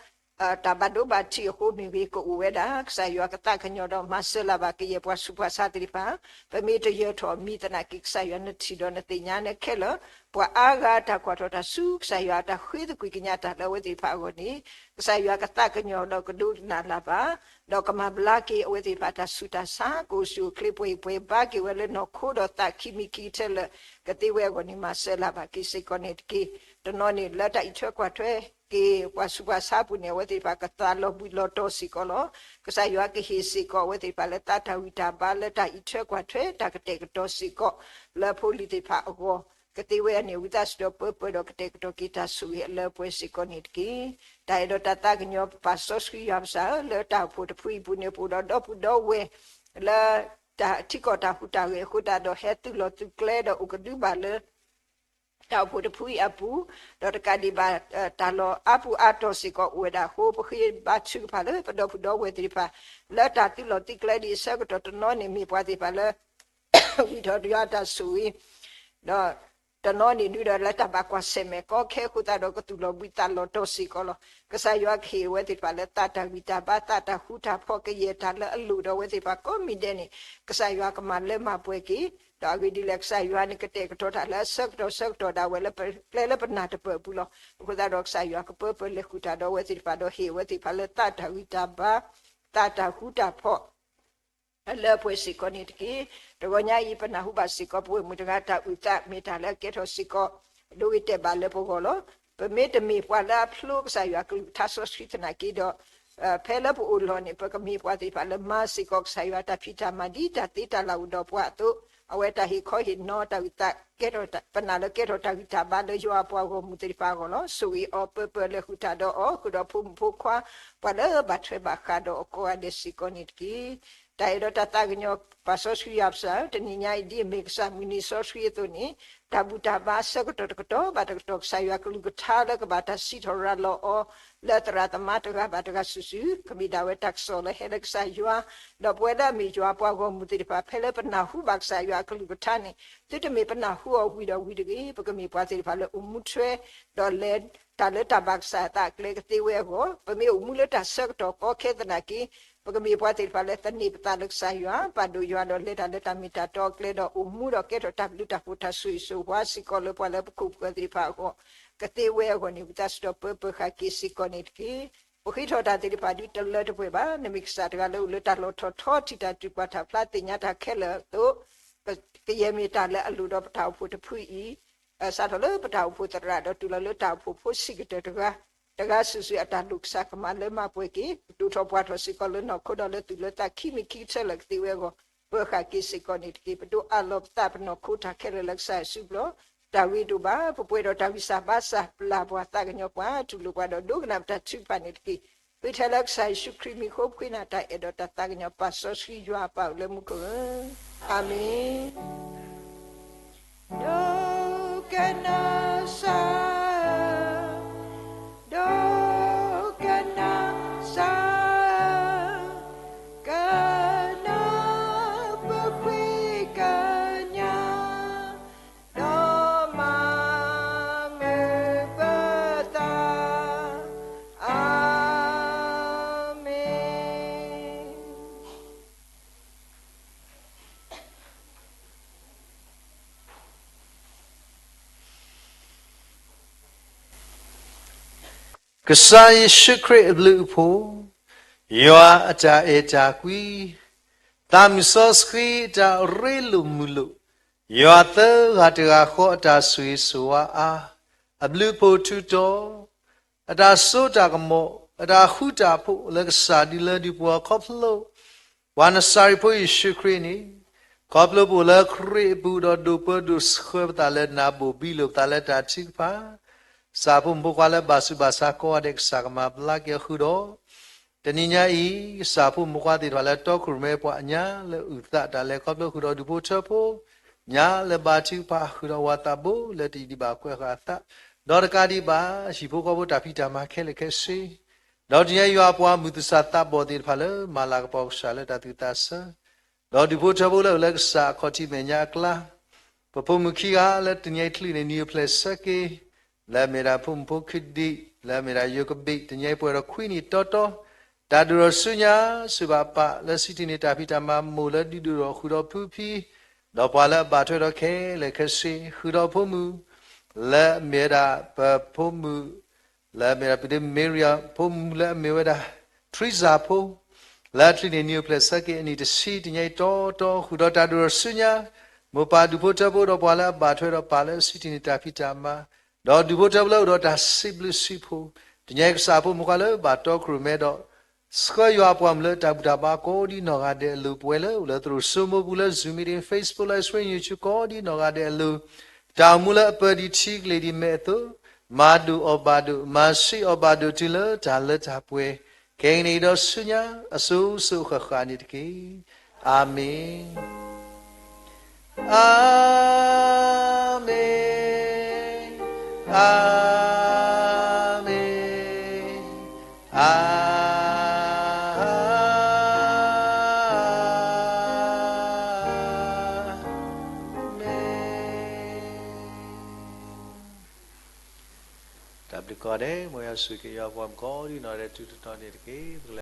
တၢ်ဘၣ်ဒိဘၣ်ထံးအဃိမ့ၢ်ဂ့ၤ ကအိၣ်ဝဲဒၣ် ကစၢ်ယွၤကသးကညီၤဒီးမၤစၢၤလၢ်ဘၣ်ကယဲၢ်ပှၤဆူးပှၤဆါသ့ၣ်တဖၣ်, ပမ့ၢ်တယၢၤထီၣ်မံၤသနာ်က့ ကစၢ်ယွၤနထံၣ်ဒီးနသ့ၣ်ညါနခဲလၢာ်, ပှၤအါဂၤတၢ်ကွၢ်ထီၣ်တၢ်ဆူ ကစၢ်ယွၤအတၢ်ဃ့သကွံာ်ကညးတၢ်လၢအဝဲသ့ၣ်တဖၣ်အဂီၢ်န့ၣ်, ကစၢ်ယွၤကသးကညီၤဒီးကဒိကနၣ်လၢ်ဘၣ် ဒီးကမၤဘျါက့ၤအဝဲသ့ၣ်တဖၣ်တၢ်ဆူးတၢ်ဆါ ကအိၣ်ဆူၣ်အိၣ်ချ့ပှဲၤအံၤပှဲၤဘါက့ၤဝဲလၢနီၢ်ခိဒီးသးခံမံၤခံကတၢၢ်လၢာ် ကသ့ဝဲအဂီၢ်န့ၣ် မၤစၢၤလၢ်ဘၣ်က့ၤစ့ၢ်ကီးန့ၣ်တက့ၢ်. တနီၤန့ၣ်လၢတၢ်အံးထွဲကွၢ်ထွဲက့ၤ ပှၤဆူးပှၤဆါအပူၤန့ၣ် အဝဲသ့ၣ်တဖၣ်ကသးလီၤဘှံးလီၤတီၤစ့ၢ်ကီးလီၤ. ကစၢ်ယွၤကဟ့ၣ်စ့ၢ်ကီးအဝဲသ့ၣ်တဖၣ်လၢသးတၢ်ဂံၢ်တၢ်ဘါလၢတၢ်အံးထွဲကွၢ်ထွဲတၢ်ကတဲာ်ကတီၤစ့ၢ်ကီး လၢဖိလံၤသ့ၣ်တဖၣ်အဂီၢ် ကသ့ဝဲန့ၣ် ဝံသးစူၤဒီးပၢပၢဒီးကတဲာ်ကတီၤက့ၤတၢ်ဆိၣ်ဂ့ၤအလၢပှဲၤစ့ၢ်ကီးန့ၣ်တက့ၢ်. တၢ်အဲၣ်ဒီးတၢ်သးကညီၤပာ်စီဆှံယွၤပစၢ်ဧၢ လၢတၢ်အိၣ်ဖှိၣ်တဖုအံၤပူၤန့ၣ် ပအိၣ်ဒီးဒီပုၢ်ဒီဝဲၢ် လၢတၢ်ထံကီၢ်တၢ်ဟူးတၢ်ဂဲၤအဃိသတးဒီး ဟဲသုးလီၤသုးကျဲဒီးအိၣ်ကဒုဘၣ်လၢ တၢ်အိၣ်ဖှိၣ်တဖုအံၤအပူၤ, ဒီးတကးဒံးဘၣ် တၢ်လီၢ်အါပူၤအါတီၢ်စ့ၢ်ကီးအိၣ်ဝဲဒၣ်အဃိ ပဃ့ဘါထုကဖၣ်လၢပဒီပုၢ်ဒီဝဲၢ်သ့ၣ်တဖၣ် လၢတၢ်သုးလီၤသုးကျဲဒ်အဆၢကတီၢ်တနီၤန့ၣ် မ့ၢ်ပှၤသ့ၣ်တဖၣ်လၢ ဝံထီၣ်ယွၤအတၢ်ဆိၣ်ဂ့ၤ ဒီး တနီၤန့ၣ်ဒုးဒီးလၢတၢ်ဘၣ်ကွၢ်ဆၢၣ်မဲာ်ကီခဲအဃိသတးဒီး ကသူၣ်လီၤဘှံးသးလီၤတီၤစ့ၢ်ကီးလီၤ. ကစၢ်ယွၤကဟ့ၣ်အဝဲသ့ၣ်တဖၣ်လၢသးတၢ်ဂံၢ်တၢ်ဘါ သးတၢ်ဃူတၢ်ဖိး ကယဲၢ်တၢ်လၢအလိၣ်ဒီးအဝဲသ့ၣ်တဖၣ်ကိးမံၤဒဲးန့ၣ် ကစၢ်ယွၤကမၤလၢမၤပှဲၤက့ၤ, ဒီးအဂ့ၢ်ဒ်လဲၣ် ကစၢ်ယွၤန့ၣ် ကတဲာ်ကတီၤတၢ်လၢအဆၢကတီၢ်ဆၢကတီၢ်ဒၣ်ဝဲလၢပကျဲလၢပနၢ်တပၢၢ်အပူၤလီၤ. အဃိသတးဒီးကစၢ်ယွၤကပၢပၢလဲၤဃုာ်တၢ်ဒီးအဝဲသ့ၣ်တဖၣ်ဒီးဟ့ၣ်အဝဲသ့ၣ်တဖၣ်လၢသးတၢ်ဂံၢ်တၢ်ဘါ သးတၢ်ဃူတၢ်ဖိး အလၢအပှဲၤစ့ၢ်ကီးန့ၣ်တက့ၢ်. တဂီၤညါအံၤ ပနၢ်ဟူဘၣ်စ့ၢ်ကီး ပဝဲၢ်မုၣ်တဂၤတၢ်အုၣ်သး မ့ၢ်တၢ်လၢအကဲထီၣ်စ့ၢ်ကီး ဒိဂ့ၤတဲာ်ဘၣ်လၢပဂီၢ်လီၤ. ပမ့ၢ်တမ့ၢ်ပှၤလၢအဖျိကစၢ်ယွၤအကလုၢ်ကထါစီဆှံသနာ်က့ဒီး ဖဲလၢပအိၣ်လီၢ်န့ၣ် ပကမ့ၢ်ပှၤသ့ၣ်တဖၣ်လၢမၤစ့ၢ်ကီးကစၢ်ယွၤတၢ်ဖံးတၢ်မၤဒ်တၢ်သ့တၢ်လၢ်အိၣ်ဒီးပှၤအသိး, အဝဲတၢ်ဟ့ၣ်ခီဟ့ၣ်နီၤတၢ်အုၣ်သး ပနၢ်လၢကဲထီၣ်တၢ်ဂံၢ်တၢ်ဘါလၢယွၤအပှၤဂီၢ်မုၢ်သ့ၣ်တဖၣ်အဂီၢ်လီၤ. ဆိၣ်ဂ့ၤအီၤ ပၢပၢလဲၤဃုာ်တၢ်ဒီးအီၤ ဃုာ်ဒီးဖိမုၣ်ဖိခွါ ပှၤလၢဘၣ်ထွဲဘၣ်ဃးဒီးအီၤကိးဂၤဒဲးစ့ၢ်ကီးန့ၣ်တက့ၢ်. တၢ်အဲၣ်ဒီးတၢ်သးကညီၤပာ်စီဆှံယွၤပစၢ်ဧၢ, တနံၤညါအံၤဒ်အမ့ၢ်ကစၢ်မုၢ်နံၤစီဆှံအသိးန့ၣ် တၢ်ဘူၣ်တၢ်ဘါအဆၢကတီၢ်တကတီၢ်ဘၣ်တကတီၢ် ကစၢ်ယွၤကလုၢ်ကထါလၢကဘၣ်တၢ်စံးထီၣ်ရၤလီၤအီၤ လၢသရၣ်သမါတဂၤဘၣ်တဂၤစုာ်စုာ် ကမ့ၢ်ဒၣ်ဝဲတၢ်ကစီၣ်လၢဟဲလၢကစၢ်ယွၤ, ဒီးပဝဲလၢအမ့ၢ်ယွၤအပှၤဂီၢ်မုၢ်သ့ၣ်တဖၣ် ဖဲလၢပနၢ်ဟူဘၣ်ကစၢ်ယွၤအကလုၢ်ကထါန့ၣ် သုတမ့ၢ်ပနၢ်ဟူအီၤဝံၤဒီးဝံၤတဂ့ၤ, ပကမ့ၢ်ပှၤသ့ၣ်တဖၣ်လၢအိၣ်မူထွဲ ဒီးလဲၤတၢ်လၢတၢ်ဘၣ်ကစၢ်အသးအကျဲကသ့ဝဲအဂီၢ်, ပမ့ၢ်အိၣ်မူလၢတၢ်ဆၢကတီၢ်ကီခဲသနာ်က့ ပကမ့ၢ်ပှၤသ့ၣ်တဖၣ်လၢသန့ၤပသးလၢကစၢ်ယွၤ, ပာ်ဒိၣ်ယွၤဒီးလဲၤတၢ်လၢတၢ်မ့ၢ်တၢ်တီအကျဲဒီး အိၣ်မူဒီးကဲထီၣ်တၢ်ဘျုးတၢ်ဖှိၣ်တၢ်ဆိၣ်ဂ့ၤဆိၣ်ဝါစ့ၢ်ကီးလၢပှၤလၢပခိၣ်ပဃၢၤသ့ၣ်တဖၣ်အဂီၢ် ကသ့ဝဲအဂီၢ်န့ၣ် ဝံသးစူၤဒီးပၢပၢဃာ်က့ၤစ့ၢ်ကီးန့ၣ်တက့ၢ်. ပဃ့ထီၣ်တၢ်သ့ၣ်တဖၣ်ဒ်တလၢတပှဲၤဘၣ်, နမ့ၢ်ကစၢ်တဂၤလၢအိၣ်လၢတၢ်လီၢ်ထီၣ်ထီ ထံၣ်တၢ်တုၤကွၢ်တၢ်ဖျါသ့ၣ်ညါတၢ်ခဲလၢာ်အသိး ကယဲၢ်မ့ၢ်တၢ်လၢအလိၣ်ဒီးပတၢ်အိၣ်ဖှိၣ်တဖုအံၤ စးထီၣ်လၢပတၢ်အိၣ်ဖှိၣ်သရၣ်ဒီးတုၤလီၤလၢတၢ်အိၣ်ဖှိၣ်ဖိဆံးကတၢၢ်တဂၤ, တဂၤစုာ်စုာ်အတၢ်လိၣ်ကစၢ်ကမၤလၢမၤပှဲၤက့ၤ ဒိၣ်ထီၣ်ပှၢ်ထီၣ်စ့ၢ်ကီးလၢနီၢ်ခိဒီးလၢသူၣ်လၢသးခံမံၤခံကတၢၢ်လၢကသ့ဝဲအဂီၢ် ပၢဃာ်က့ၤစ့ၢ်ကီးန့ၣ်တက့ၢ်. ပဒိးအးလီၤပသးပနီၢ်ခိတၢ်ခဲလၢာ်လၢကစၢ်ယ့ၣ်ၡူးဘျီ, တၢ်ဂ့ၤဒိၣ်ဘၣ် ပပှဲၤဒီးတၢ်ဂံၢ်စၢ်ဘါစၢ်ပျၢ်ပှၤသးကညီၤပှၤ တူၢ်လိာ်ပှၤဒီးဒိကနၣ်ပတၢ်ထုကဖၣ်န့ၣ်တက့ၢ်. ဃ့ထဲလၢကစၢ်ယ့ၣ်ၡူးခရံာ်မံၤဃိ ပဃ့နၤတၢ်အဲၣ်ဒီးတၢ်သးကညီၤပာ်စီဆှံယွၤအပၢ်အိၣ်လၢမူခိၣ်ဧၢ, အၤမ့ၣ်. ဒိကနၣ်စၢ်ဧၢ, ဒိကနၣ်စၢ်ဧၢ, ကနၢ်ပပှ့ၤကညး, ဒီးမၤမုာ်ပသး, အၤ ကစၢ်ယ့ၣ်ၡူးခရံာ်အဘျုးအဖှိၣ်, ယွၤအတၢ်အဲၣ်တၢ်ကွံ, သးမုၢ်စီဆှံအတၢ်ရ့လိာ်မုာ်လိာ်, ယွၤသၢဂၤတဂၤဃီအတၢ်ဆိၣ်ဂ့ၤဆိၣ်ဝါအါ, အဘျုးအဖှိၣ်ထူးတီၤ, အတၢ်စိတၢ်ကမီၤ, အတၢ်ဃူတၢ်ဖိးလၢကစၢ်ဒုးလၢဒုးပှၤခီဖျိ ပှၤနစၤရ့းဖိယ့ၣ်ၡူးခရံာ်န့ၣ်, ခီဖျိပအိၣ်လၢခရံာ်အပူၤဒီးဒိးပၢဒိးဆှၢပသးလၢနၢ်ဘိၣ်ဘံလိာ်ပသးလၢတၢ်ထုကဖၣ်, ကစၢ်ဖိမုၣ်ဖိခွါလၢဘၣ်ဆူးဘၣ်ဆါကိးဂၤဒဲး ကစၢ်ကမၤဘျါက့ၤအဃုာ်ဒီး တနံၤညါအံၤ, ကစၢ်ဖိမုၣ်ဖိခွါသ့ၣ်တဖၣ်လၢတီခိၣ်ရိၣ်မဲပှၤအညါလၢအုၣ်သးတၢ်လဲၤခီဖျိဃုာ်ဒီးဒူၣ်ဖိထၢဖိ, ညါလၢဘါထုကဖၣ်ဃုာ်ဒီးဝၤသးဘိလၢတယံာ်ဒံးဘၣ်ကွဲဃာ်အသး, ဒီးတကးဒံးဘၣ် ဟံၣ်ဖိဃီဖိတၢ်ဖံးတၢ်မၤခဲလၢာ်ခဲဆ့ ဒီးတနံၤညါယွၤအပှၤမုၢ်သူၣ်စၢ်သးဘီၣ်သ့ၣ်တဖၣ်လၢ မၤလၤကပီၤကစၢ်လၢတၢ်သူၣ်သးဆၢ, ဒီးဒူၣ်ဖိထၢဖိလၢအအိၣ်လၢကစၢ်အခီၣ်ထံးမဲာ်ညါအကျါ, ပဖိမုၣ်ခံဂၤလၢတနံၤညါအံၤချုးန့ၣ် နံၤအိၣ်ဖျဲၣ်ဆၢက့ၤ, လၢအမ့ၢ်ဒၣ်ဖိမုၣ်ဖိခံဒံး, လၢအမ့ၢ်ဒၣ်ယိၤကဘ့ၣ် တနံၤညါအံၤပှဲၤဒီးခွံနံၣ်တီတီ, တၢ်ဒိၣ်ထီၣ်ဆူညါ စူၢ်ဘၣ်ပာ်လၢစံးထံၣ်န့ၢ်တၢ်ဖံးတၢ်မၤမိၢ်လၢဒုးဒိၣ်ထီၣ်ဃုာ်ဒီးဖုဖံ ဒီးပှၤလၢအဘၣ်ထွဲဒီးခဲလၢာ်ခဲဆ့ ဃုာ်ဒီးဖိမုၣ် လၢအမ့ၢ်ဝဲဒၣ်ပဖိမုၣ် လၢအမ့ၢ်ဒၣ်ပဒ့မ့ရံယၤ ဖိမုၣ်လၢအမ့ၢ်ဝဲဒၣ် ထရံစၢ်ဖိ လၢအချုးန့ၢ်နံၤအိၣ်ဖျဲၣ်ဆၢက့ၤအနံၣ်တဆံ တနံၤညါအံၤတီတီ ဃုာ်ဒီးတၢ်ဒိၣ်ထီၣ်ဆူညါ မိၢ်ပၢ်ဒူၣ်ဖိထၢဖိဒီးပှၤလၢအဘၣ်ထွဲဒီးပာ်လၢစံးထံၣ်န့ၢ်တၢ်ဖံးတၢ်မၤ ဒီးဒူၣ်ဖိထၢဖိလၢအိၣ်ဒီးတၢ်စံးဘျုးစံးဖှိၣ် တနံၤညါအံၤကစၢ်ဖိမုၣ်ဖိခွါလၢဘၣ်တီခိၣ်ရိၣ်မဲဒီး ဆှၢယွၤအပှၤမုၣ်လၢတၢ်ဘူၣ်တၢ်ဘါကိးဒ်နီၢ်ဂၤဒဲးအလိၤ ပဝဲလၢအိၣ်လၢသရိာ်စိမိပူၤလၢ Zoom meeting, Facebook Live Stream, YouTube ကိးဒ်နီၢ်ဂၤဒဲးအလိၤ, တၢ်အိၣ်မူလၢအပၢၢ်ဒံးထံကလ့ၢ်ဒံးမဲာ်အသိး, မၤဒိၣ်အီၣ်ဘၣ်ဒိၣ်, မၤဆံးအီၣ်ဘၣ်ဒိၣ်တုၤလၢတၢ်လၢတၢ်ပှဲၤ, ခဲကနံၣ်အံၤဒီးဆူညါ အစိၤစိၤဃၣ်ဃၣ်န့ၣ်တက့ၢ်. အၤမ့ၣ်. အၤမ့ၣ်, အၤမ့ၣ်, အၤမ့ၣ်. တၢ်ဘျုးကိးဂၤဒဲး, မ်ယွၤဆိၣ်ဂ့ၤက့ၤယွၤပှၤမုၣ်ကိးဒ်နီၢ်ဂၤဒဲးတုၤတတီၤန့ၣ်တက့ၢ်.